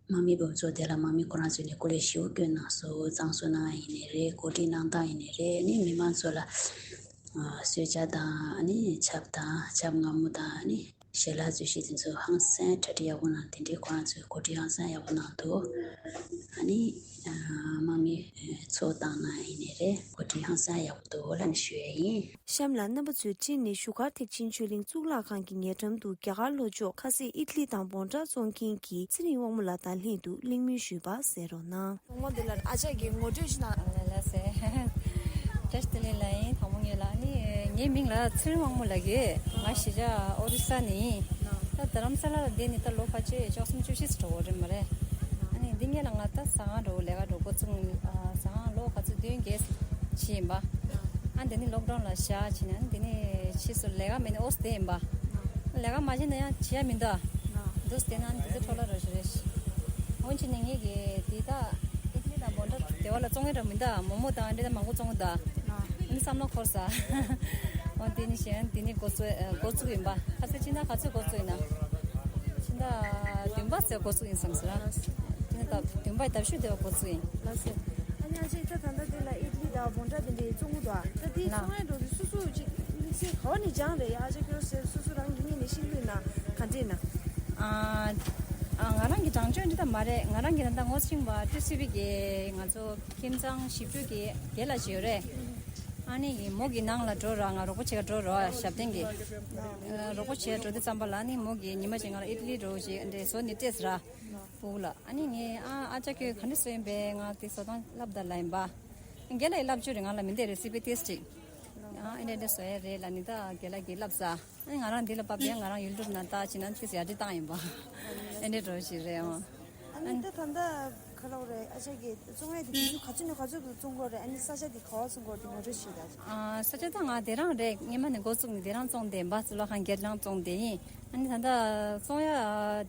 དམག་མི་འབུམ་ཚོགས་དེ་ལ་དམག་མི་ཁོ་རང་ཚོས་ནས་སྐུ་ལས་ཞེ་པོ་བསྐྱོན་གནང་སོང་། གཙང་བཟོ་གནང་ཡིན་ནའི་རེད། གོ་སྒྲིག་གནང་སྟངས་ཡིན་ནའི་རེད། ཨ་ནི་མི་མང་ཚོ་ལ་གསོལ་ཇ་དང་། ཨ་ནི་ཆབ་དང་ཆབ་མངར་མོ་དང་། ཨ་ནི་ཞལ་ལག་ཚོས་གཞི་དེ་ཚོ་ཧང་སང་གྲ་སྒྲིག་ཡག་པོ་གནང་། དེ་འདྲའི་ཁོ་རང་ཚོས་གོ་སྒྲིག་ཧང་སང་ཡག་པོ་གནང་འདུག་ཨ་ནི་དམག་མི་ཚོགས་བཏང་གནང་ཡིན་ནའི་རེད། གོ་སྒྲིག་ཧང་སང་ཡག་པོ་འདུག་ལབ་ནས་ཞུ་ཡས་ཡིན། གཤམ་ལ་རྣམ་པ་ཚོས་འཕྲིན་ནས་བཞུགས་སྒར་ཐེག་ཆེན་ཆོས་གླིང་གཙུག་ལག་ཁང་གི་ཉེ་འགྲམ་དུ་རྒྱ་གར་ལྷོ་ཕྱོགས་ཁ་སེ་ཨིཏ་ལི་དང་བོན་ཊ་བཙོང་མཁན་གྱི་ཚེ་རིང་དབང་མོ་ལགས་དང་ལྷན་དུ་གླེང་མོལ་ཞུས་པ་གསན་རོགས་གནང་། དང་པོ་འདི་ལ་ཨ་ཅག་གིས་ངོ་སྤྲོད་ཞིག་གནང་། ལགས་སེ། བཀྲ་ཤིས་བདེ་ལེགས་ལགས་ཡིན། དང་པོ་ངེད་ལ་ནི་ངའི་མིང་ལ་ཚེ་རིང་དབང་མོ་ལགས་ཀྱིས། ང་གཞིས་ཆགས་ཨོ་རི་ས་ནས་ཡིན། ད་རྡ་རམ་ས་ལ་ལ་བསྡད་ནས་ད་ལོ་ཕལ་ཆེར་བཅུ་གསུམ་བཅུ་བཞི་ཙམ་འགྲོ་གི་རེད་མ་རེད། ཨ་ནི་འདི་སྔོན་ལ་ང་ད་ཟ་ཁང་འགྲོ་ལས་ཀ་འགྲོ་འགོ་བཙུགས། ཨ་ཟ་ཁང་ལོ་ག་ཚོད་བདུན་བརྒྱད་ཙམ་ཕྱིན་ཡིན་པ། ཨ་འདི་ནི་ལོག་ཌའུན་ལ་བཞག་ཕྱིན་ནས། ཨ་འདི་ནི་ཕྱིས་སུ་ལས་ཀ་མེད་ནས་ཨོ་སི་བསྡད་ཡིན་པ། ལས་ཀ་མ་བྱས་ན་ཡང་བྱེད་ཡ་མི་འདུག་འདུག་སེ་བསྡད་ན་འདི་ཚོ་འཕྲོ་བརླག་འགྲོ་ཞིག་རེད། འོན་ཀྱང་ནི་ངེད་ཀྱིས་འདི་ད་ཨིཊ་ལི་དང་བོན་ཊ་སྡེ་བ་ལ་བཙོང་ཡ་འདྲ་མི་འདུག་མོག་མོག་དང་འདི་ད་མང་པོ་བཙོང་གི་འདུག་འདི་ནི་བསམ་བློ་འཁོར་ས། འོ་འདི་ནི་གཞན་འདི་ནི་འགོ་བཙུགས་འགོ་བཙུགས་ཡིན་པ། ཁ་སང་ཕྱི་ཟླ་ག་ཚོད་འགོ་བཙུགས་ཡིན་ན། ཕྱི་ཟླ་བདུན་པ་ཙམ་འགོ་བཙུགས་ཡིན་བསམ་སོང་། ཕྱི་ཟླ་བདུན་པའི་ཟླ་བཞི་དེ་བ་འགོ་བཙུགས་ཡིན། ལགས་སེ། ཨ་ནི་ཨ་ཅེ་ད་ད་ལྟ་འདི་ལ་ཨིཊ་ལི་དང་བོན་ཊ་དེ་འདྲའི་བཙོང་གི་འདུག་ད་དེ་ལགས། བཙོང་ཡ་འགྲོ་དུས་སོ་སོ་ཅིག་དམིགས་བསལ་ག་བ་ནས་སྦྱངས་རེད། ཨ་ཅེ་ཁྱོད་ཟེར་སོ་སོ་རང་གི་སྙིང་ནས་ཤེས་ཀྱི་ཡོད་ན་ག་འདྲས་ན། ཨ་ཨ་ང་རང་གི་དྲང་སྤྱོད་འདི་ལྟ་མ་རེད། ང་རང་གི་ད་ལྟ་ངོ་ཤེས་པ་ཊི་སི་བི་གི་ང་ཚོ་ཁྱིམ་ཚང་བཞི་བཅུ་གི་སྒེར་ལ་ཅིག་ཡོད་རེད། ཨ་ནི་མོ་གི་ནང་ལ་འགྲོ་ར། ང་རོགས་པ་བྱེད་ག་འགྲོ་ར། ཞབས་བརྟན་གྱི་རོགས་པ་བྱེད་འགྲོ་དུས་ཙམ་པ་ལ་ནི་མོ་གི་ཉི་མ་གཅིག་ང་ལ་ཨིཊ་ལི་འགྲོ་ཅིག་འདྲ་བཟོ་ནི་སྤྲད་ཟེར་ར། སྤུ་གུ་ལ། ཨ་ནི་ངས་ཨ་ཨ་ཅག་ཁྱོད་ག་འདྲ་བཟོ་ཡིན་པས། ང་དེ་བཟོ་སྟངས་བསླབ་དང་ལབ་ཡིན་པ། རྒན་ལགས་ཀྱིས་བསླབ་བྱ་རེད། ང་ལ་མི་འདི་རེ་སི་པི་ཏིས་ཅིག་ཨ་ཨེ་འདྲ་འདྲ་བཟོ་ཡ་རེད་ལབ་ནི་ད་རྒན་ལགས་ཀྱིས་བསླབ་ས། ཨ་ནི་ང་རང་འདི་ལ་བབས་ཡ་ང་རང་ཡུལ་གྲུ་ན་ད་ཅི་ན་ཏིས་ཡར་རྒྱས་བཏང་ཡིན་པ། ཨེ་འདྲ་འགྲོ་ཞིག་རེད་ཨང་། ཨ་ནི་ད་ད་ལྟ་ག་ལབ་རེད། ཨ་ཅག་གིས་བཙོང་ཡ་དེ་དུས་ཚོད་ག་ཚོད་ནས་ག་ཚོད་དུ་བཙོང་དགོས་རེད། ཨ་ནི་ས་ཆ་དེ་ག་བ་བཙོང་དགོས་རེད། དེ་ངོ་སྤྲོད་ཞིག་ད། ཨ་ས་ཆ་ད་ང་དེ་རང་རེད། སྔོན་མ་ནས་འགོ་བཙུགས་ནས་དེ་རང་བཙོང་བསྡད་ཡིན་པ། ཙི་ལོ་ཁང་སྒེར་རང་བཙོང་བསྡད་ཡིན། ཨ་ནི་ད་ལྟ་བཙོང་ཡ་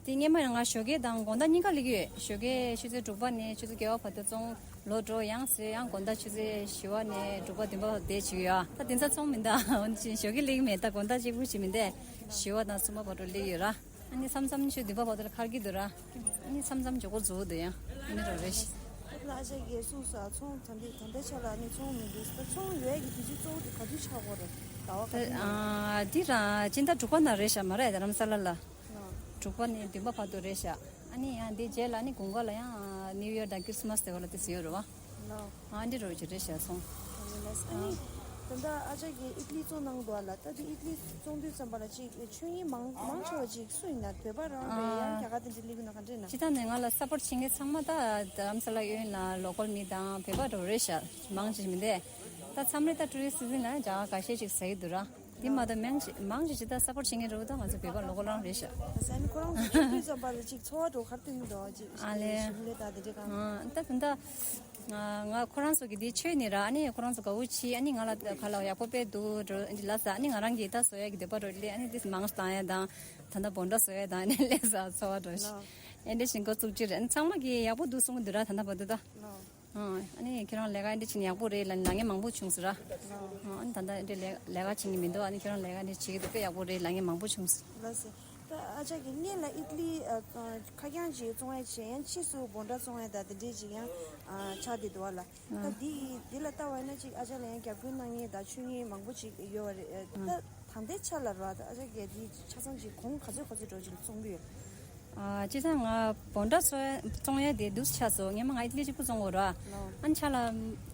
དེ་སྔས་མ་ང་ཞོགས་ཀས་དང་དགོང་དག་གཉིས་ཀ་སླེབས་ཀྱི་ཡོད། ཞོགས་ཀས་ཆུ་ཚོད་དྲུག་པ་ནས་ཆུ་ཚོད་བརྒྱད་པ་བར་དུ་བཙོང་ལོག་འགྲོ་ཡང་ཟེར། ཡང་དགོང་དག་ཆུ་ཚོད་བཞི་པ་ནས་དྲུག་པ་བདུན་པ་བསྡད་བྱེད་ཀྱི་ཡོད། ད་དེ་ཚོ་བཙོང་མི་འདུག་འོན་ཀྱང་ཞོགས་ཀས་སླེབས་ཀྱི་མེད། ད་དགོང་དག་གཅིག་པུ་ཞིག་མི་འདུག་བཞི་པ་དང་གསུམ་པ་བར་དུ་སླེབས་ཀྱི་ཡོད་ར། ཨ་ནི་མཚམས་མཚམས་ཆུ་ཚོད་བདུན་པ་བར་དུ་ལ་ཁར་གྱི་འདུག་ར། ཨ་ནི་མཚམས་མཚམས་མགྱོགས་པོ་རྫོགས་འདུག་ཡང་ཨ་ནི་རོ་རེ་ཞིག་ད་ལྟ་ཨ་ཅག་གིས་གསུངས་སོང་། ཚོང་ད་ལྟའི་ད་ལྟའི་ཆ་ལ་ནི་ཚོང་མི་འདུག་ད་ཚོང་ཡོད་ཀྱི་དུས་ཚོད་གཙོ་བོ་དེ་ག་དུས་ཆགས་ཀྱི་ཡོད་རེད། ཟླ་བ་ག་དུས་ནང་། ཨ་འདི་ར་སྤྱི་ཟླ་དྲུག་པ་ནང་རེད་ཤག་མ་རེད། རྡ་རམ་ས་ལ་ལ། ལགས། དྲུག་པ་ནས་བདུན་པ་བར་དུ་རེད་ཤག་ཨ་ནི་ཡང་འདི་རྗེས་ལ་ནི་དགུན་ཁ་ལ་ཡང་ནིའུ་ཡར་དང་ཁྲིས་མས་དེ་བ་ལ་དེ་ཟེར་ཡོད་རེད་བ། ལགས། ཨ་འདི་རོ་ཅིག་རེད་ཤག་ཚོང་། ཨ་ནི་ལགས། ཨ་ནི་ད་ལྟ་ཨ་ཅག་གིས་ཨི་ཏ་ལི་བཙོང་གནང་འདུག་ལ། ད་དེ་ཨི་ཏ་ལི་བཙོང་དུས་ཙམ་པ་ལ་ཅིག་ཆོས་ཉིད་མང་མང་ཆེ་བ་ཅིག་སུ་ཡིན་ན་བོད་པ་རང་རེད། ཡང་རྒྱ་གར་དེ་འདྲ་སླེབས་ཀྱི་ན་ག་འདྲ་ཡིན་ན། སྤྱི་བཏང་ནས་ང་ལ་སབ་པོར་བྱེད་མཁན་ཚང་མ་ད་རྡ་རམ་ས་ལ་གཡས་གཡོན་ལ་ལོ་ཀལ་མི་དང་བོད་པ་འདྲ་བོ་རེད་ཤག་མང་ཆེ་མི་འདུག་ད་མཚམས་རེ་ད་ཊུ་རི་སི་སི་ཛན་ལ་ཡང་རྒྱ་གར་འགའ་ཤས་ཅིག་ཟ་གི་འདུག་ར། དེ་མ་གཏོགས་མང་ཆེ་མང་ཆེ་ཅིག་ད་སབ་པོར་བྱེད་མཁན་འདྲ་བོ་ད་ང་ཚོ་བོད་པ་ལོ་ཀལ་རང་རེད་ཤག་ད་ས་ནི་ཁོ་རང་ཚོ་ཆོས་དུས་ཙམ་པ་ལ་ཅིག་འཚོ་བ་འགྲོ་གར་སྟོན་གི་འདུག་ཅིག་ཨ་ལེ། ཞིམ་ལས་ད་དེ་འདྲ་གང་། ཨ་ད་ད་ད། ང་ང་ཁོ་རང་ཚོ་གི་དེ་ཆོས་ནི་ར། ཨ་ནི་ཁོ་རང་ཚོ་དགའ་བོ་བྱེད། ཨ་ནི་ང་ལ་ཁ་ལ་ཡག་པོ་དཔེ་འདུག་འགྲོ་ཨ་ནི་ལ་ས། ཨ་ནི་ང་རང་གི་ད་བཟོ་ཡ་གི་འདོད་པ་འགྲོ་ལེ། ཨ་ནི་དེ་མང་ཙམ་བཏང་ཡ་དང་ད་ལྟ་བོན་ཌ་བཟོ་ཡ་དང་ཨ་ནི་ལས་ས་འཚོ་བ་འགྲོ་ཤི། ཨ་ནི་དེ་བཞིན་གོ་ཚུགས་ཅི་རེད། ཨ་ནི་ཚང་མ་གི་ཡག་པོ་འདུག་གསུང་གི་འདུག་ར། ད་ལྟ་བར་དུ་ད། ཨ་ནི་ཁྱེད་རང་ལས་ཀ་ཨ་ནི་བྱེད་ནི་ཡག་པོ་རེད་ལ། ལ་ངན་མང་པོ་བྱུང་སོང་ར། ཨ་ནི་ད་ལྟ་ཨ་ནི་ལས་ལས་ཀ་བྱེད་ནི་མི་འདུག་ཨ་ནི་ཁྱེད་རང་ལས་ཀ་ཨ་ནི་བྱེད་ཀྱི་འདུག་དཔེ་ཡག་པོ་རེད། ལ་ངན་མང་པོ་བྱུང་སོང་། ལགས་སོ། ད་ཨ་ཅག་གིས་སྔོན་ལ་ཨི་ཏ་ལི་ཨ་ཁ་རྐྱང་ཅིག་བཙོང་ཡ་བྱས། ཡང་ཕྱིས་སུ་བོན་ཌ་བཙོང་ཡ་ད་དེ་འདྲས་ཅིག་ཡང་ཨ་ཆགས་བསྡད་འདུག་བ་ལ། ད་འདི་འདི་ལ་ལྟ་བ་ཡིན་ན་ཅིག་ཨ་ཅག་ལ་ཡང་རྒྱབ་སྐྱོར་གནང་མཁན་ད་ཆོས་ཉིད་མང་པོ་ཅིག་ཡོད་པ་རེད། ད་ད་ལྟའི་ཆ་ལ་ར། ད་ཨ་ཅག་གིས་འདི་ཆ་ཚང་ཅིག་གོང་ག་ཚོད་ག་ཚོད་འགྲོ་ཅིག་བཙོང་གི་ཡོད། ཨ་སྤྱིར་བཏང་ང་བོན་ཌ་བཙོང་ཡ་བཙོང་ཡ་དེ་འདུག་ཆགས་སོང་། སྔོན་མ་ང་ཨི་ཏ་ལི་གཅིག་པུ་བཙོང་གོ་ར། ཨ་ནི་ཆ་ལ་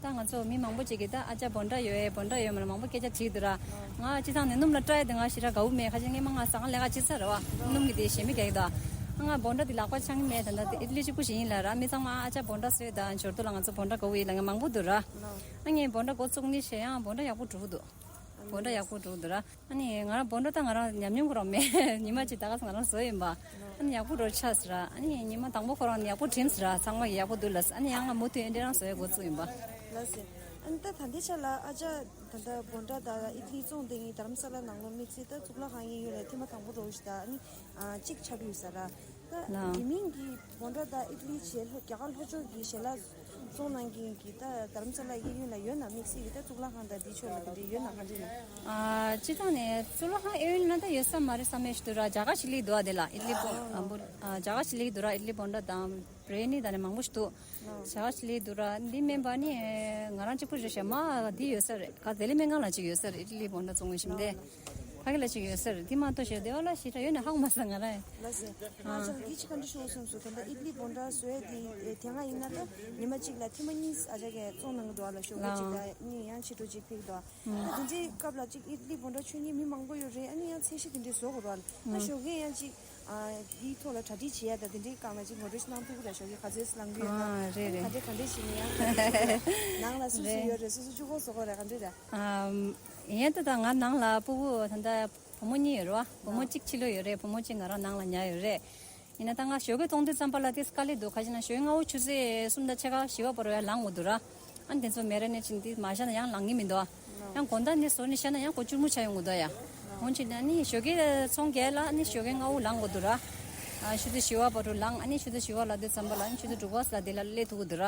ད་ང་ཚོ་མི་མང་པོ་ཅིག་གིས་ད་ཨ་ཅག་བོན་ཌ་ཡོད་ཨེ་བོན་ཌ་ཡོད་མ་ལ་མང་པོ་སྐད་ཆ་དྲིས་འདུག་ར། ང་སྤྱིར་བཏང་ནས་སྣུམ་ལ་སྐྲ་ཡ་དེ་ང་ཞེ་དྲག་དགའ་བོ་མེད། ཁ་ཅིག་སྔོན་མ་ང་ཟ་ཁང་ལས་ཀ་བྱེད་ས་རེད་བ། སྣུམ་གི་དེ་ཞེ་མི་རྒྱག་གི་འདུག་ང་བོན་ཌ་དེ་ལག་པ་འཆང་གི་མེད། ད་ད་དེ་ཨི་ཏ་ལི་གཅིག་པུ་ཞིག་ཡིན་ལ་ར། མི་ཚང་མ་ཨ་ཅག་བོན་ཌ་བཟོས་དང་འབྱོར་ཏོ་ལ་ང་ཚོ་བོན་ཌ་དགའ་བོ་ཡིན་ལ་ང་མང་པོ་འདུག་ར། ཨ་ངས་བོན་ཌ་འགོ་བཙུགས་ནི་ཞེ་ཡང་བོན་ཌ་ཡག་པོ་འགྲོ་གི་འདུག་བོན་ཌ་ཡག་པོ་འགྲོ་གི་འདུག་ར། ཨ་ནི་ང་རང་བོན་ཌ་ད་ང་རང་ཉམས་མྱོང་ཁོ་རང་མེད། ཉི་མ་གཅིག་ད་ག་ས་ང་རང་བཟོ་ཡིན་པ། ཨ་ནི་ཡག་པོ་འགྲོ་ཆགས་སི་ར། ཨ་ནི་ཉི་མ་དང་པོ་ཁོ་རང་ནི་ཡག་པོ་དྲིམ་སི་ར། ཚང་མ་གི་ཡག་པོ་འདུག་ལ་སི། ཨ་ནི་ཡང་ང་མུ་མཐུད་ཨེ་འདྲ་རང་བཟོ་ཡ་འགོ་བཙུགས་ཡིན་པ། ལགས་སེ། ཨ་ནི་ད་ད་ལྟའི་ཆ་ལ་ཨ་ཅག་ད་ལྟ་བོན་ཌ་ད་ཨི་ཏ་ལི་བཙོང་བསྡད་མཁན་རྡ་རམ་ས་ལ་ནང་ལོགས་དམིགས་བསལ་ད་གཙུག་ལག་ཁང་གཡས་གཡོན་ལ་ཐེངས་མ་དང་པོ་འགྲོ་བཞིན་ད་ཨ་ནི་ཨ་གཅིག་ཆགས་ཀྱི་ཡོད་ས་ར། ད་ལགས། དེ་མིན་གྱི་བོན་ཌ་ད་ཨི་ཏ་ལི་བྱས་ལྷོ་རྒྱ་གར་ལྷོ་ཕྱོགས་ཀྱི་ཞལ་ལག་བཙོང་གནང་མཁན་གྱི་ད་རྡ་རམ་ས་ལ་གཡས་གཡོན་ལ་ཡོད་ན། དམིགས་བསལ་གྱི་ད་གཙུག་ལག་ཁང་དང་འདི་ཕྱོགས་ལ་དེ་འདྲའི་ཡོད་ན་ག་འདྲ་ཡིན་ན། ཨ་སྤྱིར་བཏང་ནས་གཙུག་ལག་ཁང་གཡས་གཡོན་ལ་ད་ཡོད་ས་མ་རེད་བསམ་ཡས་ཞིག་འདུག་ར། རྒྱ་གར་ཞིག་སླེབས་འདུག་ཨ་དེ་ལ་ཨི་ཏ་ལི་བོན་ཨ་འབུ་ཨ་རྒྱ་གར་ཞིག་སླེབས་འདུག་ར། ཨི་ཏ་ལི་བོན་ཌ་དང་བི་རི་ཡ་ནི་ད་ནི་མང་པོ་ཞིག་འདུག་རྒྱ་གར་ཞིག་སླེབས་འདུག་ར། འདི་མིན་པ་ནི་ང་རང་གཅིག་པུ་རེད་ཤག་མ་འདི་ཡོད་ས་རེད། ག་ཟེ་ལི་སྨན་ཁང་ལ་ཅིག་ཡོད་ས་རེད། ཨི་ཏ་ལི་བོན་ཌ་བཙོང་གི་ཞིམ་དེ། ཕ་གི་ལ་ཅིག་ཡོད་ས་རེད། དེ་མ་གཏོགས་ཞེ་དེ་བ་ལ་ཞེ་དྲག་ཡོད་ན་ཧ་གོ་མ་སོང་ང་རང་། ལགས་སེ། ང་ཅག་འདི་ཅི་ག་འདྲ་ཤོག་སོང་སོ། ད་ལྟ་ཨི་ཏ་ལི་བོན་ཌ་བཟོ་ཡ་དེ་དེ་སྔ་ཡིན་ན་ད་ཉི་མ་གཅིག་ལ་ཐེངས་མ་གཉིས་ཨ་ཅག་གིས་བཙོང་གནང་གི་འདུག་ཨ་ལ། ཞོགས་ཀས་གཅིག་ལ་གཉིས་ཡང་ཕྱི་དྲོ་གཅིག་ཕེབས་འདུག་ཨ། ད་དེ་འདྲའི་སྐབས་ལ་གཅིག་ཨི་ཏ་ལི་བོན་ཌ་མཆོད་མཁན་མི་མང་པོ་ཡོད་རེད། ཨ་ནི་ཡང་ཚད་གཞི་དེ་འདྲའི་བཟོ་དགོས་རེད་ཨ་ལ། ད་ཞོགས་ཀས་ཡང་གཅིག་ཨ་དེའི་ཐོག་ལ་གྲ་སྒྲིག་བྱེད་ཡ་ད་དེ་འདྲའི་སྒང་ལ་གཅིག་ངོ་སྤྲོད་ཞིག་གནང་ཐུབ་ཀྱི་རེད། ཞོགས་ཀས་ག་ཚོད་ལངས་ཀྱི་ཡོད་ན། ཨ་རེད་རེད། ག་འདྲ་ག་འདྲ་བྱེད་ནས་ཡང་ག་འདྲ་བྱེད་ཀྱི་རེད། ནང་ལ་སུ་སུ་རེད། ཡོད་རེད། སུ་སུ་གཅིག་པོ་བཟོ་དགོས་རེད། ག་འདྲ་རེད། ཨམ། ཡིན་ད་ད་ང་ནང་ལ་སྤུ་གུ་ད་ལྟ་བུ་མོ་གཉིས་ཡོད་རེད་བ། བུ་མོ་ལགས། གཅིག་ཕྱི་ལོགས་ཡོད་རེད། བུ་མོ་གཅིག་ང་རང་ནང་ལ་ཉར་ཡོད་རེད། ཡིན་ན་ད་ང་ཞོགས་ཀས་གཏོང་དུས་ཙམ་པ་ལ་དེ་དཀའ་ལས་འདུག་ག་ཅི་ན་ཞོགས་ཀས་སྔ་པོ་ཆུ་ཚོད་གསུམ་དང་ཕྱེད་ཀ་བཞི་པ་བར་ཡར་ལངས་དགོས་འདུག་ར། ཨ་ནི་དེ་ཚོ་མེ་ར་ནས་ཕྱིན་དེ་མ་བཞག་ན་ཡང་ལངས་ཀྱི་མི་འདུག་ཡང་དགོང་དག་ནས་བཟོ་ནས་བཞག་ན་ཡང་ཁོ་སྐྱུར་མོ་ཆགས་ཡོང་གི་འདུག་ཡ། འོན་ཅིག་ན་ནི་ཞོགས་ཀས་ཚོང་རྒྱག་ལ་ནི་ཞོགས་ཀས་སྔ་པོ་ལངས་དགོས་འདུག་ར། ཨ་ཆུ་ཚོད་བཞི་པ་བར་དུ་ལངས། ཨ་ནི་ཆུ་ཚོད་བཞི་པ་ལ་དུས་ཙམ་པ་ལ་ནི་ཆུ་ཚོད་དྲུག་པ་ཙམ་དེ་ལ་སླེབས་ཐུབ་ཀྱི་འདུག་ར།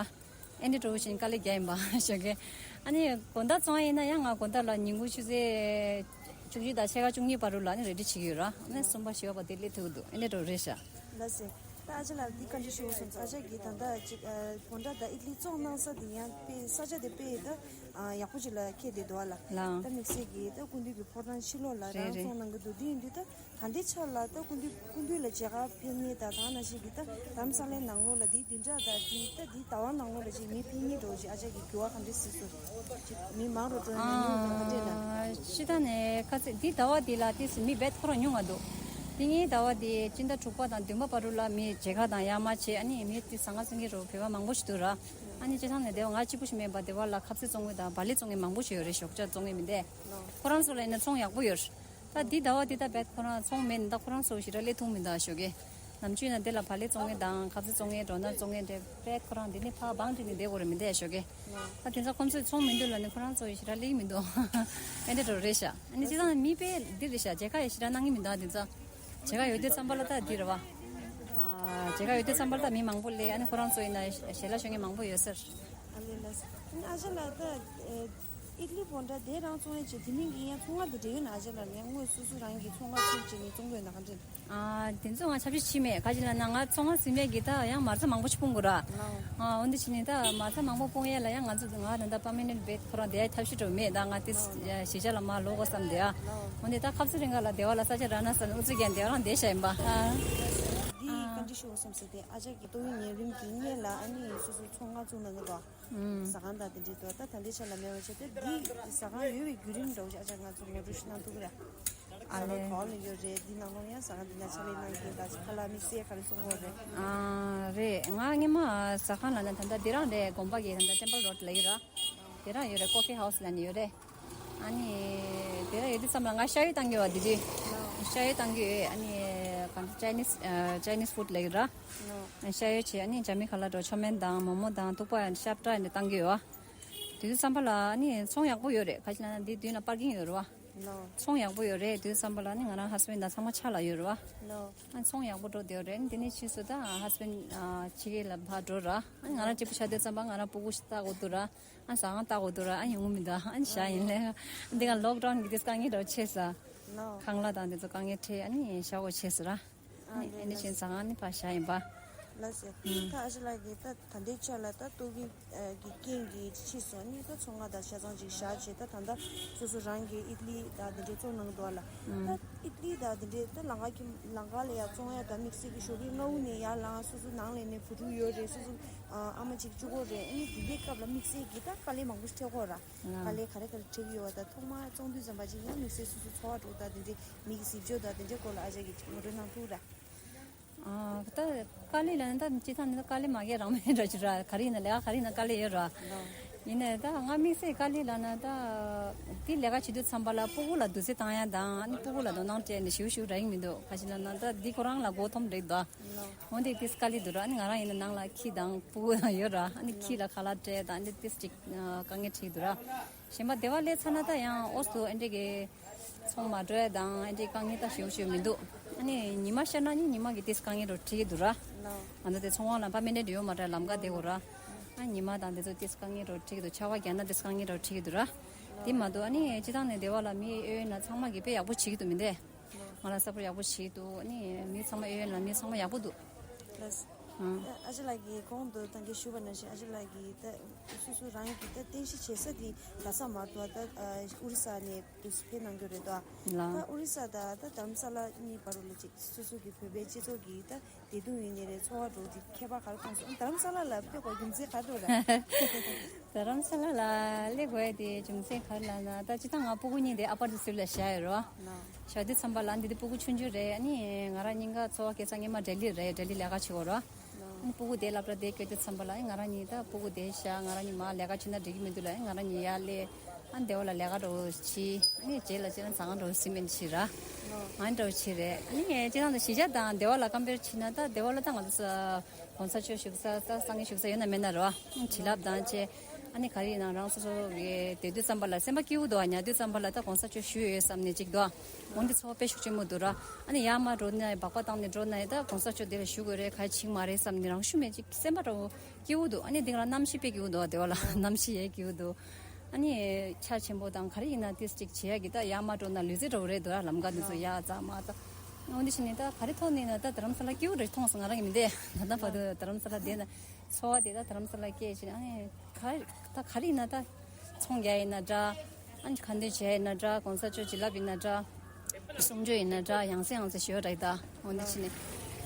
ཨེ་འདྲ་འདྲ་བོ་ཞིག་དཀའ་ལས་རྒྱག་ཡིན་པ་ཞོགས་ཀས། ཨ་ནི་དགོང་དག་བཙོང་ཡིན་ན་ཡང་ང་དགོང་དག་ལ་ཉིན་གུང་ཆུ་ཚོད་བཅུ་གཅིག་དང་ཕྱེད་ཀ་བཅུ་གཉིས་བར་དུ་ལ་ནི་རེ་ཌི་བྱེད་ཀྱི་ཡོད་ར། ཨ་ནི་གསུམ་པ་བཞི་པ་བར་དེ་སླེབས་ཐུབ་ཀྱི་འདུག་ཨེ་འདྲ་འདྲ་བོ་རེད་ཤག་ལགས་སེ། ད་ཨ་ཅག་ལགས་འདི་བཀའ་འདྲི་ཞུ་དགོས་སོང་། ཨ་ཅག་གིས་ད་ལྟ་ཅིག་ཨ་བོན་ཌ་དང་ཨི་ཏ་ལི་བཙོང་གནང་ས་དེ་ཡང་དཔེ་ས་ཆ་དེ་དཔེ་ད་ཨ་ཡག་པོ་ཅིག་ལ་འཁེལ་བསྡད་འདུག་ཨ་ལ། ལགས། ད་དམིགས་བསལ་གྱིས་ད་སྐུ་མདུན་གྱི་ཕོ་བྲང་ཕྱི་ལོགས་ལ་རེད་རང་རེད། བཙོང་གནང་གི་འདུག་དེ་ཡིན་དུས་ད་ད་ལྟའི་ཆར་ལ་ད་སྐུ་མདུན་སྐུ་མདུན་ལ་མཇལ་ཁ་ཕེབས་མཁན་དང་ད་ནང་བཞིན་གྱི་ད་རྡ་རམ་ས་ལའི་ནང་ལོགས་ལ་དེའི་བདུན་ཕྲག་དང་དེ་ད་དེའི་ཟླ་བ་ནང་ལོགས་ལ་ཅིག་མི་ཕེབས་མཁན་འདྲ་བོ་ཅིག་ཨ་ཅག་གིས་འགྱུར་བ་ག་འདྲ་སྲིད་སོང་། ཅིག་མི་མང་རུ་འགྲོ་ཡ་ཉུང་རུ་ག་འདྲ་ན། ཨ་སྤྱིར་བཏང་ནས་ཁ་སང་དེའི་ཟླ་བ་དེ་ལ་དེ་མི་རྦད་ཁོ་རང་ཉུང་བ་འདུག་དེ་སྔའི་ཟླ་བ་དེ་སྤྱི་ཟླ་དྲུག་པ་དང་བདུན་པ་བར་དུ་ལ་མི་མཇལ་ཁ་དང་ཡར་མར་བྱས། ཨ་ནི་མི་དེ་ཟ་ཁང་ཟིན་གྱི་རུ་བོད་པ་མང་པོ་ཞིག་འདུག་ར། ཨ་ནི་སྤྱིར་བཏང་ནས་དེ་བ་ང་གཅིག་པུ་ཞིག་མེད་པ་དེ་བ་ལ་ཁ་ཟས་བཙོང་མཁན་དང་བག་ལེབ་བཙོང་མཁན་མང་པོ་ཞིག་ཡོད་རེད། ཞོགས་ཇ་བཙོང་མཁན་མི་འདུག་ཁོ་རང་ཚོ་ལ་ཡིན་ན་ཚོང་ཡག་པོ་ཡོད། ད་འདི་ཟླ་བ་འདི་ད་རྦད་ཁོ་རང་ཚོང་མེད་ནི་ད་ཁོ་རང་ཚོ་ཞེ་དྲག་སླེབས་ཐུབ་མི་འདུག་ཞོགས་ཀས། ནམ་རྒྱུན་ན་འདི་ལ་བག་ལེབ་བཙོང་མཁན་དང་ཁ་ཟས་བཙོང་མཁན་ཌོ་ནཊ་བཙོང་མཁན་དེ་རྦད་ཁོ་རང་འདི་ནི་ཕར་བང་སྒྲིག་ནས་བསྡད་དགོས་རེད་མི་འདུག་ཞོགས་ཀས། ད་དེ་ཚོ་ཁོ་ཚོས་ཚོང་མི་འདུག་ལ་ནི་ཁོ་རང་ཚོ་ཞེ་དྲག་སླེབས་མི་འདུག་ཨེ་འདྲ་འདྲ་རེད་ཤག་ཨ་ནི་སྤྱིར་བཏང་མི་དཔེ་འདི་རེད་ཤག་མཇལ་ཁ་ཡང་ཞེ་དྲག་གནང་གི་མི་འདུག་དེ་ཚོ། མཇལ་ཁ་ཡོད་དུས་ཙམ་པ་ལ་ད་འདི་རེད་བ། ཨ། མཇལ་ཁ་ཡོད་དུས་ཙམ་པ་ལ་ད་མི་མང་པོ་སླེབས། ཨ་ནི་ཁོ་རང་ཚོ་ཡིན་ན་ཞལ་ལག་ཞུ་མཁན་མང་པོ་ཡོད་ཟེར། ཨ་ལེ་ལགས་སོ། ཨ་ནི་ཨ་ཅག་ལགས་ད་ཨིཊ་ལི་བྷོན་ཌ་དེ་རང་བཙོང་ཡས་བྱས། དེ་མིན་གྱི་ཡང་ཚོང་ཁང་དེ་འདྲ་ཡོད་ན། ཨ་ཅག་ལགས་ནས་དངོས་སུ་སུ་རང་གིས་ཚོང་ཁང་བཙུགས་བྱས་ནས་བཙོང་དགོས་ན་ག་འདྲ། ཨ། དེ་ཚོ་ང་ཆ་ཤས་ཤིག་མེད། ག་ཅི་ལབ་ན་ང་ཚོང་ཁང་ཟིན་མེད་ཀྱི་ད་ཡང་མ་རྩ་མང་པོ་ཞིག་སྤུངས་དགོས་ར། ཨ། འོན་ཏེ་ཕྱི་ནས་ད་མ་རྩ་མང་པོ་སྤུངས་ཡས་ལ་ཡང་ང་ཚོ་ང་ད་ལྟ་པར་མ་ནེན་ཊི་བེཌ་ཁོ་རང་བསྡད་ཡས་ཐབས་ཤེས་འགྲོ་མེད། ད་ང་དེ་གཞིས་ཆགས་ལ་མར་ལོག་དགོས་བསམ་བསྡད་ཡ། འོན་ཏེ་ད་སྐབས་སུ་རིང་ག་ལ་བདེ་བ་ལ་ས་ཆ་རག་ན་བསམ་ནས་ཨུ་ཚུགས་ཀྱང་བདེ་བ་རང་བསྡད་བཞག་ཡིན་པ། ཨ། འདི་བཀའ་འདྲི་ཞུ་དགོས་བསམ་སོང་སྟེ། ཨ་ཅག་གི་ཏོག་དབྱིབས་ནད་རིམས་ཀྱི་སྔོན་ལ་ཨ་ནི་སོ་སོ་ཚོང་ཁང་བཙུགས་གནང་གི་འདུག་ཨུམ། ཟ་ཁང་དང་དེ་འདྲའི་འདུག་ད་ད་ལྟའི་ཆ་ལ་མེད་པ་བྱས་ཏེ། འདི་ཟ་ཁང་ཡོད་པའི་བརྒྱུད་རིམ་འདྲ་བོ་ཞིག་ཨ་ཅག་ང་ཚོ་ངོ་སྤྲོད་ཞིག་གནང་ཐུབ་ཀྱི་རེད། ཨ་ཟ་ཁང་ལེ། ག་བ་ལ་ཡོད་རེད། འདི་ནང་ལོགས་ཡང་ཟ་ཁང་འདི་ན་ཕྱག་ལས་གནང་མཁན་དང་ཁ་ལག་དམིགས་བསལ་ག་རེ་བཙོང་གི་ཡོད་རེད། ཨ། རེད། ང་སྔོན་མ་ཟ་ཁང་ལབ་ན་ད་ལྟ་འདི་རང་རེད། དགོན་པ་གི་ད་ལྟ་ཊེམ་པལ་རོཌ་ལ་ཡོད་ར། དེ་རང་ཡོད་རེད། ཀོ་ཕི་ཧའུ་སི་ལབ་ནས་ཡོད་རེད། ཨ་ནི་དེ་རང་ཡོད་དུས་ཙམ་ལ་ང་ཤ་ཡོད་བཏང་གི་ཡོད་པ། དེ་དུས་ཤ་ཡོད་བཏང་གི་ཡོད། ཨ་ནི་གང་ཅའི་ནིས་ཨ། ཅའི་ནིས་ཕུཌ་ལབ་ཡོད་ར། ཤ་ཡོད་བྱས། ཨ་ནི་ཇ་མི་ཁ་ལག་འདྲ་བོ་ཆོ་མེན་དང་མོ་མོ་དང་ཐུག་པ་ཤབ་ཏྲ་ནས་བཏང་གི་ཡོད་པ། དེ་དུས་ཙམ་པ་ལ་ཨ་ནི་ཚོང་ཡག་པོ་ཡོད་རེད། ག་ཅི་ལབ་ན་འདི་མདུན་ལ་པར་ཀིང་ཡོད་རེད་པ། ཚོང་ཡག་པོ་ཡོད་རེད། དེ་དུས་ཙམ་པ་ལ་ཨ་ནི་ང་རང་ཧས་བྷེན་ཌི་དང་ཚང་མ་ཕྱག་ལ་ཡོད་རེད་པ། ཨ་ནི་ཚོང་ཡག་པོ་འགྲོ་བསྡད་ཡོད་རེད། ཨ་ནི་དེ་ནས་ཕྱིས་སུ་ད་ཧས་བྷེན་ཌི་ཨ། ཕྱི་རྒྱལ་ལ་ཕར་འགྲོ་ར། ཨ་ནི་ང་རང་གཅིག་པུ་ཆགས་དུས་ཙམ་པ་ང་རང་སྤུ་གུ་ཞིག་ལྟ་དགོས་འདུག་ར། ཨ་ནི་ཟ་ཁང་ལྟ་དགོས་འདུག་ར། ཨ་ནི་ཡོང་གི་མི་འདུག་ཨ་ནི་བཞག་ཡིན་ལེ། འདི་ག་ལོག་ཌའུན་གི་དེ་དཀའ་ངལ་འདྲ་བོ་ཆེ་ས། ཁང་གླ་དང་དེ་ཚོ་དཀའ་ངལ་འཕྲད། ཨ་ནི་བཞག་དགོས་ཆེ་ས་ར། ཨ་ནི་ཨ་ནི་བཞིན་ཟ་ཁང་ནི་ཕར་བཞག་ཡིན་པ། ལགས་སེ། ད་ཨ་ཅག་ལགས་ཀྱིས་ད་ད་ལྟའི་ཆ་ལ་ད་ཏོག་དབྱིབས་ཀྱི་རྐྱེན་གྱིས་ཕྱིས་སོང་ནས་ད་ཚོང་ཁང་དང་ཆ་ཚང་ཅིག་བཞག་བྱས། ད་ད་ལྟ་སོ་སོ་རང་གི་ཨིཊ་ལི་དང་དེ་འདྲའི་བཙོང་གནང་འདུག་ལ། ད་ཨིཊ་ལི་དང་དེ་འདྲའི་ད་ལམ་ཁ་གི་ལམ་ཁ་ལ་ཡར་བཙོང་ཡ་དང་དམིགས་བསལ་གྱི་ཞོགས་ཀས་སྔ་པོ་ནས་ཡར་ལངས། སོ་སོ་ནང་ལ་ནས་བུ་ཕྲུག་ཡོད་རེད། སོ་སོ་ཨ་མ་གཅིག་གཅིག་པོ་རེད། ཨ་ནི་དེ་འདྲའི་སྐབས་ལ་དམིགས་བསལ་གྱི་ད་དཀའ་ལས་མང་པོ་ཞིག་འཕྲད་ཀྱི་ཡོད་ར། དཀའ་ལས་ག་རེ་ག་རེ་འཕྲད་ཀྱི་ཡོད་པ་དང་། ཐོག་མར་བཙོང་དུས་ཙམ་པ་ཅིག་ཡང་དམིགས་བསལ་སོ་སོ་འཚོ་བ་འགྲོ་སྟངས་དང་དེ་འདྲའི་མི་གི་གཟི་བརྗིད་དང་དེ་འདྲའི་སྐོར་ལ་ཨ་ཅག་གིས་ངོ་སྤྲོད་གནང་ཐུབ་ར། ཨ། ད་དཀའ་ལས་ལབ་ན་ད་སྤྱིར་བཏང་ནི་ད་དཀའ་ལས་མ་རྒྱག་རང་མེད་འདྲ་ཅིག་ར། ག་རེ་ཡིན་ན་ལས་ཀ་ག་རེ་ཡིན་ན་དཀའ་ལས་ཡོད་ར། ཡིན་ནའི་ད་ང་དམིགས་བསལ་དཀའ་ལས་ལབ་ན་ད་དེ་ལས་ཀ་བྱེད་དུས་ཙམ་པ་ལ་སྤུ་གུ་ལ་བདུད་རྩི་བཏང་ཡ་དང་། ཨ་ནི་སྤུ་གུ་ལ་དོ་སྣང་སྤྲད་ནས་ཞིབ་ཞིབ་རག་གི་མི་འདུག་ག་ཅི་ལབ་ན་ད་འདི་ཁོ་རང་ལ་མགོ་འཐོམ་རེད་དོ། འོན་ཏེ་དེ་དཀའ་ལས་འདུག་ར། ཨ་ནི་ང་རང་ཡིན་ན་ནང་ལ་ཁྱི་དང་སྤུ་གུ་དང་ཡོད་ར། ཨ་ནི་ཁྱི་ལ་ཁ་ལག་སྤྲད་དང་། ཨ་ནི་དེ་ཅིག་དཀའ་ངལ་འཕྲད་འདུག་ར། གཞན་པ་སྡེ་བ་སླེབས་ཚར་ན་ད་ཡང་ཨོ་སུ་ཨེ་འདྲས་ཀྱི་ཚོང་མ་འགྲོ་ཡ་དང་ཨེ་འདྲས་དཀའ་ངལ་ད་ཞེ་པོ་ཞེ་པོ་མི་འདུག་ཨ་ནི་ཉི་མ་ཤར་ན་ནི་ཉི་མ་གི་ཏིས་དཀའ་ངལ་འདྲ་བོ་འཕྲད་ཀྱི་འདུག་ར། ང་ཚོ་དེ་ཚོང་ཁང་ལ་པར་མ་ནེན་ཊི་ཡོད་མ་རེད། ལམ་ཁ་བསྡད་དགོས་ར། ཨ་ཉི་མ་དང་དེ་ཚོ་ཏིས་དཀའ་ངལ་འདྲ་བོ་འཕྲད་ཀྱི་འདུག་ཆར་པ་རྒྱག་ན་ཏིས་དཀའ་ངལ་འདྲ་བོ་འཕྲད་ཀྱི་འདུག་ར། དེ་མ་གཏོགས་ཨ་ནི་སྤྱིར་བཏང་ནས་སྡེ་བ་ལ་མི་གཡོ་ཡོད་ན་ཚང་མ་གིས་དཔེ་ཡག་པོ་བྱེད་ཀྱི་འདུག་མི་འདུག་ང་ལ་གཟབ་པོ་ཡག་པོ་བྱེད་ཀྱི་འདུག་ཨ་ནི་མི་ཚང་མ་གཡོ་ཡོད་ན་མི་ཚང་མ་ཡག་པོ་འདུག་ལགས། ཨ། ཨ་ཅག་ལགས་ཀྱིས་གོང་དུ་ད་གིན་ཞུས་པ་ནང་བཞིན། ཨ་ཅག་ལགས་ཀྱིས་ད་སོ་སོ་རང་གི་ད་རྟེན་གཞི་བྱེད་ས་དེ་རྡ་ས་མ་གཏོགས་ད་ཨ་ཨོ་རི་ས་ནས་དུས་སུ་ཕེབས་གནང་གི་རེད་དོ། ལགས། ད་ཨོ་རི་ས་དང་ད་རྡ་རམ་ས་ལ་གཉིས་བར་ལ་ཅིག་སོ་སོ་གི་བོད་པའི་སྤྱི་ཚོགས་ཀྱི་ད་བདེ་སྡུག་ཡིན་ནའི་རེད། འཚོ་བ་འགྲོ་དེ་ཁྱད་པར་ག་རེ་མཐོང་སོང་། རྡ་རམ་ས་ལ་ལ་ཕེབས་པའི་རྒྱུ་མཚན་ག་རེ་རེད། རྡ་རམ་ས་ལ་ལ་སླེབས་དགོས་ཡ་དེ་རྒྱུ་མཚན་ག་རེ་ལབ་ན། ད་སྤྱིར་བཏང་ང་སྤུ་གུ་གཉིས་དེ་ཨ་པར་དུ་སིབ་ལ་བཞག་ཡོད་རེད་བ། ལགས། བཞག་དུས་ཙམ་པ་ལ་འདི་དེ་སྤུ་གུ་ཆུང་ཆུང་རེད། ཨ་ནི་ང་རང་གཉིས་ཀ་འཚོ་བ་སྐྱེལ་ས་སྔོན་མ་ལྡི་ལི་རེད། ལྡི་ལི་ལས་ཀ་བྱེད་དགོས་རེད་བ། ཨ་ནི་སྤུ་གུ་དེ་སློབ་གྲྭ་དེ་བསྐྱོད་དུས་ཙམ་པ་ལ་ཨ་ནི་ང་རང་གཉིས་ད་སྤུ་གུ་དེ་བཞག་ང་རང་གཉིས་མར་ལས་ཀ་བྱེད་ན་འགྲིག་གི་མི་འདུག་ལབ། ཨ་ནི་ང་རང་གཉིས་ཡར་སླེབས། ཨ་ནི་སྡེ་བ་ལ་ལས་ཀ་འདྲ་བོ་བྱེད། ཨ་ནི་རྗེས་ལ་སྤྱིར་བཏང་ཟ་ཁང་འདྲ་བོ་ཟིན་མེད་བྱེད་ར། ཨ་ནི་འདྲ་བོ་བྱེད་རེད། ཨ་ནི་སྤྱིར་བཏང་དུ་གཞིས་ཆགས་དང་སྡེ་བ་ལ་ཀམ་པེར་བྱེད་ན་ད་སྡེ་བ་ལ་ད་ང་ཚོ་གོང་ས་མཆོག་བཞུགས་ས་ད་སངས་རྒྱས་བཞུགས་ས་ཡོད་ན་མེད་ན་རེད་བ། བྱིན་རླབས་དང་བཅས། ཨ་ནི་ག་རེ་ཡིན་ན་རང་སོ་སོ་གི་བསྡད་དུས་ཙམ་པ་ལ་སེམས་པ་སྐྱིད་པོ་འདུག་ཉལ་དུས་ཙམ་པ་ལ་ད་གོང་ས་མཆོག་བཞུགས་ཡོད་བསམ་ནས་ཅིག་འདུག་འོན་ཏེ་ཚོར་བ་དཔེ་ཤུགས་ཆེན་པོ་འདུག་ར། ཨ་ནི་ཡར་མར་འགྲོ་ན་སྦག་སྦག་བཏང་ནས་འགྲོ་ན་ད་གོང་ས་མཆོག་འདི་ལ་བཞུགས་དགོས་རེད། ག་རེ་བྱེད་ཀྱི་མ་རེད་བསམ་ནས་རང་ཤུགས་མེད་ཅིག་སེམས་པ་འདྲ་བོ་སྐྱིད་པོ་འདུག་ཨ་ནི་འདི་ག་རང་གནམ་གཤིས་དཔེ་སྐྱིད་པོ་འདུག་སྡེ་བ་ལ་གནམ་གཤིས་ཡང་སྐྱིད་པོ་འདུག་ཨ་ནི་ཆར་ཆེན་པོ་དང་ག་རེ་ཡིན་ན་ཏིས་ཅིག་བྱེད་ཡ་གི་ད་ཡར་མར་འགྲོ་ན་ལུས་རྩལ་འདྲ་བོ་རེད་འདུག་ར། ལམ་ཁ་འདི་ཚོ་ཡར་འཛེགས་མར་འཛེགས། འོན་ཏེ་ཕྱིན་ནས་ད་ག་རེ་ཐོག་ནས་ཡིན་ན་ད་རྡ་རམ་ས་ལ་སྐྱིད་པོ་རེད་མཐོང་སོང་། ང་རང་གི་མི་འདུག་ད་ལྟ་བར་དུ་རྡ་རམ་ས་ལ་བསྡད་ན། འཚོ་བ་དེ་ད་རྡ་རམ་ས་ལ་སྐྱེལ་བྱས་ཨ་ནི་ག་ད་ག་རེ་ཡིན་ན་ད་ཚོང་རྒྱག་ཡིན་ན་འདྲ། ཨ་ནི་ཁ་འདོན་བྱས་ཡིན་ན་འདྲ། གོང་ས་མཆོག་བྱིན་རླབས་ཡིན་ན་འདྲ། གསུང་ཆོས་ཡིན་ན་འདྲ། ཡང་སེ་ཡང་སེ་ཞུ་བ་འདྲ་ཡི་ད། འོན་ཏེ་ཕྱིན་ནས་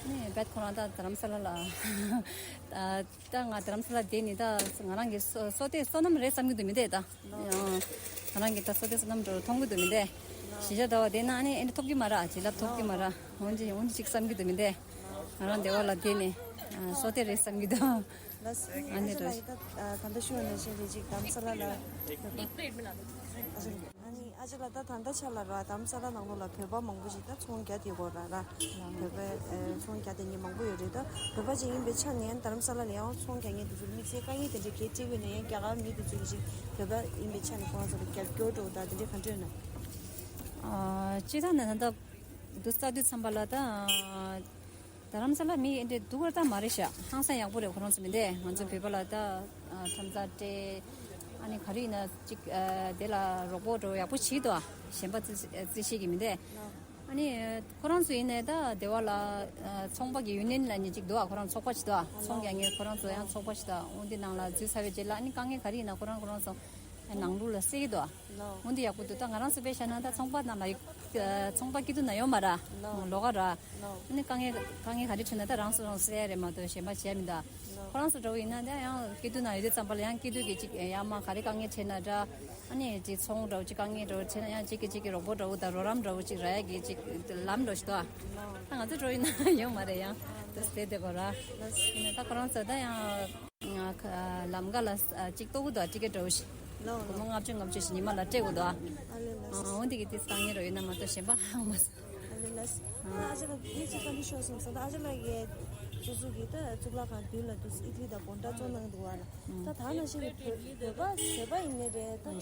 ཨ་ནི་རྦད་ཁོ་རང་ད་རྡ་རམ་ས་ལ་ལ་ད་ང་རྡ་རམ་ས་ལ་བསྡད་ནས་ད་ང་རང་གི་བསོད་བསོད་བདེ་བསོད་ནམས་རེད་བསམ་གྱི་འདུག་མི་འདུག་ད། ཡང་ང་རང་གི་ད་བསོད་བདེ་བསོད་ནམས་འདྲ་མཐོང་གི་འདུག་མི་འདུག་གཞིས་ཆགས་འདྲ་བ་བསྡད་ན་ཨ་ནི་ཨེ་འདྲ་ཐོབ་ཀྱི་མ་རེད། བྱིན་རླབས་ཐོབ་ཀྱི་མ་རེད། འོན་ཏེ་འོན་ཏེ་ཅིག་བསམ་གྱི་འདུག་མི་འདུག་ང་རང་སྡེ་བ་ལ་བསྡད་ནས་ཨ་བསོད་བདེ་རེད་བསམ་གྱི་འདུག་ལགས། ཨ་ནི་ཨ་ཅག་ལགས་ཀྱིས་ད་ད་ལྟ་ཞུ་བ་ནང་བཞིན་རེད། ཅིག་རྡ་རམ་ས་ལ་ལ་བོད་པ། ཨ་ཅག་ཨ་ནི་ཨ་ཅག་ལགས་ད་ད་ལྟ་ཆ་ལ་ར་རྡ་རམ་ས་ལ་ནང་ལོགས་ལ་བོད་པ་མང་པོ་ཞིག་ད་ཚོང་རྒྱག་བསྡད་ཡོད་ར། ར་བོད་པ་ཨེ་ཚོང་རྒྱག་བསྡད་མཁན་མང་པོ་ཡོད་རེད། ད་བོད་པ་ཅིག་ཡིན་པའི་ཆ་ནས་རྡ་རམ་ས་ལ་ལ་ཡང་ཚོང་རྒྱག་མཁན་དེ་ཚོར་དམིགས་བསལ་དཀའ་ངལ་དེ་འདྲ་གལ་ཆེ་བས་ན། ཡང་རྒྱ་གར་མི་དེ་ཚོ་གིས་ཅིག་བོད་པ་ཡིན་པའི་ཆ་ནས་ཁོ་རང་ཚོ་ལ་རྒྱབ་སྐྱོར་འདྲ་བོ་ད་དེ་འདྲ་ག་འདྲ་ཡོད་ན། ཨ། སྤྱིར་བཏང་ནས་ད་ལྟ་ འདུག་ས་དུས་ཙམ་པ་ལ་ད། རྡ་རམ་ས་ལ་མི་འདི་འདུག་པ་ད་མ་རེད་ཤག་ཧང་སང་ཡག་པོ་རེད། ཁོ་རང་ཚོ་མི་འདུག་ང་ཚོ་བོད་པ་ལ་ད་ཁྲམ་ཚ་སྤྲད། ཨ་ནི་ག་རེ་ཡིན་ན་ཅིག་དེ་ལ་རོགས་པ་འདྲ་ཡག་པོ་བྱེད་དོ། གཞན་པ་རྩི་རྩི་ཤེས་ཀྱི་མི་འདུག་ཨ་ནི་ཁོ་རང་ཚོ་ཡིན་ནའི་ད་སྡེ་བ་ལ་ཚོང་པ་གི་ཡུ་ནི་ཡན་ལབ་མཁན་ཅིག་འདུག་ཁོ་རང་ཚོགས་པ་ཅིག་འདུག་ཚོང་རྒྱག་མཁན་ཁོ་རང་ཚོ་ཡང་ཚོགས་པ་ཅིག་འདུག་འོ་འདི་ནང་ལ་འཛུལ་ཚར་བའི་རྗེས་ལ་ཨ་ནི་དཀའ་ངལ་ག་རེ་ཡིན་ན་ཁོ་རང་ཁོ་རང་ཚོ་ནང་ལོགས་ལ་སེལ་གྱི་འདུག་འོ་འདི་ཡག་པོ་འདུག་ད་ང་རང་ཚོ་དཔེ་བཞག་ན་ད་ཚོང་པ་ནང་ལ་ཚོང་པ་སྐྱིད་སྡུག་ན་ཡོད་མ་ར་ལོགས་ཀ་ར། ཨ་ནི་དཀའ་ངལ་དཀའ་ངལ་ག་རེ་འཕྲད་ན་ད་རང་སོ་རང་སེལ་ཡ་རེད་མ་གཏོགས་གཞན་པ་བྱས་མི་འདུག་ཁོ་རང་ཚོ་འདྲ་བོ་ཡིན་ན་ད་ཡང་སྐྱིད་སྡུག་ན་ཡོད་དུས་ཙམ་པ་ལ་ཡང་སྐྱིད་སྡུག་གི་ཅིག་ཡ་མ་ག་རེ་དཀའ་ངལ་འཕྲད་ན་འདྲ། ཨ་ནི་ཅིག་ཚོང་འདྲ་བོ་ཅིག་དཀའ་ངལ་འདྲ་བོ་འཕྲད་ན་ཡང་གཅིག་གིས་གཅིག་གི་རོགས་པ་འདྲ་བོ་དང་རོགས་རམ་འདྲ་བོ་ཅིག་རག་ཡ་གི་ཅིག་ལམ་འདྲ་བོ་ཞིག་འདུག་ད་ང་ཚོ་འདྲ་བོ་ཡིན་ན་ཡོད་མ་རེད། ཡང་ད་སེལ་བསྡད་དགོས་ར། ཡིན་ན་ད་ཁོ་རང་ཚོ་ད་ཡང་ལམ་ཁ་ལ་ཅིག་གཏོང་གི་འདུག་ཊི་ཀེ་ཊི་འདྲ་བོ་ཞིག་སྒོར་མོ་ལྔ་བཅུ་ལྔ་བཅུ་ཞིག་ཉི་མ་ལ་སྤྲད་དགོས་འདུག་ཨ་ལེ་ལགས། འོ་འདི་གི་དེ་དཀའ་ངལ་འདྲ་བོ་ཡོད་ན་མ་གཏོགས་གཞན་པ་ཧང་མ་སོང་། ཨ་ལེ་ལགས། ད་ཨ་ཅག་ལགས་དེ་ཅིག་བཀའ་འདྲི་ཤོར་སོང་ཟེར། ད་ཨ་ཅག་ལགས་ཀྱིས་སོ་སོ་གི་ད་གཙུག་ལག་ཁང་མདུན་ལ་དུ་ཨིཊ་ལི་དང་བོན་ཊ་བཙོང་གནང་འདུག་བ་ལ། ད་ད་ནང་བཞིན་གྱི་བོད་བོད་པ་བོད་པ་ཡིན་ནའི་རེད་ད།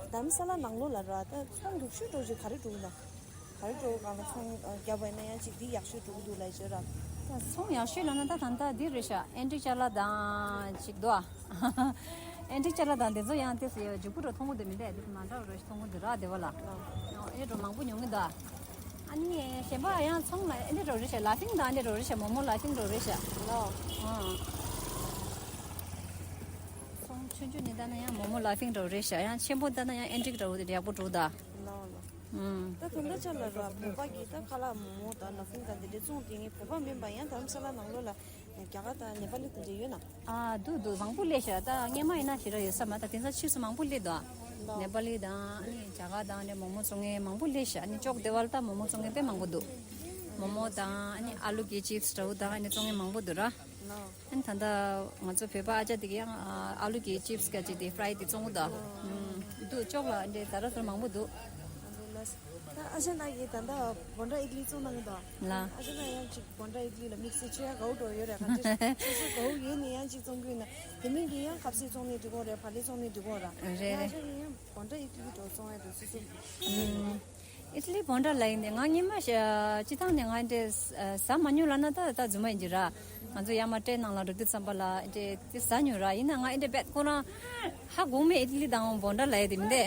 རྡ་རམ་ས་ལ་ནང་ལོགས་ལ་ར་ད་ཚོང་སྡུག་ཤོས་འདྲ་བོ་ཅིག་ག་རེ་འགྲོ་གི་འདུག་ག་རེ་འགྲོ་གི་གང་ལ་ཚོང་རྒྱབ་པ་ཡིན་ན་ཡང་ཅིག་འདི་ཡག་ཤོས་འགྲོ་གི་འདུག་ལབ་བྱས་ར། ད་ཚོང་ཡག་ཤོས་ལབ་ན་ད་ད་ལྟ་འདི་རེད་ཤག་ཨེན་ཊིག་ཅ་ལག་དང་ཅིག་འདུག་ཨ། ཨེན་ཊིག་ཅ་ལག་དང་དེ་ཚོ་ཡང་དེ་ཚོ་ཡང་ལྗིད་པོ་འདྲ་མཐོང་གི་འདུག་མི་འདུག་དེ་ཚོ་མ་འདྲ་བ་འདྲ་ཞིག་མཐོང་གི་འདུག་ར། སྡེ་བ་ལ་ཨེ་འདྲ་མང་པོ་ཉོ་གི་འདུག་ཨ་ནི་གཞན་པ་ཡང་ཚོང་ལ་ཨེ་འདྲ་འདྲ་རེད་ཤག་ལ་ཕིང་དང་ཨེ་འདྲ་འདྲ་རེད་ཤག་མོག་མོག་ལ་ཕིང་འདྲ་རེད་ཤག་ཨ། ཚོང་ཆུང་ཆུང་ནས་ལྟ་ན་ཡང་མོག་མོག་ལ་ཕིང་འདྲ་རེད་ཤག་ཡང་ཆེན་པོ་ལྟ་ན་ཡང་ཨེན་ཊིག་འདྲ་བོ་དེ་ཡག་པོ་འདུག་ད། ལགས་ལགས། ཨུམ། ད་དོན་དག་ཆ་ལ་ར་བོད་པ་གི་ད་ཁ་ལག་མོག་མོག་དང་ལ་ཕིང་དང་དེ་འདྲ་བཙོང་དེ་ངས་བོད་པ་མིན་པ་ཡང་རྡ་རམ་ས་ལ་ནང་ལོགས་ལ་རྒྱ་གར་དང་ནེ་པ་ལི་དེ་འདྲ་ཡོད་ན། ཨ་འདུག་འདུག་མང་པོ་སླེབས་ཤག་ད་སྔས་མ་ཡིན་ན་ཞེ་དྲག་ཡོད་ས་མ་རེད། ད་དེང་སང་ཕྱིས་སུ་མང་པོ་སླེབས་འདུག་ལགས། ནེ་པ་ལི་དང་ཨ་ནི་རྒྱ་གར་དང་ནས་མོག་མོག་བཙོང་མཁན་མང་པོ་སླེབས་ཤག་ཨ་ནི་ཅོག་སྡེ་བ་ལ་ད་མོག་མོག་བཙོང་མཁན་དཔེ་མང་པོ་འདུག་མོག་མོག་དང་ཨ་ནི་ཨ་ལུ་གི་ཅིབ་སི་འདྲ་བོ་དང་ཨ་ནི་བཙོང་མཁན་མང་པོ་འདུག་ར། ལགས། ཨ་ནི་ད་ལྟ་ང་ཚོ་བོད་པ་ཨ་ཅག་དེ་ག་ཡང་ཨ་ལུ་གི་ཅིབ་སི་ག་ཅིག་དེ་ཕ་རའི་དེ་བཙོང་གི་འདུག་ཨུམ། འདུག་ཅོག་ལ་འདྲེ་ད་ར་ཚོར་མང་པོ་འདུག་ཨ་ལེ་ལགས། ད་ཨ་ཅག་ལགས་ཀྱིས་ད་ལྟ་བོན་ཊ་ཨིཌ་ལི་བཙོང་གནང་གི་འདུག་ལགས། ཨ་ཅག་ལགས་ཡང་ཅིག་བོན་ཊ་ཨིཌ་ལི་ལ་དམིགས་བསལ་ཆེ་ཡ་དགའ་བོ་འདྲ་ཡོད་རེད། ག་འདྲ་སོ་སོ་དགའ་བོ་ཡོད་ནས་ཡང་ཅིག་བཙོང་གི་ཡོད་ན་དེ་མིན་གྱི་ཡང་ཁ་ཟས་བཙོང་ནས་འགྲིག་གོ་རེད། བག་ལེབ་བཙོང་ནས་འགྲིག་གོ་ར། རེད་ཡང་ཨ་རེད། ཅག་གིས་ཡང་བོན་ཊ་ཨིཌ་ལི་འདྲ་བཙོང་ཡ་འདུག་སོ་སོ། ཨུམ། ཨིཊ་ལི་བོན་ཊ་ལབ་ཡིན་ཏེ་ང་སྔོན་མ་ཤ་སྤྱི་བཏང་ནས་ང་འདྲེ་ཟ་མ་མྱོང་ལབ་ན་ད་ད་རྫུན་མ་ཡིན་གྱི་ར། ང་ཚོ་ཡར་མར་ཊེ་ནང་ལ་འགྲོ་དུས་ཙམ་པ་ལ་འདྲེ་དེ་ཟ་མྱོང་ར། ཡིན་ན་ང་འདྲེ་བེད་ཁོ་རང་ཧ་གོ་མེད། ཨིཊ་ལི་དང་བོན་ཊ་ལབ་ཡ་དེ་མིན་ཏེ།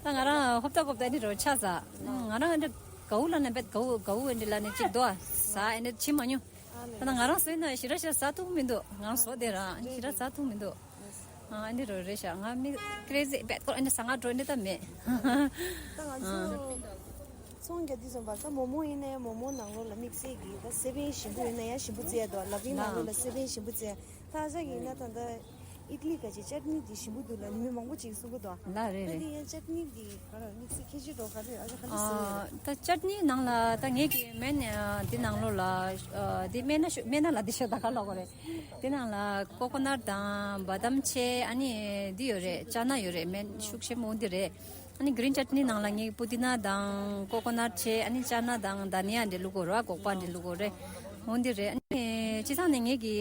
ད་ང་རང་ཧོབ་ཏ་ཧོབ་ཏ་འདྲེ་རོ་ཆ་ཟ། ང་རང་འདྲེ་གའུ་ལབ་ན་བེད་གའུ་གའུ་འདྲེ་ལབ་ནས་གཅིག་དོ་ཟ་འདྲེ་ཕྱིན་མ་མྱོང་། ད་ང་རང་ཟོས་ན་ཞེ་དྲག་ཞེ་དྲག་ཟ་ཐུབ་མི་འདུག་ང་རང་ཟོས་བསྡད་ར་ཞེ་དྲག་ཟ་ཐུབ་མི་འདུག་ཨ་འདི་རོ་རེད་ཤག་ང་མི་ཀྲེ་ཟི་བེད་ཁོ་ཨ་འདི་ཟ་ང་འགྲོ་འདི་ད་མེད། ད་ང་ཚོ་ཚོང་རྒྱག་དུས་ཙམ་པར་ད་མོག་མོག་ཡིན་ན་ཡང་མོག་མོག་ནང་ལོགས་ལ་དམིགས་བསལ་གྱི་ད་སེ་བན་ཞིམ་པོ་ཡིན་ན་ཡང་ཞིམ་པོ་བཙལ་ཡ་འདུག་ལ་ཕིང་ནང་ལོགས་ལ་སེ་བན་ཞིམ་པོ་བཙལ་ཡ། ད་ཨ་ཅག་གིས་ཡིན་ན་ད་ལྟ་ཨིཊ་ལི་ག་ཅིག་ཅཊ་ནི་འདི་ཞིམ་པོ་འདུག་ལ་མི་མང་པོ་ཅིག་གསུང་གི་འདུག་ལ་རེད་ད་རེད། འདི་ཡང་ཅཊ་ནི་འདི་ག་རེ་དམིགས་བསལ་ཁྱད་ཆོས་འདྲ་བོ་ག་རེ་ཨ་ཅག་ག་འདྲ་ཟེར་ཡོད་རེད། ད་ཅཊ་ནི་ནང་ལ་ད་ངེད་ཀྱི་སྨན་འདི་ནང་ལོགས་ལ་འདི་སྨན་སྣ་ཤོ་སྨན་སྣ་ལ་འདི་ཤོ་ད་ག་ལོག་གོ་རེད། དེ་ནང་ལ་ཀོ་ཀོ་ནཊ་དང་བ་དམ་ཆེ་ཨ་ནི་འདི་ཡོད་རེད། ཅ་ན་ཡོད་རེད། སྨན་ཤུགས་ཆེན་པོ་འདི་རེད། ཨ་ནི་གི་རིན་ཅཊ་ནི་ནང་ལ་ངས་པུ་དི་ན་དང་ཀོ་ཀོ་ནཊ་ཆེ་ཨ་ནི་ཅ་ན་དང་དྷ་ནི་ཡ་འདི་བླུག་གོ་ར་སྒོག་པ་འདི་བླུག་གོ་རེད། འོ་འདི་རེད། ཨ་ནི་སྤྱི་བཏང་ནས་ངས་གི་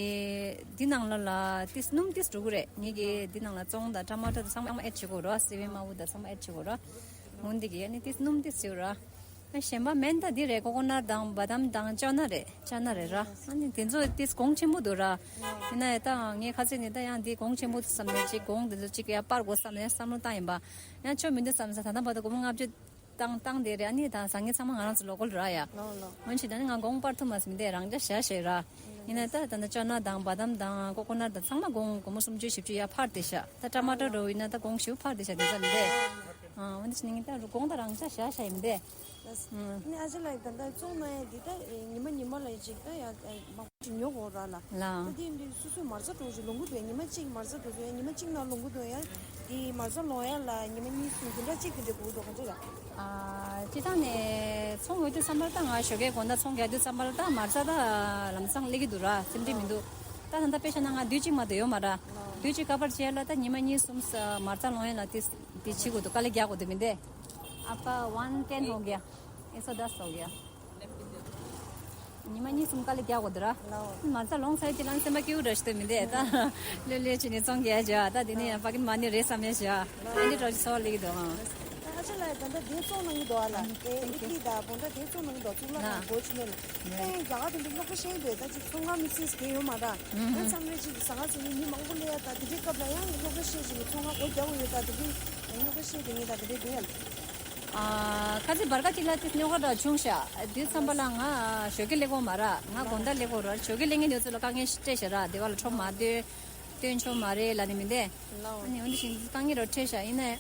འདི་ནང་ལ་ལ་ཏིས་སྣུམ་ཏིས་འགྲོ་གི་རེད། ངས་གི་འདི་ནང་ལ་ཙོང་དང་ཊ་མ་ཊར་དང་ཚང་མ་ཨེཌ་བྱེད་གོ་ར་སེ་བན་མ་བུ་དང་ཚང་མ་ཨེཌ་བྱེད་གོ་ར། འོ་འདི་གི་ཨ་ནི་ཏིས་སྣུམ་ཏིས་ཡོད་ར། གཞན་པ་སྨན་ད་འདི་རེད། ཀོ་ཀོ་ནཊ་དང་བ་དམ་དང་ཅ་ན་རེད། ཅ་ན་རེད་ར། ཨ་ནི་དེ་ཚོ་ཏིས་གོང་ཆེན་པོ་འདུག་ར། ཡིན་ན་ཡང་ད་ངས་ཁ་སང་ནས་ད་ཡང་འདི་གོང་ཆེན་པོ་བསམ་ནས་ཅིག་གོང་དེ་ཚོ་ཅིག་ཡ་སྤར་དགོས་བསམ་ནས་བསམ་བློ་བཏང་ཡིན་པ། ཡང་ཆོ་མི་འདུག་བསམ་ས་ད་ལྟ་བར་དུ་སྒོར་མོ་ལྔ་བཅུ་བཏང་བཏང་དེ་རེད། ཨ་ནི་ད་ཟ་མཁན་ཚང་མ་ང་རང་ཚོ་ལོ་ཀལ་ར་ཡ། ལོ་ལོ། འོན་ཅི་ད་ནི་ང་གོང་སྤར་ཐུབ་མ་སོང་། དེ་རང་འཇགས་བཞག་བཞག་ར། ཡིན་ན་ད་ད་ནི་ཅ་ན་དང་བ་དམ་དང་ཀོ་ཀོ་ནཊ་དང་ཚང་མ་གོང་སྒོར་མོ་སུམ་ཅུ་བཞི་བཅུ་ཡ་འཕར་བསྡད་ཤག་ད་ཊ་མ་ཊར་འདྲ་བོ་ཡིན་ན་ད་གོང་ཞེ་པོ་འཕར་བསྡད་ཤག་དེ་ཚ་མི་འདུག་ཨ་འོན་ཏེ་ནི་ད་གོང་ད་རང་འཇགས་བཞག་བཞག་ཡིན་མི་འདུག་ཨ་ནི་ཨ་ཅེ་ལགས་ད་ལྟ་བཙོང་ན་ཡང་འདི་ད་ཉི་མ་ཉི་མ་ལ་ཅིག་ད་ཡ་མང་པོ་ཅིག་ཉོ་དགོས་ར་ལ། ལ། ད་འདི་འདི་སོ་སོའི་མ་རྩ་འདྲ་བོ་ཅིག་ལོང་གི་འདུག་ཉི་མ་གཅིག་མ་རྩ་འདྲ་བོ་ཡང་ཉི་མ་གཅིག་ནང་ལོང་གི་འདུག་ཡང་འདི་མ་རྩ་ལོང་ཡ་ལ་ཉི་མ་གཉིས་གསུམ་དེ་འདྲ་གཅིག་དེ་འདྲ་དགོས་འདུག་ག་འདྲ་ལ། ཨ་སྤྱི་བཏང་ནས་ཚོང་ཡོད་དུས་ཙམ་པ་ལ་ད་ང་ཞོགས་ཀའི་དགོང་དག་ཚོང་རྒྱག་དུས་ཙམ་པ་ལ་ད་མ་རྩ་ད་ལམ་སང་སླེབས་ཀྱི་འདུག་ར། སེམས་ཁྲལ་མི་འདུག་ད་ད་ལྟ་དཔེ་བཞག་ན་ང་དུས་གཅིག་མ་གཏོགས་ཡོད་མ་ར། དུས་གཅིག་ཀ་བར་བྱས་ལ་ད་ཉི་མ་གཉིས་གསུམ་མ་རྩ་ལོང་ཡ་ལ་དེ་དེ་བྱེད་དགོས་འདུག་དཀའ་ལས་རྒྱག་དགོས་འདུག་མི་འདུག आपका one ten हो गया, एक सौ दस हो गया। ཉི་མ་གཉིས་གསུམ་དཀའ་ལས་རྒྱག་དགོས་འདུག་ར། ལའོ། མ་རྩ་ལོང་ཚར་དེ་ལ་སེམས་པ་སྐྱིད་པོ་འདྲ་ཞིག་འདུག་མི་འདུག་ད་ལོས་ལོས་བྱས་ནས་ཚོང་རྒྱག་བྱས་ད་དེ་ནས་ཡང་ཕ་གིར་མ་ཎི་རེད་བསམ་ཡས་བྱས་ཨ་འདི་འདྲ་ཞིག་ཚོར་བ་སླེབས་ཀྱི་འདུག་ཨང་། ད་ ཨ་ཅེ་ལགས་ད་ལྟ་དེ་བཙོང་གནང་གི་འདུག་ཨ་ལ། ཨ་ནི་དེ་ཨི་ཏི་ལི་དང་བོང་ཊ་དེ་བཙོང་གནང་གི་འདུག་གཙུག་ལག་ཁང་སྒོ་ཕྱེ་ནས་ལ། ཨེ་རྒྱ་གར་དེ་འདྲ་སློབ་གྲྭ་བཤད་འདོད་ད་ཅིག་ཚོང་ཁང་དམིགས་བསལ་གང་ཡོད་མ་རེད། ཨ་མཚམས་རེ་ཅིག་ཟ་ཁང་ཟེར་ནས་མི་མང་པོ་སླེབས་ཡ་ད་དེ་འདྲའི་སྐབས་ལ་ཡང་སློབ་གྲྭ་བཤད་ཅིག་ཚོང་ཁང་སྒོ་རྒྱག་དགོས་ཡོད་ད་དེ་འདྲའི་སློབ་གྲྭ་བཤད་དེ་ངས་ད་དེ་འདྲའི་འདུག་ཡ། ཨ་ཁ་ཚིག་བར་ཁ་ཅིག་ལ་དེ་རྙོག་དྲ་འདྲ་བྱུང་ཤག་དེ་མཚམས་པ་ལ་ང་ཞོགས་ཀས་སླེབས་ཀྱི་ཡོད་མ་རེད། ང་དགོང་དག་སླེབས་ཀྱི་ཡོད་རེད། ཞོགས་ཀས་སླེབས་མཁན་དེ་ཚོ་ལ་དཀའ་ངལ་ཞིག་སྤྲད་ཤག་ར། དེ་བ་ལ་འཕྲོ་མ་བཏོན། བཏོན་ཆོག་མ་རེད་ལབ་ནས་མི་འདུག་ཨ་ནི་འོན་ཏེ་ཞིག་དཀའ་ངལ་རོ་འཕྲད་ཤག་ཡིན་ནའི་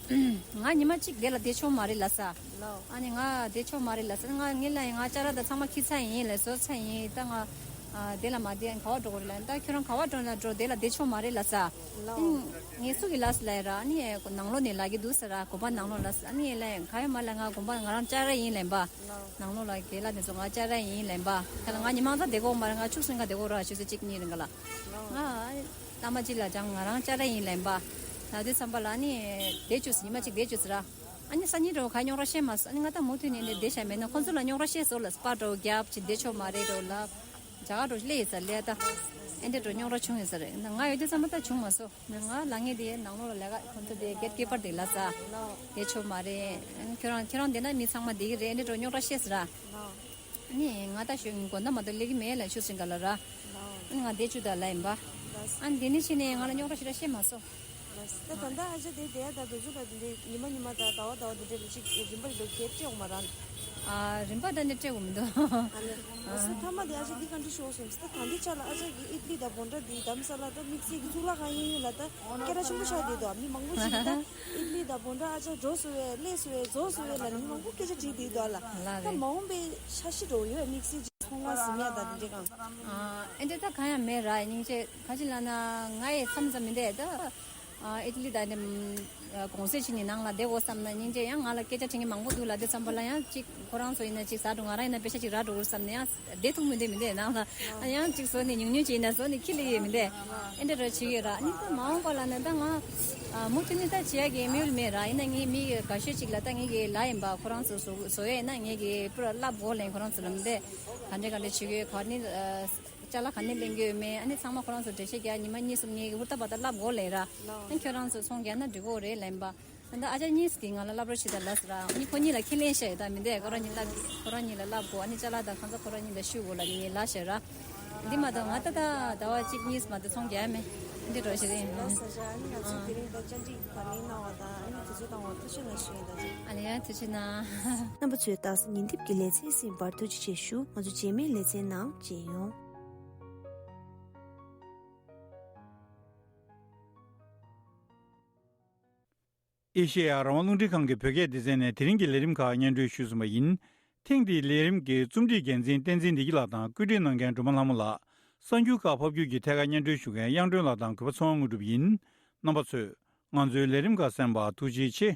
ང་ཉི་མ་གཅིག་དེ་ལ་བསྡད་ཆོག་མ་རེད་ལབ་ས། ཨ་ནི་ང་བསྡད་ཆོག་མ་རེད་ལབ་ས། ང་ངེད་ལ་ཡིན་ང་ཅ་ལག་དང་ཚང་མ་འཁྱེར་ཚར་ཡིན་ལབ་བཟོ་ཚར་ཡིན། ད་ང་ཨ་དེ་ལ་མ་བསྡད་ག་པར་འགྲོ་དགོས་རེད་ལབ། ད་ཁྱོད་རང་ག་པར་འགྲོ་ན་འགྲོ། དེ་ལ་བསྡད་ཆོག་མ་རེད་ལབ་ས། ཨ་ནི་ངས་སུ་གིས་ལབ་ས་ལབ་ཡ་ར། ཨ་ནི་ནང་ལོགས་ནས་ལབ་ཀྱི་འདུག་ཟེར་ར། དགོན་པ་ནང་ལོགས་ལབ་ས། ཨ་ནི་ལབ་ག་ཡོད་མ་ལབ། ང་དགོན་པ་ང་རང་ཅ་ར་ཡིན་ལབ་པ། ནང་ལོགས་ལ་རྒན་ལགས་དེ་ཚོ་ང་ཅ་ར་ཡིན་ལབ་པ། ད་ལ་ང་ཉི་མ་ཚ་བསྡད་ཀྱི་ཡོད་མ་རེད། ང་ཆུ་སྲིན་ཁ་བསྡད་ཀྱི་ཡོད་ར། ཆུ་ཚོད་གཅིག་གཉིས་རིང་ག་ལ། ང་བླ་མ་གཅིག་ལ་སྦྱངས་ང་རང་ཅ་ར་ཡིན་ལབ་པ། ད་དུས་ཙམ་པ་ལ་ནི་བསྡད་བཅུག་ཟེར། ཉི་མ་གཅིག་བསྡད་བཅུག་ཟེར་ར། ཨ་ནི་སང་ཉིན་འགྲོ་ག་རྙོག་དྲ་བཤད་མ་སོང་། ཨ་ནི་ང་ད་མུ་མཐུད་ནས་འདི་བསྡད་བཞག་མེད་ན་ཁོང་ཚོ་ལ་རྙོག་དྲ་བཤད་སོང་ལབ། སྤ་འགྲོ་རྒྱབ་ཅིག་བསྡད་ཆོག་མ་རེད་འགྲོ་ལབ། རྒྱ་གར་འགྲོ་སླེབས་ཡོད་ས་ལས་ད། ཨེ་འདྲ་འགྲོ་རྙོག་དྲ་བྱུང་ཡོད་ས་རེད། ང་ཡོད་དུས་ཙམ་པ་ད་བྱུང་མ་སོང་། ང་ལ་ངས་དེ་ནང་ལོགས་ལ་ལས་ཀ་ཁོང་ཚོ་དེ་གེ་ཊི་ཀི་པར་དེ་ལབ་ས། བསྡད་ཆོག་མ་རེད། ཁྱོད་རང་ཁྱོད་རང་བསྡད་ན་མི་ཚང་མ་བསྡད་ཀྱི་རེད། ཨེ་འདྲ་འགྲོ་རྙོག་དྲ་བཤད་ས་ར། ཨ་ནི་ང་ད་ཞོགས་དགོང་དག་མ་གཏོགས་སླེབས་ཀྱི་མེད་ལབ། ཆུ་སྲིན་ཁ་ལ་ར། ཨ་ནི་ང་བསྡད་བཅུག་ད་ལབ་ཡིན་པ། ཨ་ནི་དེ་ནས་ཕྱིན་ནས་ང་ལ་རྙོག་དྲ་ཞེ་དྲག་བཤད་མ་སོང་། ད་ད་ལྟ་ཨ་ཅག་དེ་བསྡད་ཡ་ད་དུས་ཚོད་ལ་འདི་ཉི་མ་ཉི་མ་ད་ཟླ་བ་ཟླ་བ་འདི་འདྲ་ལ་ཅིག་རིམ་པ་རིམ་པ་གས་སྤྲད་འོང་མ་ར། ཨ་རིམ་པ་ད་ནི་སྤྲད་འོང་མི་འདུག་ཨ་ནི་ཨ་སུ་མཐའ་མ་དེ་ཨ་ཅག་འདི་ག་འདྲ་ཤོག་སོང་ད་ད་འདི་ཆ་ལ་ཨ་ཅག་གི་ཨི་ཏི་ལི་དང་བོན་ཊ་འདི་དམ་ས་ལ་ད་དམིགས་བསལ་གྱི་གཙུག་ལག་ཁང་གཡས་གཡོན་ལ་ད་སྐད་གྲགས་ཆེན་པོ་ཆགས་བསྡད་འདུག་མི་མང་པོ་ཞིག་གིས་ད་ཨི་ཏི་ལི་དང་བོན་ཊ་ཨ་ཅག་འགྲོ་སོང་བས་སླེབས་སོང་བས་རྫོགས་སོང་བས་ལབ་ནས་མི་མང་པོ་སྐད་ཆ་དྲིས་བསྡད་འདུག་ལ། ལ་ད་རེད། མ་འོངས་པའི་འཆར་གཞི་འདྲ་བོ་ཡོད་དམིགས་བསལ་གྱི་ཚོང་ཁང་ཟིན་ཡ་ད་དེ་འདྲའི་སྒང་། ཨ་ཨེ་འདྲ་ད་གང་ཡང་མེད་ར། སྙིང་རྗེ་ག་ཅི་ལབ་ན་ང་ཡི་མཚམས་མཚམས་མི་འདས་ད། ཨ་ཨི་ཏི་ལི་ད་ནི་གུང་སེང་ཕྱིན་ནས་ནང་ལ་བསྡད་དགོས་བསམ་ན་སྙིང་རྗེ་ཡང་ང་ལ་སྐད་ཆ་དྲི་མཁན་མང་པོ་འདུག་ལ། དེ་ཙམ་པ་ལ་ཡང་ཅིག་ཁོ་རང་ཚོ་ཡིན་ན་ཅིག་ཟ་འགྲོ་ང་རང་ཡིན་ན་པེ་ཤ་ཅིག་རག་འགྲོ་དགོས་བསམ་ནས་ཡང་བསྡད་ཐུབ་མི་འདུག་མི་འདུག་ནང་ལ་ཡང་ཅིག་བཟོས་ནས་ཉུང་ཉུང་ཅིག་ཡིན་ན་བཟོས་ནས་ཁྱི་ལི་ཡོད་མི་འདུག་ཨེ་འདྲ་འདྲ་བྱེད་ཀྱི་ཡོད་ར། ཨ་ནི་ད་མ་འོངས་པ་ལ་ནི་ད་ང་ཨ་མུ་མཐུད་ནས་ད་བྱེད་ཡ་གི་དམིགས་ཡུལ་མེད་ར། ཡིན་ན་ངའི་མི་དགའ་ཤོས་ཅིག་ལ་ད་ངའི་གི་ལ་ཡིན་པ་ཁོ་རང་ཚོ་བཟོ་བཟོ་ཡ་ཡིན་ན་ངའི་གི་པུ་ར་བསླབ་དགོས་ལན་ཁོ་རང་ཚོ་ལ་མི་འདུག་ག་འདྲ་ག་འདྲ་བྱེད་ཀྱི་ཡོད་ག་ནི་ཅ་ལག་ག་ནས་ལེན་གྱི་ཡོད་མེད། ཨ་ནི་ཚང་མ་ཁོ་རང་ཚོ་འགྲེལ་བཤད་རྒྱག་ཉི་མ་གཉིས་གསུམ་ངའི་ཧུར་ཐག་པ་ད་བསླབ་དགོས་ལེ་ར། ཨ་ནི་ཁྱོད་རང་ཚོ་ཚོང་རྒྱག་ན་འགྲིག་གོ་རེད་ལན་པ། ཨ་ནི་ཨ་ཅག་གཉིས་ཀྱིས་ང་ལ་བསླབ་རོགས་བྱེད་ད་ལབ་ཟེར་ར། ཨ་ནི་ཁོ་གཉིས་ལ་ཁས་ལེན་བྱས་ཡོད་ད་མི་འདས་ཁོ་རང་གཉིས་ལ་ཁོ་རང་གཉིས་ལ་བསླབ་དགོས། ཨ་ནི་ཅ་ལག་དང་ཁང་ག་ཁོ་རང་གཉིས་ལ་ཞུ་དགོས་ལབ་ནི་ངས་ལབ་བྱས་ར། འདི་མ་གཏོགས་ང་ད་ད་ཟླ་བ་གཅིག་གཉིས་མ་གཏོགས་ཚོང་རྒྱག་ཡ་མེད། འདི་འགྲོ་བྱེད་རེད། ལགས་སོ་ཨ་ནི་ང་ཚོ་དེ་རིང་ད་བཅར་འདྲི་བར་ལེན་གནང་བ་དང་ཨ་ནི་དུས་ཚོད་བཏང་བ་ཐུགས་རྗེ་གནང་ཞུ་ཡིན་ད། ཨ་ནི་ཡང་ཐུགས་རྗེ་གནང་། རྣམ་པ་ཚོས་ད་ཉིན་དེབ་ཀྱི་ལེ་ཚན་གསན་པར་ཐུགས་རྗེ་ཆེ་ཞུ། ང་ཚོ་རྗེས་མའི་ལེ་ཚན་ནང་མཇལ་ཡོང་། ཨེ་ཤེ་ཡ་རང་དབང་རླུང་འཕྲིན་ཁང་གི་བོད་སྐད་སྡེ་ཚན་ནས་དེ་རིང་གི་ལས་རིམ་ཁག་སྙན་སྒྲོན་ཞུས་ཟིན་པ་ཡིན། ཐེངས་འདིའི་ལས་རིམ་གྱི་རྩོམ་སྒྲིག་འགན་འཛིན་བསྟན་འཛིན་བདེ་སྐྱིད་ལགས་དང་བཀོད་སྒྲིག་གནང་མཁན་སྒྲོལ་མ་ལྷ་མོ་ལགས། གསར་འགྱུར་ཁག་ཕབ་སྒྱུར་གྱི་ཐད་ཀར་སྙན་སྒྲོན་ཞུ་མཁན་དབྱངས་སྒྲོན་ལགས་དང་གུས་པ་ཚེ་དབང་དངོས་གྲུབ་ཡིན། རྣམ་པ་ཚོས་ང་ཚོའི་ལས་རིམ་ཁག་གསན་པར་ཐུགས་རྗེ་ཆེ།